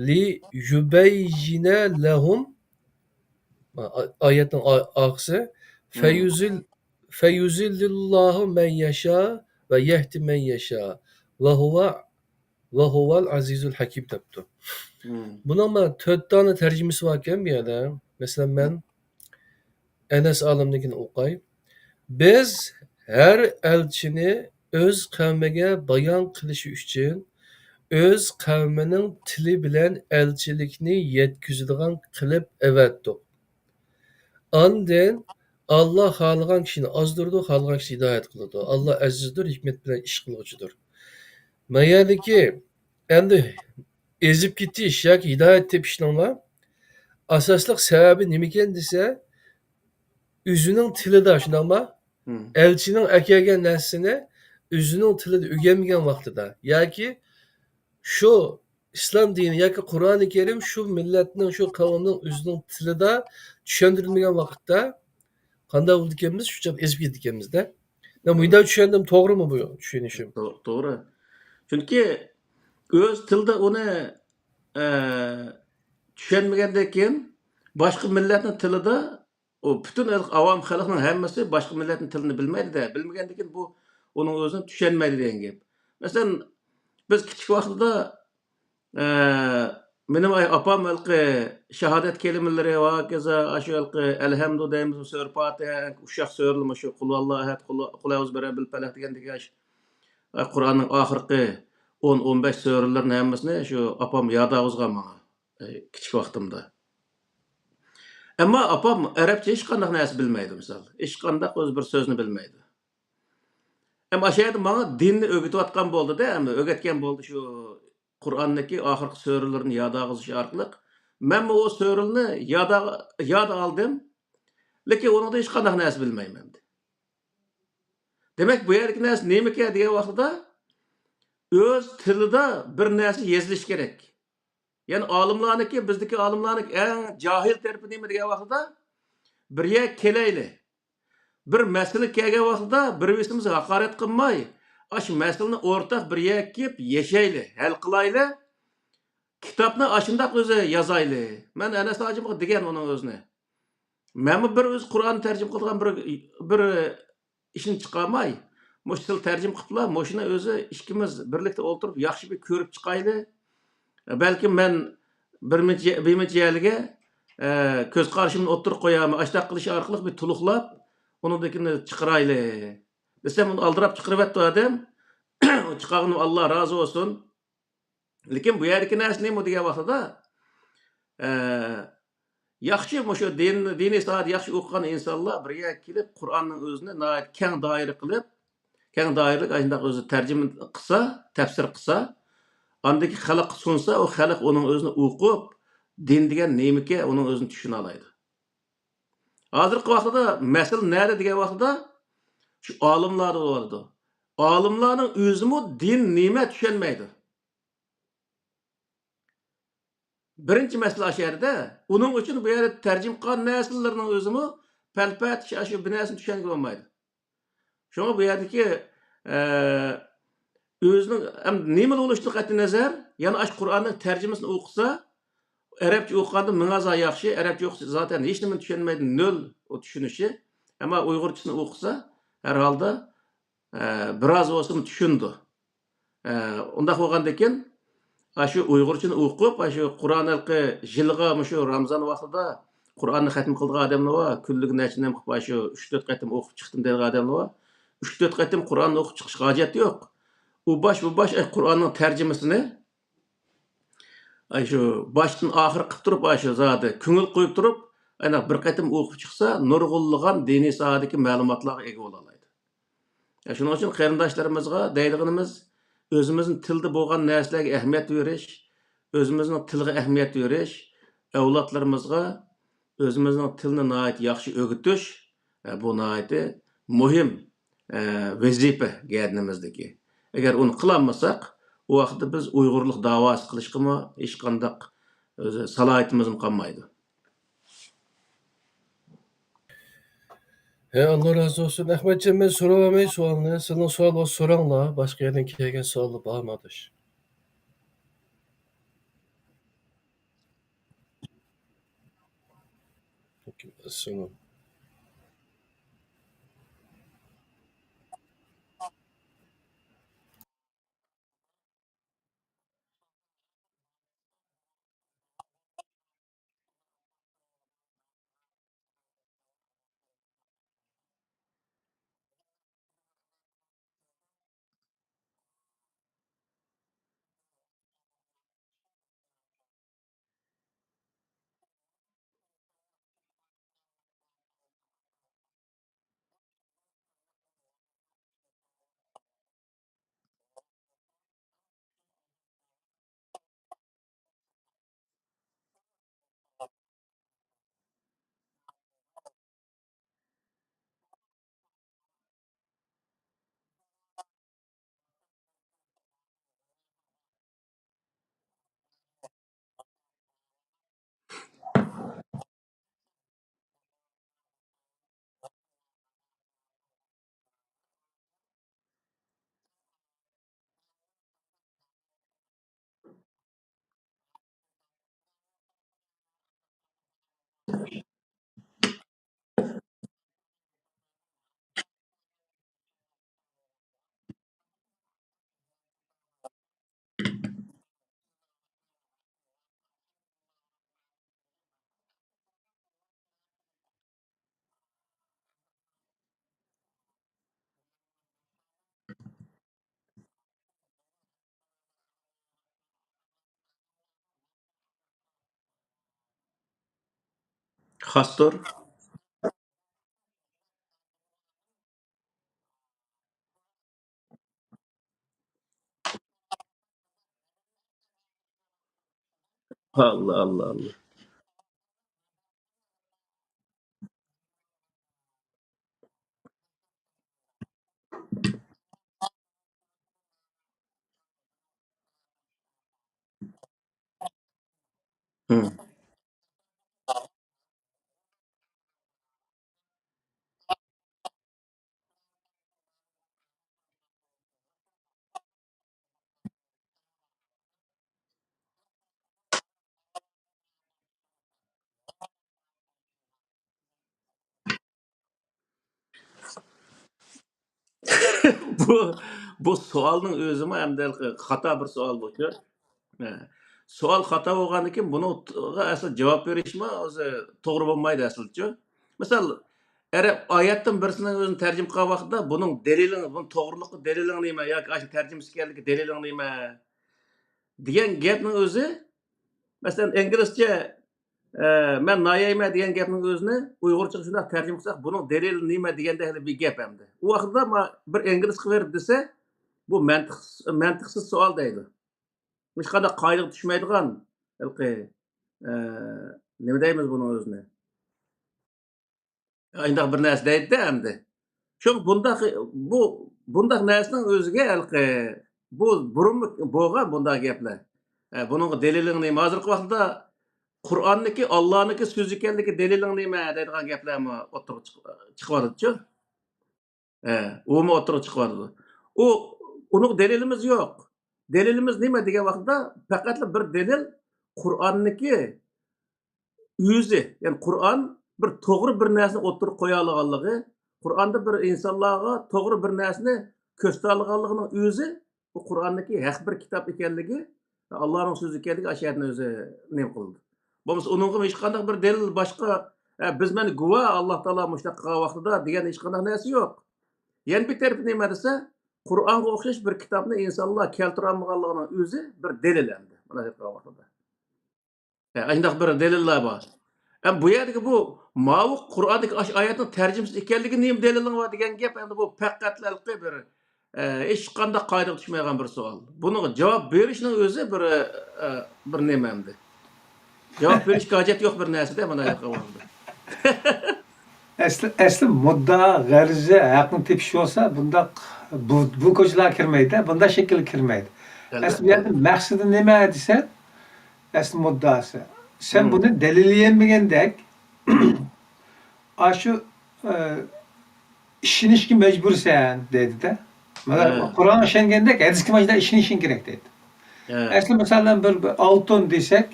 ليبين لهم» ئا-، ئايەتنىڭ ئا-، ئارقىسى، مم. فيضل، فيضل الله من يشاء ويهدي من يشاء وهو، وهو العزيز الحكيم دەپتۇ. مم. بۇنىڭ مانا تۆت دانە تەرجىمىسى باركەن بۇ يەردە. مەسىلەن، مەن ئەنەس ئالىمنىڭكىنى ئوقاي. بىز ھەر ئەلچىنى ئۆز قەۋمىگە بايان قىلىشى ئۈچۈن ئۆز قەۋمىنىڭ تىلى بىلەن ئەلچىلىكنى يەتكۈزىدىغان قىلىپ ئەۋەتتۇق. ئاندىن ئاللا خالىغان كىشىنى ئازدۇرىدۇ، خالىغان كىشىنى ھىدايەت قىلىدۇ. ئاللا ئەزىزدۇر، ھېكمەت بىلەن ئىش قىلغۇچىدۇر. ما يەردىكى ئەمدى ئېزىپ كېتىش ياكى ھىدايەت تېپىشنىڭلا ئاساسلىق سەۋەبى نېمىكەن دېسە، ئۆزىنىڭ تىلىدا، شۇنداقما؟ مم. ئەلچىنىڭ ئەكەلگەن نەرسىسىنى ئۆزىنىڭ تىلىدا ئۆگەنمىگەن ۋاقتىدا ياكى شۇ ئىسلام دىنى ياكى قۇرئانى كەرىم شۇ مىللەتنىڭ، شۇ قەۋمنىڭ ئۆزىنىڭ تىلىدا چۈشەندۈرۈلمىگەن ۋاقىتتا قانداق بولىدىكەنمىز؟ شۇ چاغدا ئېزىپ كېتىدىكەنمىز-دە. مەن مۇنداق چۈشەندىم، توغرىمۇ بۇ چۈشىنىشىم؟ تو-، توغرا. چۈنكى ئۆز تىلىدا ئۇنى، ئە، چۈشەنمىگەندىن كېيىن باشقا مىللەتنىڭ تىلىدا ئۇ پۈتۈن ئاۋام خەلقنىڭ ھەممىسى باشقا مىللەتنىڭ تىلىنى بىلمەيدۇ-دە، بىلمىگەندىن كېيىن بۇ ئۇنىڭ ئۆزىنى چۈشەنمەيدۇ دېگەن گەپ. مەسىلەن، بىز كىچىك ۋاقتىدا، ئە، مېنىڭ ئاپام ھېلىقى شاھادەت كەلىمىلىرى ۋە ھاكازا ئاشۇ ھېلىقى ئەلھەمدۇ دەيمىز، سۈرە پاتىھە، ئۇششاق سۈرىلىرى، شۇ قۇل ھۇۋاللاھۇ ئەھەد، قۇل، قۇل ئەئۇزۇ بىرەببىل پەلەق دېگەندىكى ئاشۇ، ئە، قۇرئاننىڭ ئاخىرقى ئون، ئون بەش سۈرىلىرىنى ھەممىسىنى شۇ ئاپام ياد ئاغۇزغان ماڭا، ئە، كىچىك ۋاقتىمدا. ئەمما ئاپام ئەرەبچە ھېچقانداق نەرسە بىلمەيدۇ، مىسال. ھېچقانداق ئۆزى بىر سۆزنى بىلمەيدۇ. ئەمما ئاشۇ يەردە ماڭا دىننى ئۆگىتىۋاتقان بولدى-دە، ئەمدى ئۆگەتكەن بولدى شۇ قۇرئاندىكى ئاخىرقى سۈرىلىرىنى ياد ئالغۇزۇش ئارقىلىق. مەنمۇ ئۇ سۈرىلىرىنى ياد، ياد ئالدىم، لېكىن ئۇنىڭدا ھېچقانداق نەرسە بىلمەيمەن. دېمەك، بۇ يەردىكى نەرسە نېمىكەن دېگەن ۋاقتىدا، ئۆز تىلىدا بىر نەرسە يېزىلىشى كېرەك. يەنى ئالىملارنىڭكى، بىزدىكى ئالىملارنىڭكى ئەڭ جاھىل تەرىپى نېمە دېگەن ۋاقتىدا، بىر يەرگە كېلەيلى. بىر مەسىلە كەلگەن ۋاقتىدا بىر-بىرىمىزگە ھاقارەت قىلماي، ئاشۇ مەسىلىنى ئورتاق بىر يەرگە كېلىپ ياشايلى، ھەل قىلايلى. كىتابنى ئاشۇنداق ئۆزى يازايلى. مەن ئەنەس ھاجىمغا دېگەن ئۇنىڭ ئۆزىنى. مەنمۇ بىر ئۆزى قۇرئان تەرجىمە قىلىدىغان بىر، بىر ئىشنى چىقارماي، مۇشۇ سىلەر تەرجىمە قىپلا، مۇشۇنى ئۆزى ئىككىمىز بىرلىكتە ئولتۇرۇپ ياخشى بىر كۆرۈپ چىقايلى. بەلكىم مەن بىر مىنچە، بىر مىنچە يەرلىگە، ئە، كۆز قارىشىمنى ئوتتۇرىغا قويارمەن، ئاشۇنداق قىلىش ئارقىلىق بىر تولۇقلاپ، ئۇنىڭدىكىنى چىقىرايلى دېسەم، ئۇنى ئالدىراپ چىقىرىۋەتتى ئادەم. چىقارغىنىم ئاللا رازى بولسۇن. لېكىن بۇ يەردىكى نەرسە نېمە دېگەن ۋاقتىدا، ئە، ياخشى مۇشۇ دىن، دىنىي ساھەدە ياخشى ئوقۇغان ئىنسانلار بىر يەرگە كېلىپ، قۇرئاننىڭ ئۆزىنى ناھايىتى كەڭ دائىرە قىلىپ، كەڭ دائىرىلىك ئاشۇنداق ئۆزى تەرجىمە قىلسا، تەپسىر قىلسا، ئاندىكى خەلققە سۇنسا، ئۇ خەلق ئۇنىڭ ئۆزىنى ئوقۇپ، دىن دېگەن نېمىكەن، ئۇنىڭ ئۆزىنى چۈشىنەلەيدۇ. ھازىرقى ۋاقتىدا مەسىلە نەدە دېگەن ۋاقتىدا، شۇ ئالىملاردا بولۇۋاتىدۇ. ئالىملارنىڭ ئۆزىمۇ دىن نېمە چۈشەنمەيدۇ. بىرىنچى مەسىلە ئاشۇ يەردە. ئۇنىڭ ئۈچۈن بۇ يەردە تەرجىمە قىلغان نەرسىلىرىنىڭ ئۆزىمۇ پەلپەتىش ئاشۇ بىر نەرسىنى چۈشەنگىلى بولمايدۇ. شۇڭا بۇ يەردىكى، ئە، ئۆزىنىڭ ئەم-، نېمىلا بولۇشىدىن قەتئىينەزەر، يەنە ئاشۇ قۇرئاننىڭ تەرجىمىسىنى ئوقۇسا، ئەرەبچە ئوقۇغاندا مىڭ ھازا ياخشى، ئەرەبچە ئوقۇسا زاتەن ھېچ نېمىنى چۈشەنمەيدۇ، نۆل ئۇ چۈشىنىشى. ئەمما ئۇيغۇرچىسىنى ئوقۇسا، ھەر ھالدا، ئە، بىراز بولسىمۇ چۈشىنىدۇ. ئە، ئۇنداق بولغاندىكىن، ئاشۇ ئۇيغۇرچىنى ئوقۇپ، ئاشۇ قۇرئان ھېلىقى يىلىغا مۇشۇ رامىزان ۋاقتىدا قۇرئاننى خەتم قىلىدىغان ئادەملەر بار، كۈنلۈك نەچچە نېمە قىلىپ، ئاشۇ ئۈچ تۆت قېتىم ئوقۇپ چىقتىم دەيدىغان ئادەملەر بار. ئۈچ تۆت قېتىم قۇرئاننى ئوقۇپ چىقىشقا ھاجەت يوق. ئۇ باش، بۇ باش، ئاي، قۇرئاننىڭ تەرجىمىسىنى، ئاي، شۇ باشتىن ئاخىر قىلىپ تۇرۇپ، ئاي، شۇ زادى كۆڭۈل قويۇپ تۇرۇپ، ئاينا بىر قېتىم ئوقۇپ چىقسا، نۇرغۇنلىغان دىنىي ساھەدىكى مەلۇماتلارغا ئىگە بولالايدۇ. شۇنىڭ ئۈچۈن قېرىنداشلىرىمىزغا دەيدىغىنىمىز، ئۆزىمىزنىڭ تىلدا بولغان نەرسىلەرگە ئەھمىيەت بېرىش، ئۆزىمىزنىڭ تىلىغا ئەھمىيەت بېرىش، ئەۋلادلىرىمىزغا ئۆزىمىزنىڭ تىلىنى ناھايىتى ياخشى ئۆگىتىش، ئە، بۇ ناھايىتى مۇھىم، ئە، ۋەزىپە گەدىنىمىزدىكى. ئەگەر ئۇنى قىلالمىساق، ئۇ ۋاقىتتا بىز ئۇيغۇرلۇق داۋاسى قىلىشقىمۇ ھېچقانداق ئۆزى سالاھىيىتىمىزمۇ قالمايدۇ. ھەي، ئاللا رازى بولسۇن. ئەخمەتجان، مەن سوراۋالماي سوئالنى. سىزنىڭ سوئالىڭىزنى سوراڭلار. باشقا يەردىن كەلگەن سوئاللار بارمۇ، ئاداش؟ ئەسسالام. خاستۇر. ئاللا، ئاللا، ئاللا. بۇ، بۇ سوئالنىڭ ئۆزىمۇ ئەمدى خاتا بىر سوئال بۇچۇ. ھە. سوئال خاتا بولغاندىن كېيىن بۇنىڭغا ئەسلى جاۋاب بېرىشمۇ ئۆزى توغرا بولمايدۇ ئەسلىچۇ. مىسال، ئەرەب ئايەتتىن بىرسىنىڭ ئۆزىنى تەرجىمە قىلغان ۋاقتىدا بۇنىڭ دەلىلىڭ، بۇنىڭ توغرىلىقى دەلىلىڭ نېمە ياكى ئاشۇ تەرجىمىسى ئىكەنلىكى دەلىلىڭ نېمە دېگەن گەپنىڭ ئۆزى، مەسىلەن، ئىنگلىزچە، ئە، مەن نايەيمەن دېگەن گەپنىڭ ئۆزىنى ئۇيغۇرچىغا شۇنداق تەرجىمە قىلساق، بۇنىڭ دەلىلى نېمە دېگەندەك بىر گەپ ئەمدى. ئۇ ۋاقىتتا ما-، بىر ئىنگلىزغا بېرىپ دېسە، بۇ مەنتىق-، مەنتىقسىز سوئال دەيدۇ. ھېچقانداق قائىدىگە چۈشمەيدىغان، ھېلىقى، ئە، نېمە دەيمىز بۇنىڭ ئۆزىنى؟ ئاينداق بىر نەرسە دەيدۇ ئەمدى. شۇڭا بۇنداق، بۇ، بۇنداق نەرسىنىڭ ئۆزىگە ھېلىقى، بۇ بۇرۇنمۇ بولغان بۇنداق گەپلەر. ئە، بۇنىڭغا دەلىلىڭ نېمە؟ ھازىرقى ۋاقىتتا قۇرئاننىكى ئاللانىڭكى سۆزى ئىكەنلىكى دەلىلىڭ نېمە دەيدىغان گەپلەرمۇ ئوتتۇرىغا چىق-، چىقىۋاتىدۇچۇ. ھە، ئۇمۇ ئوتتۇرىغا چىقىۋاتىدۇ. ئۇ، ئۇنىڭ دەلىلىمىز يوق. دەلىلىمىز نېمە دېگەن ۋاقىتتا، پەقەتلا بىر دەلىل قۇرئاننىكى ئۆزى، يەنى قۇرئان بىر توغرا بىر نەرسىنى ئوتتۇرىغا قويالىغانلىقى، قۇرئاندا بىر ئىنسانلارغا توغرا بىر نەرسىنى كۆرسىتەلىغانلىقىنىڭ ئۆزى، بۇ قۇرئاندىكى ھەق بىر كىتاب ئىكەنلىكى، ئاللانىڭ سۆزى ئىكەنلىكى ئاشۇ يەردىن ئۆزى نېمە قىلىدۇ. بولمىسا ئۇنىڭغىمۇ ھېچقانداق بىر دەلىل باشقا، «ھە، بىز مانا گۇۋاھ، ئاللا تائالا مۇشۇنداق قىلغان ۋاقتىدا» دېگەن ھېچقانداق نەرسە يوق. يەنە بىر تەرىپى نېمە دېسە، قۇرئانغا ئوخشاش بىر كىتابنى ئىنسانلار كەلتۈرەلمىغانلىقىنىڭ ئۆزى بىر دەلىل ئەمدى. مانا دەپ قالغان ۋاقتىدا. ھە، ئاشۇنداق بىر دەلىللار بار. ھەم بۇ يەردىكى بۇ ماۋۇ قۇرئاندىكى ئاشۇ ئايەتنىڭ تەرجىمىسى ئىكەنلىكىگە نېمە دەلىلىڭ بار دېگەن گەپ، ئەمدى بۇ پەقەتلا ھېلىقى بىر، ئە، ھېچقانداق قائىدىگە چۈشمەيدىغان بىر سوئال. بۇنىڭغا جاۋاب بېرىشنىڭ ئۆزى بىر، ئە، بىر نېمە ئەمدى. جاۋاب بېرىشكە ھاجەت يوق بىر نەرسىدە، مانا ھېلىقى ۋاقىتتا. ئەسلى، ئەسلى مۇددىئا، غەرىزى ھەقنى تېپىش بولسا، بۇنداق، بۇ، بۇ كوچىلارغا كىرمەيدۇ، بۇنداق شەكىلگە كىرمەيدۇ. ئەسلى بۇ يەردە مەقسىتى نېمە دېسە، ئەسلى مۇددىئاسى. سەن بۇنى دەلىللىيەلمىگەندەك، ئاشۇ، ئە، ئىشىنىشكە مەجبۇرسەن دەيدۇ-دە. مانا قۇرئانغا ئىشەنگەندەك ھەدىسكە مانا شۇنداق ئىشىنىشىڭ كېرەك دەيدۇ. ئەسلى مىسالەن بىر، بىر ئالتۇن دېسەك،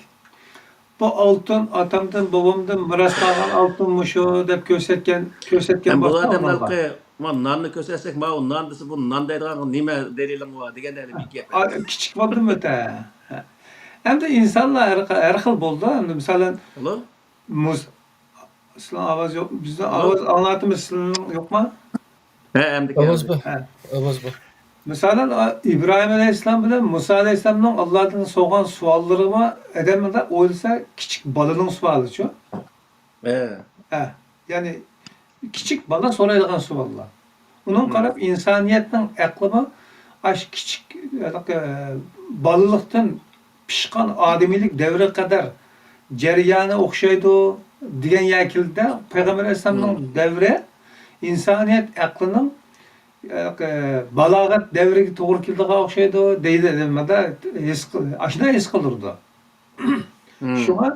بۇ ئالتۇن ئاتامدىن، بوۋامدىن مىراس قالغان ئالتۇن مۇشۇ دەپ كۆرسەتكەن، كۆرسەتكەن ھەم بۇ بولسا ئادەملەر ئالغان. مانا ناننى كۆرسەتسەك، «ماۋۇ نان» دېسە، «بۇ نان دەيدىغانغا نېمە دەلىلىڭ بار؟» دېگەندەك بىر گەپ. ئا، كىچىك بولدىمۇ تە؟ ئەمدى ئىنسانلار ھەر خىل، ھەر خىل بولىدۇ. ئەمدى مىسالەن، مۇس-، سىلەرنىڭ ئاۋاز يوق. بىزنىڭ ئاۋاز ئاڭلىۋاتىمىز، سىلەرنىڭ يوقما؟ ھە، ئەمدى ئاۋاز بار. ھە. ئاۋاز بار. مىسالەن، ئا، ئىبراھىم ئەلەيھىسسالام بىلەن مۇسا ئەلەيھىسسالامنىڭ ئاللادىن سورىغان سوئاللىرىمۇ ئادەم مۇنداق ئويلىسا، كىچىك بالىنىڭ سوئالىچۇ. ھە. ھە، يەنى كىچىك بالا سورايدىغان سوئاللار. ئۇنىڭغا قاراپ ئىنسانىيەتنىڭ ئەقلىمۇ ئاشۇ كىچىك، ھېلىقى، بالىلىقتىن پىشقان ئادىمىيلىك دەۋرىگە قەدەر جەريانى ئوخشايدۇ دېگەن يەرگە كېلىدۇ. پەيغەمبەر ئەلەيھىسسالامنىڭ دەۋرى ئىنسانىيەت ئەقلىنىڭ، ھېلىقى، بالاغەت دەۋرىگە توغرا كېلىدىغان ئوخشايدۇ دەيدۇ. نېمىدا ھېس قىل-، ئاشۇنداق ھېس قىلدۇرىدۇ. شۇڭا،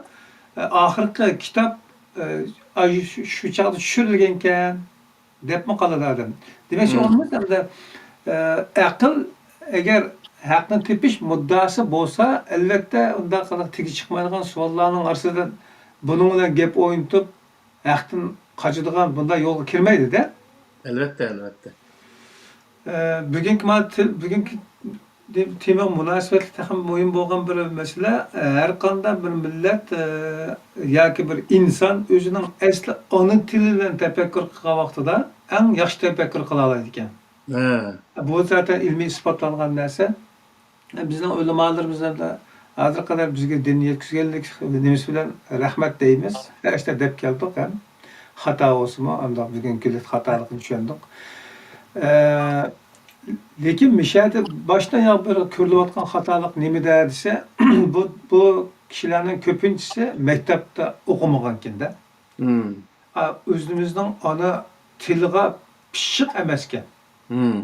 ئە، ئاخىرقى كىتاب، ئە، ئاي، شۇ، شۇ چاغدا چۈشۈرۈلگەنكەن، دەپمۇ قالىدۇ ئادەم. دېمەك، شۇ بولماس ئەمدى، ئە، ئەقىل ئەگەر ھەقنى تېپىش مۇددىئاسى بولسا، ئەلۋەتتە، ئۇنداق قىلىپ تېگى چىقمايدىغان سوئاللارنىڭ ئارىسىدىن بۇنىڭ بىلەن گەپ ئوينىتىپ، ھەقتىن قاچىدىغان بۇنداق يولغا كىرمەيدۇ-دە. ئەلۋەتتە، ئەلۋەتتە. ئە، بۈگۈنكى مانا تىل-، بۈگۈنكى دې-، تېمىغا مۇناسىۋەتلىك تېخىمۇ مۇھىم بولغان بىر مەسىلە، ئە، ھەر قانداق بىر مىللەت، ئە، ياكى بىر ئىنسان ئۆزىنىڭ ئەسلى ئانا تىلى بىلەن تەپەككۇر قىلغان ۋاقتىدا ئەڭ ياخشى تەپەككۇر قىلالايدىكەن. ھە. بۇ زاتەن ئىلمىي ئىسپاتلانغان نەرسە. بىزنىڭ ئۆلىمالىرىمىز ھەمدە ھازىرغا قەدەر بىزگە دىن يەتكۈزگەنلىك نېمىسى بىلەن رەھمەت دەيمىز. ئىشتا دەپ كەلدۇق ھەم. خاتا بولسىمۇ، ئانداق بۈگۈنكى كۈندە خاتالىقنى چۈشەندۇق. ئە، لېكىن مىشەدە باشتىن ئاياغ بىر كۆرۈلۈۋاتقان خاتالىق نېمىدە دېسە، بۇ، بۇ كىشىلەرنىڭ كۆپىنچىسى مەكتەپتە ئوقۇمىغانكەن-دە. مم. ئا، ئۆزىمىزنىڭ ئانا تىلىغا پىششىق ئەمەسكەن. مم.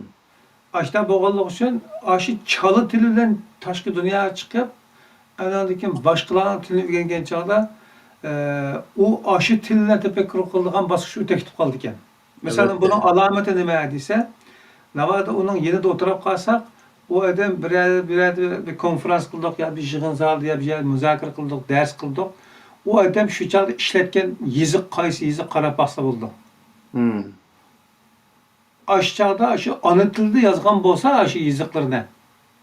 ئاشۇنداق بولغانلىقى ئۈچۈن، ئاشۇ چالا تىلى بىلەن تاشقى دۇنياغا چىقىپ، ئاندىن كېيىن باشقىلارنىڭ تىلىنى ئۆگەنگەن چاغدا، ئە، ئۇ ئاشۇ تىل بىلەن تەپەككۇر قىلىدىغان باسقۇچقا ئۆتۈپ كېتىپ قالىدىكەن. مەسىلەن، ئەلۋەتتە. بۇنىڭ ئالامىتى نېمە دېسە، ناۋادا ئۇنىڭ يېنىدا ئولتۇرۇپ قالساق، ئۇ ئادەم بىرەر، بىرەردە بىر كونفرانس قىلدۇق، يا بىر يىغىن زالىدا، يا بىر يەردە مۇزاكىرە قىلدۇق، دەرس قىلدۇق. ئۇ ئادەم شۇ چاغدا ئىشلەتكەن يېزىق قايسى يېزىق قاراپ باقسا بولىدۇ. مم. ئاشۇ چاغدا ئاشۇ ئانا تىلدا يازغان بولسا ئاشۇ يېزىقلىرىنى،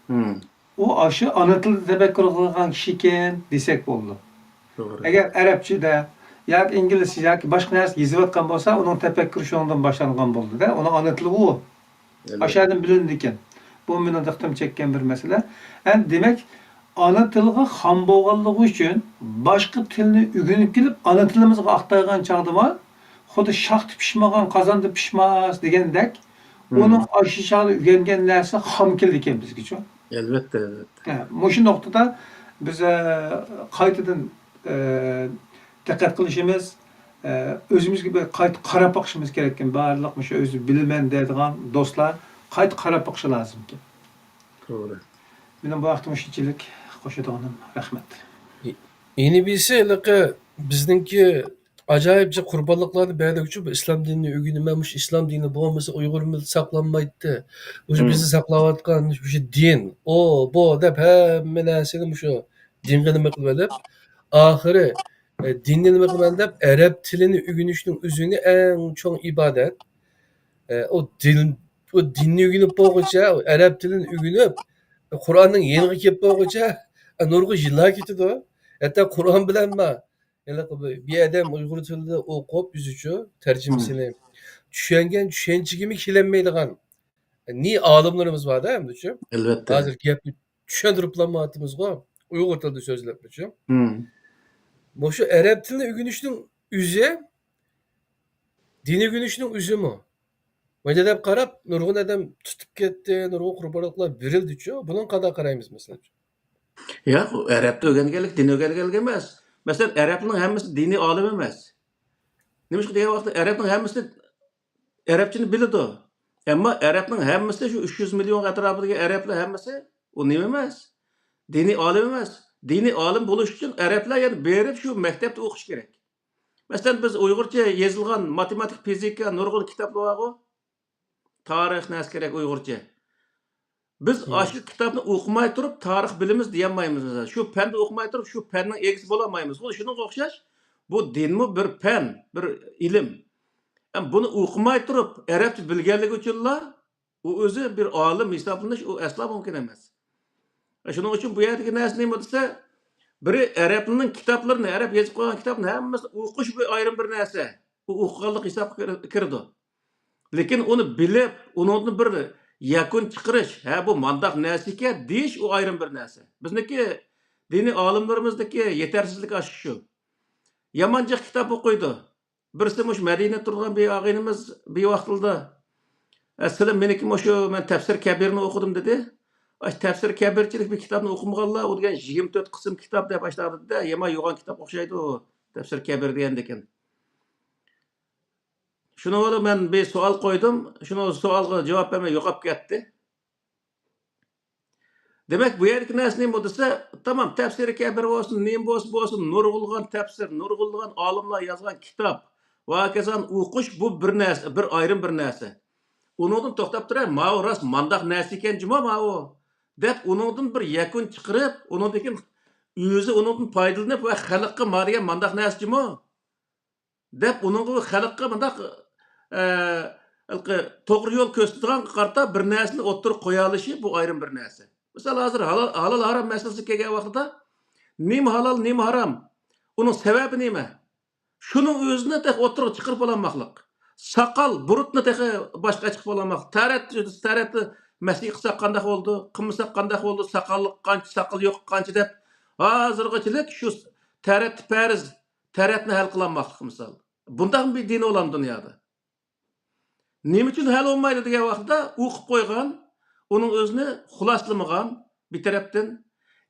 مم. ئۇ ئاشۇ ئانا تىلدا تەپەككۇر قىلغان كىشىكەن دېسەك بولىدۇ. توغرا. ئەگەر ئەرەبچىدە ياكى ئىنگلىزچە ياكى باشقا نەرسە يېزىۋاتقان بولسا، ئۇنىڭ تەپەككۇرى شۇنىڭدىن باشلانغان بولىدۇ-دە. ئۇنىڭ ئانا تىلى ئۇ. ئەلۋەتتە. ئاشۇ يەردىن بىلىنىدىكەن. بۇ مېنىڭ دىققىتىمنى چەككەن بىر مەسىلە. ئەمدى دېمەك، ئانا تىلغا خام بولغانلىقى ئۈچۈن باشقا تىلنى ئۆگىنىپ كېلىپ، ئانا تىلىمىزغا ئاقتايدىغان چاغدىمۇ، خۇددى شاختا پىشمىغان قازاندا پىشماس دېگەندەك، مم. ئۇنىڭ ئاشۇ چاغدا ئۆگەنگەن نەرسە خام كېلىدىكەن بىزگىچۇ. ئەلۋەتتە، ئەلۋەتتە. ھە، مۇشۇ نۇقتىدا بىز، ئە، قايتىدىن، ئە، دىققەت قىلىشىمىز، ئە، ئۆزىمىزگە بىر قايتا قاراپ باقىشىمىز كېرەككەن. بارلىق مۇشۇ ئۆزى بىلىمەن دەيدىغان دوستلار قايتا قاراپ باقىشى لازىمكەن. توغرا. مېنىڭ بۇ ھەقتە مۇشۇنچىلىك قوشىدىغىنىم. رەھمەت. يەنە بىرسى، ھېلىقى بىزنىڭكى ئاجايىپ جىق قۇربانلىقلارنى بەردۇق شۇ، بۇ ئىسلام دىنىنى ئۆگىنىمەن، مۇشۇ ئىسلام دىنى بولمىسا ئۇيغۇر مىللىتى ساقلانمايتتى. مۇشۇ مم. بىزنى ساقلاۋاتقان مۇشۇ دىن، ئۇ، بۇ دەپ ھەممە نەرسىنى مۇشۇ دىنغا نېمە قىلىۋېلىپ، ئاخىرى، ئە، دىننى نېمە قىلىمەن دەپ، ئەرەب تىلىنى ئۆگىنىشنىڭ ئۆزىنى ئەڭ چوڭ ئىبادەت. ئە، ئۇ دىن، ئۇ دىننى ئۆگىنىپ بولغۇچە، ئەرەب تىلىنى ئۆگىنىپ، قۇرئاننىڭ يېنىغا كېلىپ بولغۇچە، ئە، نۇرغۇن يىللار كېتىدۇ. ھەتتا قۇرئان بىلەنمۇ ھېلىقى بىر، بىر ئادەم ئۇيغۇر تىلىدا ئوقۇپ، ئۆزىچۇ تەرجىمىسىنى چۈشەنگەن چۈشەنچىگىمۇ كېلەلمەيدىغان نى ئالىملىرىمىز بار-دە، ئەمدىچۇ. ئەلۋەتتە. ھازىر گەپنى چۈشەندۈرۈپلاماتىمىزغۇ، ئۇيغۇر تىلىدا سۆزلەپمىچۇ. مم. مۇشۇ ئەرەب تىلىنى ئۆگىنىشنىڭ ئۆزى، دىن ئۆگىنىشنىڭ ئۆزىمۇ. مانا دەپ قاراپ، نۇرغۇن ئادەم تۇتۇپ كەتتى، نۇرغۇن قۇربانلىقلار بېرىلدىچۇ. بۇنىڭغا قانداق قارايمىز، مەسىلەن؟ ياق، ئەرەبتە ئۆگەنگەنلىك دىن ئۆگەنگەنلىك ئەمەس. مەسىلەن، ئەرەبنىڭ ھەممىسى دىنىي ئالىم ئەمەس. نېمىشقا دېگەن ۋاقىتتا ئەرەبنىڭ ھەممىسى ئەرەبچىنى بىلىدۇ. ئەمما ئەرەبنىڭ ھەممىسى، شۇ ئۈچ يۈز مىليون ئەتراپىدىكى ئەرەبلەر ھەممىسى ئۇ نېمە ئەمەس؟ دىنىي ئالىم ئەمەس. دىنىي ئالىم بولۇش ئۈچۈن ئەرەبلەر يەنە بېرىپ شۇ مەكتەپتە ئوقۇش كېرەك. مەسىلەن، بىز ئۇيغۇرچە يېزىلغان ماتېماتىكا، فىزىكا، نۇرغۇن كىتابلار بارغۇ. تارىخ نەرسە كېرەك ئۇيغۇرچە. بىز مم. ئاشۇ كىتابنى ئوقۇماي تۇرۇپ تارىخ بىلىمىز دېيەلمەيمىز. مەسىلەن، شۇ پەندە ئوقۇماي تۇرۇپ شۇ پەننىڭ ئىگىسى بولالمايمىز. خۇددى شۇنىڭغا ئوخشاش، بۇ دىنمۇ بىر پەن، بىر ئىلىم. ئەم، بۇنى ئوقۇماي تۇرۇپ ئەرەبچە بىلگەنلىكى ئۈچۈنلا ئۇ ئۆزى بىر ئالىم ھېسابلىنىش، ئۇ ئەسلا مۇمكىن ئەمەس. شۇنىڭ ئۈچۈن بۇ يەردىكى نەرسە نېمە دېسە، بىرى ئەرەبنىڭ كىتابلىرىنى، ئەرەب يېزىپ قويغان كىتابنى ھەممىسىنى ئوقۇش بىر ئايرىم بىر نەرسە. ئۇ ئوقۇغانلىق ھېسابقا كىر-، كىرىدۇ. لېكىن ئۇنى بىلىپ، ئۇنىڭدىن بىر يەكۈن چىقىرىش، ھە، بۇ مانداق نەرسە ئىكەن دېيىش، ئۇ ئايرىم بىر نەرسە. بىزنىڭكى دىنىي ئالىملىرىمىزدىكى يېتەرسىزلىك ئاشۇ شۇ. يامان جىق كىتاب ئوقۇيدۇ. بىرسى مۇشۇ مەدىنىدە تۇرغان بىر ئاغىنىمىز بىر ۋاقىتلىدا، ئە، سىلى مېنىڭكى مۇشۇ مەن تەپسىر كەبىرنى ئوقۇدۇم دېدى. ئاش تەپسىر كەبىرچىلىك بىر كىتابنى ئوقۇمىغانلار، ئۇ دېگەن يىگىرمە تۆت قىسىم كىتاب دەپ ئاشتاق دېدى-دە، يامان يوغان كىتاب ئوخشايدۇ، تەپسىر كەبىر دېگەندىكىن. شۇنىڭ بىلەن مەن بىر سوئال قويدۇم. شۇنىڭ سوئالغا جاۋاب بەرمەي يوقاپ كەتتى. دېمەك، بۇ يەردىكى نەرسە نېمە دېسە، تامام، تەپسىرى كەبىر بولسۇن، نېمە بولسا بولسۇن، نۇرغۇنلىغان تەپسىر، نۇرغۇنلىغان ئالىملار يازغان كىتاب ۋە ھاكازانى ئوقۇش، بۇ بىر نەرسە، بىر ئايرىم بىر نەرسە. ئۇنىڭدىن توختاپ تۇرۇپ، ماۋۇ راست مانداق نەرسە ئىكەن جۇمۇ ماۋۇ، دەپ ئۇنىڭدىن بىر يەكۈن چىقىرىپ، ئۇنىڭدىن كېيىن ئۆزى ئۇنىڭدىن پايدىلىنىپ ۋە خەلققە ما دېگەن مانداق نەرسە جۇمۇ دەپ، ئۇنىڭغا خەلققە مۇنداق، ئە، ھېلىقى توغرا يول كۆرسىتىدىغانغا قارىتا بىر نەرسىنى ئوتتۇرىغا قويالىشى، بۇ ئايرىم بىر نەرسە. مىسال، ھازىر ھالال، ھالال ھارام مەسىلىسىگە كەلگەن ۋاقتىدا، نېمە ھالال، نېمە ھارام؟ ئۇنىڭ سەۋەبى نېمە؟ شۇنىڭ ئۆزىنى تېخى ئوتتۇرىغا چىقىرىپ بولالماقلىق. ساقال، بۇرۇتنى تېخى باشقا چىقىپ بولالماقلىق. تەرەت، تەرەتنى مەسخ قىلساق قانداق بولىدۇ؟ قىلمىساق قانداق بولىدۇ؟ ساقاللىق قانچە، ساقال يوق قانچە دەپ، ھازىرغىچىلىك شۇ تەرەتتە پەرز، تەرەتنى ھەل قىلالماسلىق مىسال. بۇنداقمۇ بىر دىن بولامدۇ دۇنيادا؟ نېمە ئۈچۈن ھەل بولمايدۇ دېگەن ۋاقىتتا، ئوقۇپ قويغان، ئۇنىڭ ئۆزىنى خۇلاسىلىمىغان بىر تەرەپتىن،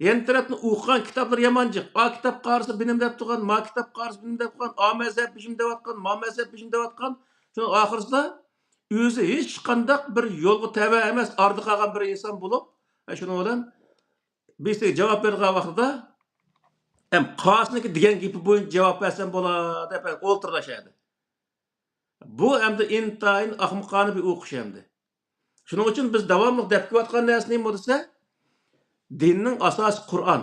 يەنە تەرەپتىن ئوقۇغان كىتابلىرى يامان جىق. ئا كىتاب قارىسا بىنېمە دەپ تۇرغان، ما كىتاب قارىسا بىنېمە دەپ تۇرغان، ئا مەزھەپ بىشىم دەۋاتقان، ما مەزھەپ بىشىم دەۋاتقان. شۇنىڭ ئاخىرسىدا ئۆزى ھېچقانداق بىر يولغا تەۋە ئەمەس، ئارىدا قالغان بىر ئىنسان بولۇپ، شۇنىڭ بىلەن بىرسىگە جاۋاب بېرىدىغان ۋاقتىدا، ھەم قاسىنىڭكى دېگەن گېپى بويىچە جاۋاب بەرسەم بولا دەپ ئولتۇرىدۇ ئاشۇ يەردە. بۇ ئەمدى ئىنتايىن ئەخمىقانە بىر ئوقۇش ئەمدى. شۇنىڭ ئۈچۈن بىز داۋاملىق دەپ كېلىۋاتقان نەرسە نېمە دېسە، دىننىڭ ئاساسى قۇرئان.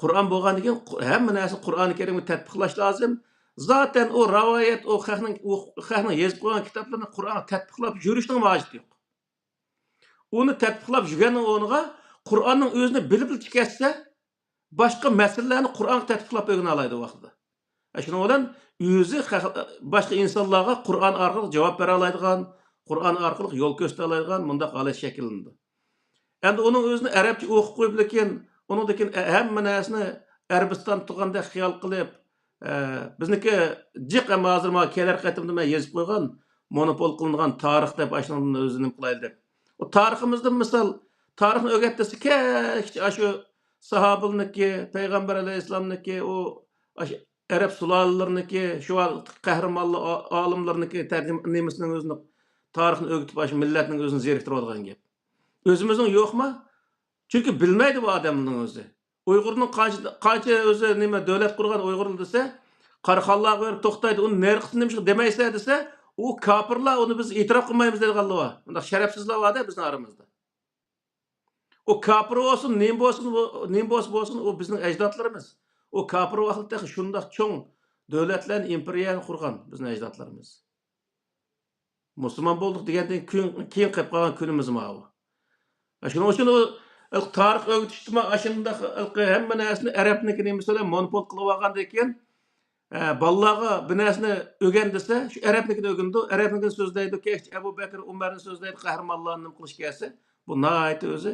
قۇرئان بولغاندىن كېيىن قۇ-، ھەممە نەرسە قۇرئانى كەرىمگە تەتبىقلاش لازىم. زاتەن ئۇ رىۋايەت، ئۇ خەقنىڭ، ئۇ خەقنىڭ يېزىپ قويغان كىتابلىرىنى قۇرئانغا تەتبىقلاپ يۈرۈشنىڭ ھاجىتى يوق. ئۇنى تەتبىقلاپ يۈرگەننىڭ ئورنىغا قۇرئاننىڭ ئۆزىنى بىلىپلا چىقىۋەتسە، باشقا مەسىلىلەرنى قۇرئانغا تەتبىقلاپ ئۆگىنەلەيدۇ ۋاقتىدا. ئە، شۇنىڭ بىلەن ئۆزى خەق-، باشقا ئىنسانلارغا قۇرئان ئارقىلىق جاۋاب بېرەلەيدىغان، قۇرئان ئارقىلىق يول كۆرسىتەلەيدىغان مۇنداق ھالەت شەكىللىنىدۇ. ئەمدى ئۇنىڭ ئۆزىنى ئەرەبچە ئوقۇپ قويۇپ، لېكىن ئۇنىڭدىن كېيىن ھەممە نەرسىنى ئەرەبىستان تۇرغاندەك خىيال قىلىپ، ئە، بىزنىكى جىق، ئەمما ھازىر مانا كېلەر قېتىمدا مەن يېزىپ قويغان، مونوپول قىلىنغان تارىخ دەپ ئاشۇنىڭدىن ئۆزىنى نېمە قىلايلى دەپ. ئۇ تارىخىمىزدىن مىسال، تارىخنى ئۆگەتتى دېسە، كەچ ئاشۇ ساھابىلىرىنىڭكى، پەيغەمبەر ئەلەيھىسسالامنىڭكى، ئۇ ئاشۇ ئەرەب سۇلالىلىرىنىڭكى، شۇ قەھرىمانلار، ئا-، ئالىملىرىنىڭكى تەرجىمە نېمىسىنىڭ ئۆزىنى، تارىخنى ئۆگىتىپ، ئاشۇ مىللەتنىڭ ئۆزىنى زېرىكتۈرۈۋالغان گەپ. ئۆزىمىزنىڭ يوقما؟ چۈنكى بىلمەيدۇ بۇ ئادەمنىڭ ئۆزى. ئۇيغۇرنىڭ قانچە، قانچە ئۆزى نېمە دۆلەت قۇرغان ئۇيغۇر دېسە، قاراخانلارغا بېرىپ توختايدۇ. ئۇنى نېرىقسى نېمىشقا دېمەيسىلەر دېسە، ئۇ كاپىرلار، ئۇنى بىز ئېتىراپ قىلمايمىز دەيدىغانلار بار. مۇنداق شەرەپسىزلەر بار-دە بىزنىڭ ئارىمىزدا. ئۇ كاپىر بولسۇن، نېمە بولسۇن، بۇ، نېمە بولسا بولسۇن، ئۇ بىزنىڭ ئەجدادلىرىمىز. ئۇ كاپىر ۋاقتىدا تېخى شۇنداق چوڭ دۆلەتلەرنى، ئىمپېرىيەنى قۇرغان بىزنىڭ ئەجدادلىرىمىز. مۇسۇلمان بولدۇق دېگەندىن كېيىن، كېيىن قېلىپ قالغان كۈنىمىز ماۋۇ. شۇنىڭ ئۈچۈن ئۇ تارىخ ئۆگىتىشتىمۇ ئاشۇنداق ھەممە نەرسىنى ئەرەبنىڭكى نېمىسى بىلەن مونوپول قىلىپ ئالغاندىن كېيىن، ئە، بالىلارغا بىر نەرسىنى ئۆگەن دېسە، شۇ ئەرەبنىڭكىنى ئۆگىنىدۇ، ئەرەبنىڭكىنى سۆزلەيدۇ، كەچتە ئەبۇ بەكرى، ئۆمەرنى سۆزلەيدۇ، قەھرىمانلارنى نېمە قىلىش كەلسە، بۇ ناھايىتى ئۆزى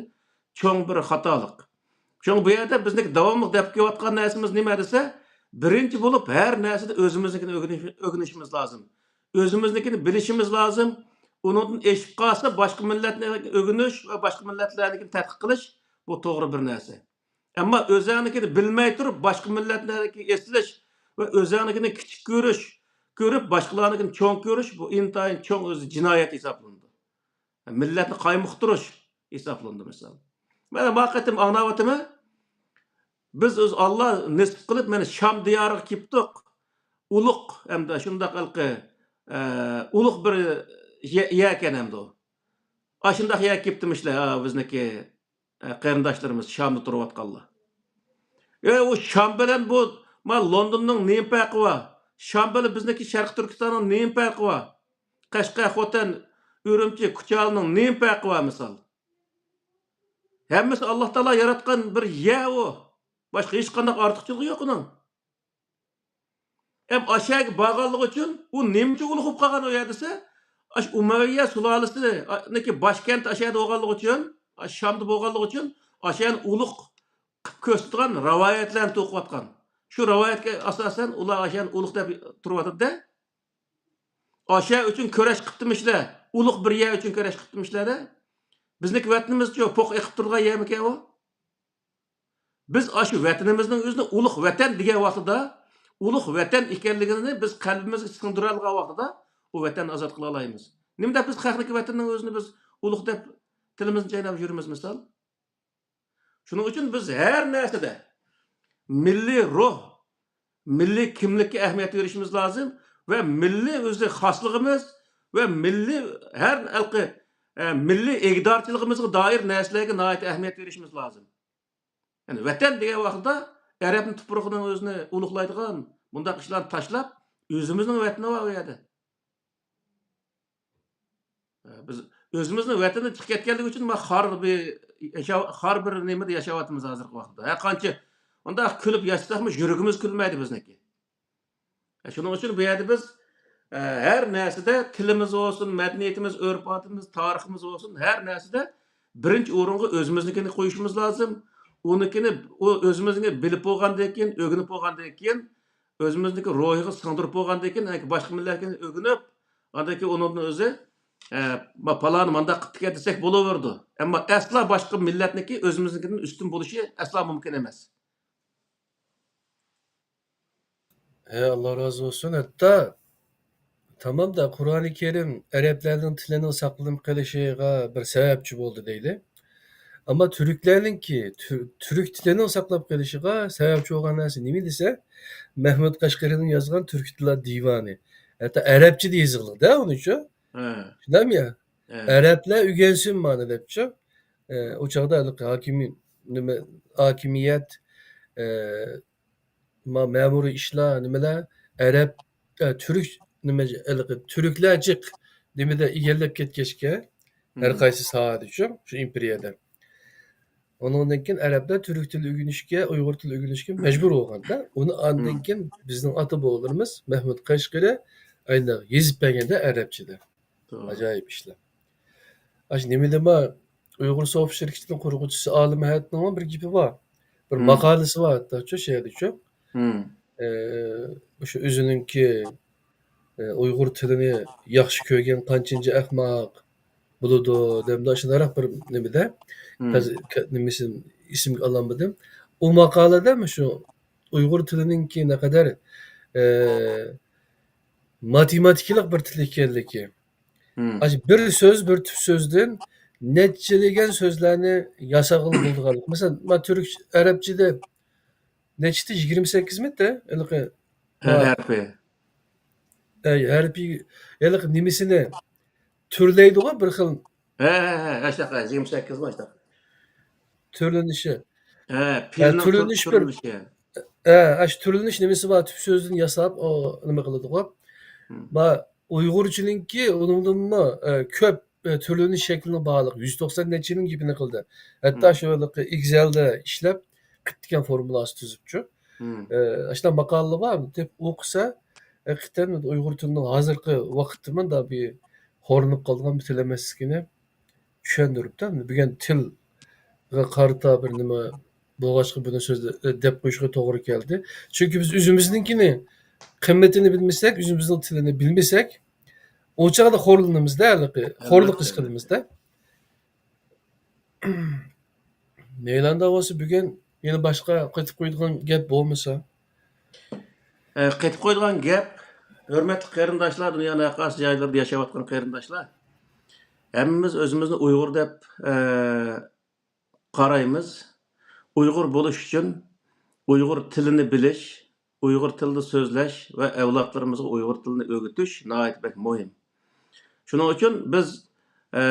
چوڭ بىر خاتالىق. شۇڭا بۇ يەردە بىزنىڭكى داۋاملىق دەپ كېلىۋاتقان نەرسىمىز نېمە دېسە، بىرىنچى بولۇپ ھەر نەرسىدە ئۆزىمىزنىڭكىنى ئۆگىنىش-، ئۆگىنىشىمىز لازىم. ئۆزىمىزنىڭكىنى بىلىشىمىز لازىم. ئۇنىڭدىن ئېشىپ قالسا، باشقا مىللەتنى ئۆگىنىش ۋە باشقا مىللەتلەرنىڭكىنى تەتقىق قىلىش، بۇ توغرا بىر نەرسە. ئەمما ئۆزەڭنىڭكىنى بىلمەي تۇرۇپ، باشقا مىللەتنىڭكىنى ئېسىلىش ۋە ئۆزەڭنىڭكىنى كىچىك كۆرۈش، كۆرۈپ، باشقىلارنىڭكىنى چوڭ كۆرۈش، بۇ ئىنتايىن چوڭ ئۆزى جىنايەت ھېسابلىنىدۇ. مىللەتنى قايمۇقتۇرۇش ھېسابلىنىدۇ، مىسال. مانا بۇ قېتىم ئاڭلاۋاتىمەن. بىز ئۆز ئاللا نېسىپ قىلىپ، مانا شام دىيارىغا كېلىپتۇق. ئۇلۇغ، ئەمدى شۇنداق ھېلىقى، ئە، ئۇلۇغ بىر يە-، يەركەن ئەمدى ئۇ. ئاشۇنداق يەرگە كېلىپتىمىشلەر، ھە، بىزنىڭكى، ئە، قېرىنداشلىرىمىز شامدا تۇرۇۋاتقانلار. ئە، ئۇ شام بىلەن بۇ، ما، لوندوننىڭ نېمە پەرقى بار؟ شام بىلەن بىزنىڭكى شەرقىي تۈركىستاننىڭ نېمە پەرقى بار؟ قەشقەر، خوتەن، ئۈرۈمچى، كۇچالىنىڭ نېمە پەرقى بار، مىسال؟ ھەممىسى ئاللا تائالا ياراتقان بىر يەر ئۇ. باشقا ھېچقانداق ئارتۇقچىلىقى يوق ئۇنىڭ. ھەم ئاشۇ يەرگە بارغانلىقى ئۈچۈن ئۇ نېمە ئۈچۈن ئۇلۇغ بولۇپ قالغان ئۇ يەر دېسە، ئاشۇ ئۇمەۋىيە سۇلالىسىنىڭكى باشكەنتى ئاشۇ يەردە بولغانلىقى ئۈچۈن، ئاشۇ شامدا بولغانلىقى ئۈچۈن، ئاشۇ يەرنى ئۇلۇغ قىلىپ كۆرسىتىدىغان رىۋايەتلەرنى توقۇۋاتقان. شۇ رىۋايەتكە ئاساسەن ئۇلار ئاشۇ يەرنى ئۇلۇغ دەپ تۇرۇۋاتىدۇ-دە. ئاشۇ يەر ئۈچۈن كۈرەش قىپتىمىشلەر، ئۇلۇغ بىر يەر ئۈچۈن كۈرەش قىپتىمىشلەر-دە. بىزنىڭكى ۋەتىنىمىزچۇ، پوق ئېقىپ تۇرىدىغان يەرمىكەن ئۇ؟ بىز ئاشۇ ۋەتىنىمىزنىڭ ئۆزىنى ئۇلۇغ ۋەتەن دېگەن ۋاقتىدا، ئۇلۇغ ۋەتەن ئىكەنلىكىنى بىز قەلبىمىزگە سىڭدۈرەلىگەن ۋاقتىدا، ئۇ ۋەتەننى ئازاد قىلالايمىز. نېمە دەپ بىز خەقنىڭكى ۋەتىنىنىڭ ئۆزىنى بىز ئۇلۇغ دەپ تىلىمىزنى چايناپ يۈرىمىز، مىسال؟ شۇنىڭ ئۈچۈن بىز ھەر نەرسىدە مىللىي روھ، مىللىي كىملىككە ئەھمىيەت بېرىشىمىز لازىم ۋە مىللىي ئۆزى خاسلىقىمىز ۋە مىللىي ھەر ھېلىقى، ئە، مىللىي ئىگىدارچىلىقىمىزغا دائىر نەرسىلەرگە ناھايىتى ئەھمىيەت بېرىشىمىز لازىم. يەنى ۋەتەن دېگەن ۋاقىتتا ئەرەبنىڭ تۇپرىقىنىڭ ئۆزىنى ئۇلۇغلايدىغان مۇنداق ئىشلارنى تاشلاپ، ئۆزىمىزنىڭ ۋەتىنى بار ئۇ يەردە. بىز ئۆزىمىزنىڭ ۋەتىنىدىن چىقىپ كەتكەنلىكى ئۈچۈن مانا خار بىر ياشاۋ-، خار بىر نېمىدە ياشاۋاتىمىز ھازىرقى ۋاقىتتا. ھەر قانچە ئۇنداق كۈلۈپ ياشىساقمۇ يۈرىكىمىز كۈلمەيدۇ بىزنىڭكى. شۇنىڭ ئۈچۈن بۇ يەردە بىز، ئە، ھەر نەرسىدە تىلىمىز بولسۇن، مەدەنىيىتىمىز، ئۆرپ-ئادىتىمىز، تارىخىمىز بولسۇن، ھەر نەرسىدە بىرىنچى ئورۇنغا ئۆزىمىزنىڭكىنى قويۇشىمىز لازىم. ئۇنىڭكىنى، ئۇ ئۆزىمىزنى بىلىپ بولغاندىن كېيىن، ئۆگىنىپ بولغاندىن كېيىن، ئۆزىمىزنىڭكى روھىغا سىڭدۈرۈپ بولغاندىن كېيىن، باشقا مىللەتنى ئۆگىنىپ، ئاندىن كېيىن ئۇنىڭدىن ئۆزى، ئە، ما-، پالانى مانداق قىپتىكەن دېسەك بولۇۋېرىدۇ. ئەمما ئەسلا باشقا مىللەتنىڭكى ئۆزىمىزنىڭكىدىن ئۈستۈن بولۇشى ئەسلا مۇمكىن ئەمەس. ھە، ئاللا رازى بولسۇن. ھەتتا تامامدا قۇرئانى كەرىم ئەرەبلەرنىڭ تىلىنىڭ ساقلىنىپ قېلىشىغا بىر سەۋەبچى بولدى دەيلى. ئەمما تۈركلەرنىڭكى، تۈر-، تۈرك تىلىنىڭ ساقلاپ قېلىشىغا سەۋەبچى بولغان نەرسە نېمە دېسە، مەھمۇد قەشقىرىنىڭ يازغان تۈركىي تىللار دىۋانى. ھەتتا ئەرەبچىدە يېزىقلىق-دە ئۇنىچۇ. ھە. شۇنداقمۇ يا؟ ھە. ئەرەبلەر ئۆگەنسۇن مانا دەپچۇ. ئە، ئۇ چاغدا ھېلىقى ھاكىمىي-، نېمە، ھاكىمىيەت، ئە، ما-، مەمۇرىي ئىشلار، نېمىلەر، ئەرەب، ئە، تۈرك، نېمە، ھېلىقى تۈركلەر جىق نېمىدە ئىگىلەپ كەتكەچكە، ھەر مم. قايسى ساھەدىچۇ، شۇ ئىمپېرىيەدە. ئۇنىڭدىن كېيىن ئەرەبلەر تۈرك تىلى ئۆگىنىشكە، ئۇيغۇر تىلى ئۆگىنىشكە مەجبۇر بولغاندا، ئۇنى ئاندىن مم. كېيىن بىزنىڭ ئاتا-بوۋىلىرىمىز مەھمۇد قەشقىرى ئاينداق يېزىپ بەرگەندە ئەرەبچىدە. توغرا. ئاجايىپ ئىشلار. ئاشۇ نېمىدىما ئۇيغۇر سوفت شىركىتىنىڭ قۇرغۇچىسى ئالىم ھەيەتنىڭمۇ بىر گېپى بار. بىر مم. ماقالىسى بار ھەتتاچۇ شۇ يەردىچۇ. مم. ئە، ئاشۇ ئۆزىنىڭكى، ئە، ئۇيغۇر تىلىنى ياخشى كۆرگەن قانچىنچە ئەخمەق بولىدۇ دەمدۇ ئاشۇنداقراق بىر نېمىدە. مم. قەز-، كە-، نېمىسى ئېسىمگە ئالالمىدىم. ئۇ ماقالىدە مۇشۇ ئۇيغۇر تىلىنىڭكى نەقەدەر، ئە، ماتېماتىكىلىق بىر تىل ئىكەنلىكى. مم. ئاشۇ بىر سۆز، بىر تۈپ سۆزدىن نەچچىلىگەن سۆزلەرنى ياساغىلى بولىدىغانلىقى. مەسىلەن، ما تۈرك ئەرەبچىدە نەچچىدە يىگىرمە سەككىزمىدە ھېلىقى ھە، ما ھەرپى. ئەي، ھەرپى، ھېلىقى نېمىسىنى تۈرلەيدىغۇ بىر خىل. ھە، ھە، ھە، ئاشۇنداق، يىگىرمە سەككىزمۇ ئاشۇنداق. تۈرلىنىشى. ھە، ھە، پېئىلنىڭ تۈر-، تۈرلىنىشى. ھە، ئاشۇ تۈرلىنىش نېمىسى بار، تۈپ سۆزدىن ياساپ، ئۇ نېمە قىلىدىغۇ. مم. ما ئۇيغۇرچىنىڭكى ئۇنىڭدىنمۇ، ئە، كۆپ، ئە، تۈرلىنىش شەكلىنىڭ بارلىقى، يۈز توقسان نەچچىنىڭ گېپىنى قىلدى. ھەتتا مم. شۇ ھېلىقى ئېكسېلدا ئىشلەپ، قىپتىكەن فورمۇلاسى تۈزۈپچۇ. مم. ئە، ئاشۇنداق ماقالىلەر بار، دەپ ئوقۇسا، ھەقىقەتەن ئۇيغۇر تىلىنىڭ ھازىرقى ۋاقىتتا مۇنداق بىر خورلىنىپ قالىدىغان بىر تىل ئەمەسلىكىنى چۈشەندۈرۈپتۇ. بۈگۈن تىلغا قارىتا بىر نېمە بولغاچقا بۇنى سۆزلە-، دەپ قويۇشقا توغرا كەلدى. چۈنكى بىز ئۆزىمىزنىڭكىنى، قىممىتىنى بىلمىسەك، ئۆزىمىزنىڭ تىلىنى بىلمىسەك، ئۇ چاغدا خورلىنىمىز-دە، ھېلىقى خورلۇق ھېس قىلىمىز-دە. ئەلۋەتتە. نېيلانداۋاسى بۈگۈن يەنە باشقا قېتىپ قويىدىغان گەپ بولمىسا؟ ئە، قېتىپ قويىدىغان گەپ، ھۆرمەتلىك قېرىنداشلار، دۇنيانىڭ ھەر قايسى جايلىرىدا ياشاۋاتقان قېرىنداشلار، ھەممىمىز ئۆزىمىزنى ئۇيغۇر دەپ، ئە، قارايمىز. ئۇيغۇر بولۇش ئۈچۈن ئۇيغۇر تىلىنى بىلىش، ئۇيغۇر تىلىدا سۆزلەش ۋە ئەۋلادلىرىمىزغا ئۇيغۇر تىلىنى ئۆگىتىش ناھايىتى بەك مۇھىم. شۇنىڭ ئۈچۈن بىز، ئە،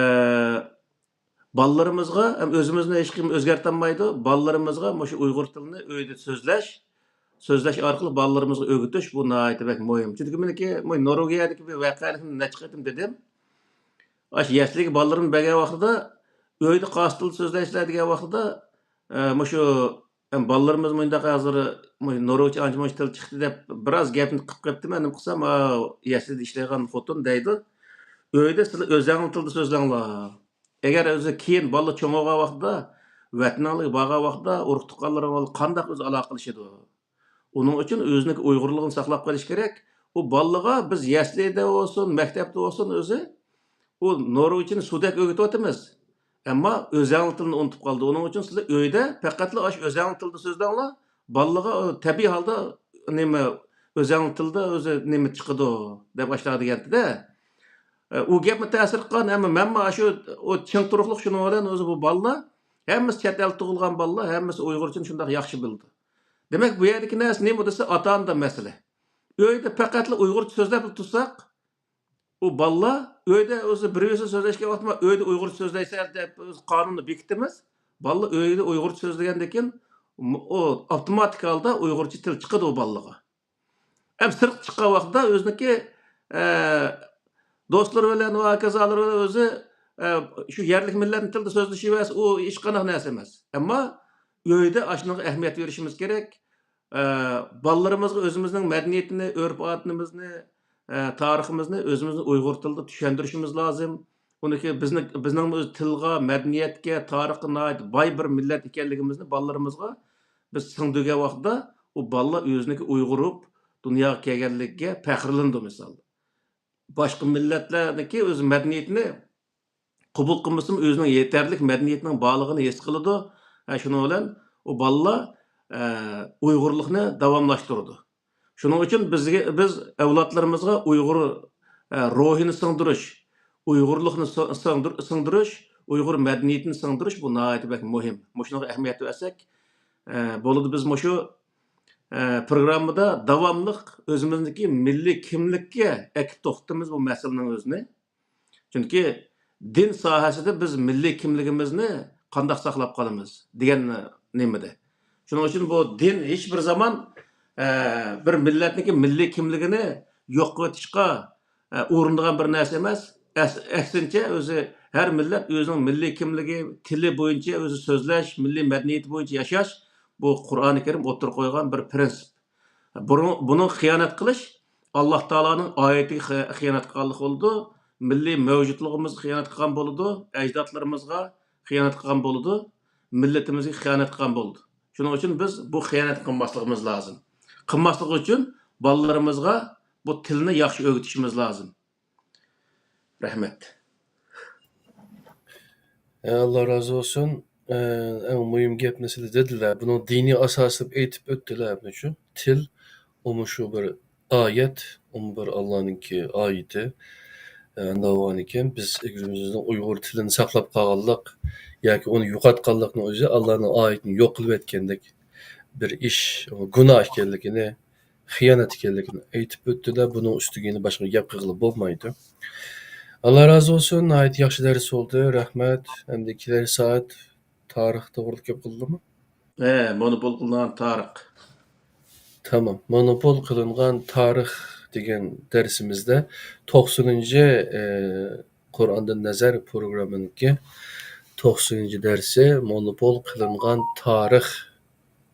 بالىلىرىمىزغا ھەم ئۆزىمىزنى ھېچكىم ئۆزگەرتەلمەيدۇ. بالىلىرىمىزغا مۇشۇ ئۇيغۇر تىلىنى ئۆيدە سۆزلەش، سۆزلەش ئارقىلىق بالىلىرىمىزغا ئۆگىتىش، بۇ ناھايىتى بەك مۇھىم. چۈنكى مېنىڭكى، مۇ-، نورۋېگىيەدىكى بىر ۋەقەلىكنى نەچچە قېتىم دېدىم. ئاشۇ يەسلىگە بالىلىرىمنى بەرگەن ۋاقتىدا، ئۆيدە قارس تىلدا سۆزلەيسىلەر دېگەن ۋاقتىدا، ئە، مۇشۇ، ئەم، بالىلىرىمىز مۇنداق ھازىر، مۇ-، نورۋېگچە ئانچە-مۇنچە تىل چىقتى دەپ، بىراز گەپنى قىلىپ قېپتىمەن، نېمە قىلسام، ئا، يەسلىدە ئىشلەيدىغان خوتۇن دەيدۇ، ئۆيدە سىلەر ئۆزەڭلار تىلدا سۆزلەڭلار. ئەگەر ئۆزى كېيىن بالىلار چوڭ بولغان ۋاقتىدا، ۋەتىنىڭلارغا بارغان ۋاقتىدا، ئۇرۇق-تۇغقانلىرىڭ بىلەن قانداق ئۆزى ئالاقىلىشىدۇ؟ ئۇنىڭ ئۈچۈن ئۆزىنىڭ ئۇيغۇرلۇقىنى ساقلاپ قېلىش كېرەك. ئۇ بالىلىغا بىز يەسلىدە بولسۇن، مەكتەپتە بولسۇن ئۆزى، ئۇ نورۋېگچىنى سۇدەك ئۆگىتىۋاتىمىز. ئەمما ئۆزەڭ تىلىنى ئۇنتۇپ قالدى. ئۇنىڭ ئۈچۈن سىلەر ئۆيدە پەقەتلا ئاشۇ ئۆزەڭ تىلدا سۆزلەڭلار. بالىلىغا ئۇ تەبىئىي ھالدا نېمە، ئۆزەڭ تىلدا ئۆزى نېمە چىقىدۇ دەپ ئاشۇنداق دېگەنتىدە. ئۇ گەپمۇ تەسىر قىلغان، ئەمما مەنمۇ ئاشۇ، ئۇ چىڭ تۇرۇقلۇق شۇنىڭ بىلەن ئۆزى بۇ بالىلار، ھەممىسى چەت ئەلدە تۇغۇلغان بالىلار، ھەممىسى ئۇيغۇرچىنى شۇنداق ياخشى بىلىدۇ. دېمەك، بۇ يەردىكى نەرسە نېمە دېسە، ئاتا-ئانىدا مەسىلە. ئۆيدە پەقەتلا ئۇيغۇرچە سۆزلەپ تۇرساق، ئۇ بالىلار ئۆيدە ئۆزى بىر-بىرسى سۆزلەشكەن ۋاقتىدا، ئۆيدە ئۇيغۇرچە سۆزلەيسەن دەپ ئۆز قانۇننى بېكىتىمىز. بالىلار ئۆيدە ئۇيغۇرچە سۆزلىگەندىن كېيىن، ئۇ ئاپتوماتىك ھالدا ئۇيغۇرچە تىل چىقىدۇ ئۇ بالىلارغا. ھەم سىرتقا چىققان ۋاقتىدا ئۆزىنىڭكى، ئە، دوستلىرى بىلەن ۋە ھاكازالىرى بىلەن ئۆزى، ئە، شۇ يەرلىك مىللەتنىڭ تىلىدا سۆزلىشىۋەرسە، ئۇ ھېچقانداق نەرسە ئەمەس. ئەمما ئۆيدە ئاشۇنىڭغا ئەھمىيەت بېرىشىمىز كېرەك. ئە، بالىلىرىمىزغا ئۆزىمىزنىڭ مەدەنىيىتىنى، ئۆرپ-ئادىتىمىزنى، ئە، تارىخىمىزنى ئۆزىمىزنىڭ ئۇيغۇر تىلىدا چۈشەندۈرۈشىمىز لازىم. ئۇنىڭكى بىزنىڭ، بىزنىڭ ئۆز تىلغا، مەدەنىيەتكە، تارىخقا ناھايىتى باي بىر مىللەت ئىكەنلىكىمىزنى بالىلىرىمىزغا بىز سىڭدۈرگەن ۋاقىتتا، ئۇ بالىلار ئۆزىنىڭكى ئۇيغۇر بولۇپ دۇنياغا كەلگەنلىكىگە پەخىرلىنىدۇ، مىسال. باشقا مىللەتلەرنىڭكى ئۆز مەدەنىيىتىنى قوبۇل قىلمىسىمۇ، ئۆزىنىڭ يېتەرلىك مەدەنىيىتىنىڭ بارلىقىنى ھېس قىلىدۇ. ھە، شۇنىڭ بىلەن ئۇ بالىلار، ئە، ئۇيغۇرلۇقنى داۋاملاشتۇرىدۇ. شۇنىڭ ئۈچۈن بىزگە، بىز ئەۋلادلىرىمىزغا ئۇيغۇر، ئە، روھىنى سىڭدۈرۈش، ئۇيغۇرلۇقنى سىڭ-، سىڭدۈر-، سىڭدۈرۈش، ئۇيغۇر مەدەنىيىتىنى سىڭدۈرۈش، بۇ ناھايىتى بەك مۇھىم. مۇشۇنىڭغا ئەھمىيەت بەرسەك، ئە، بولىدۇ. بىز مۇشۇ، ئە، پروگراممىدا داۋاملىق ئۆزىمىزنىڭكى مىللىي كىملىككە ئەكىپ توختىتىمىز بۇ مەسىلىنىڭ ئۆزىنى. چۈنكى دىن ساھەسىدە بىز مىللىي كىملىكىمىزنى قانداق ساقلاپ قالىمىز دېگەن نېمىدە. شۇنىڭ ئۈچۈن بۇ دىن ھېچ بىر زامان، ئە، بىر مىللەتنىڭكى مىللىي كىملىكىنى يوق قىلىۋېتىشقا، ئە، ئۇرۇنىدىغان بىر نەرسە ئەمەس. ئەس-، ئەكسىنچە، ئۆزى ھەر مىللەت ئۆزىنىڭ مىللىي كىملىكى، تىلى بويىچە ئۆزى سۆزلەش، مىللىي مەدەنىيىتى بويىچە ياشاش، بۇ قۇرئانى كەرىم ئوتتۇرىغا قويغان بىر پرىنسىپ. بۇنىڭ، بۇنىڭغا خىيانەت قىلىش ئاللاھ تائالانىڭ ئايىتىگە خى-، خىيانەت قىلغانلىق بولىدۇ، مىللىي مەۋجۇتلۇقىمىزغا خىيانەت قىلغان بولىدۇ، ئەجدادلىرىمىزغا خىيانەت قىلغان بولىدۇ، مىللىتىمىزگە خىيانەت قىلغان بولىدۇ. شۇنىڭ ئۈچۈن بىز بۇ خىيانەتنى قىلماسلىقىمىز لازىم. قىلماسلىق ئۈچۈن بالىلىرىمىزغا بۇ تىلنى ياخشى ئۆگىتىشىمىز لازىم. رەھمەت. ئە، ئاللا رازى بولسۇن. ئە، ئەڭ مۇھىم گەپنى سىلەر دېدىلەر. بۇنىڭ دىنىي ئاساسى دەپ ئېيتىپ ئۆتتىلەر. نېمە ئۈچۈن؟ تىل، ئۇمۇ شۇ بىر ئايەت، ئۇمۇ بىر ئاللانىڭكى ئايىتى. ئە، ئۇنداق بولغانىكەن، بىز ئۆزىمىزنىڭ ئۇيغۇر تىلىنى ساقلاپ قالغانلىق ياكى ئۇنى يوقاتقانلىقنىڭ ئۆزى ئاللانىڭ ئايىتىنى يوق قىلىۋەتكەندەك بىر ئىش، گۇناھ ئىكەنلىكىنى، خىيانەت ئىكەنلىكىنى ئېيتىپ ئۆتتى-دە، بۇنىڭ ئۈستىگە يەنە باشقا گەپ قىلغىلى بولمايدۇ. ئاللا رازى بولسۇن، ناھايىتى ياخشى دەرس بولدى، رەھمەت. ئەمدى كېلەر سائەت تارىخ توغرىلىق گەپ قىلدىمۇ؟ ھە، مونوپول قىلىنغان تارىخ. تامام. مونوپول قىلىنغان تارىخ دېگەن دەرسىمىزدە توقسىنىنچى، ئە، قۇرئاندىن نەزەر پروگراممىنىڭكى توقسىنىنچى دەرسى، مونوپول قىلىنغان تارىخ،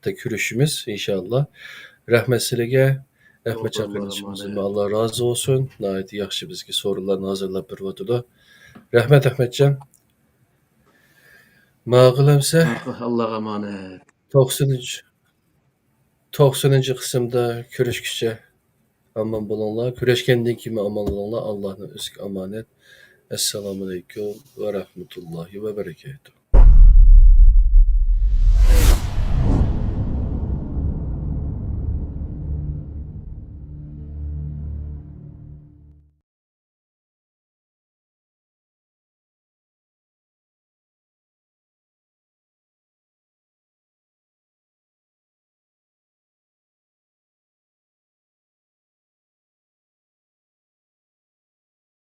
كۆرۈشىمىز، ئىنشائاللا. رەھمەت سىلىگە. رەھمەتجان قېرىندىشىمىزدىن ئاللا رازى بولسۇن. ناھايىتى ياخشى بىزگە سورۇنلارنى ھازىرلاپ بېرىۋاتىدۇ. رەھمەت، ئەخمەتجان. ماقۇل ئەمسە. ماقۇل، ئاللاغا ئامانەت. توقسىنىنچى، توقسىنىنچى قىسىمدا كۆرۈشكىچە ئامان بولۇڭلار. كۆرۈشكەندىن كېيىن ئامان بولۇڭلار. ئاللانىڭ ئۆزىگە ئامانەت. ئەسسالامۇئەلەيكۇم ۋە رەھمەتۇللاھى ۋە بەرەكاتۇھ.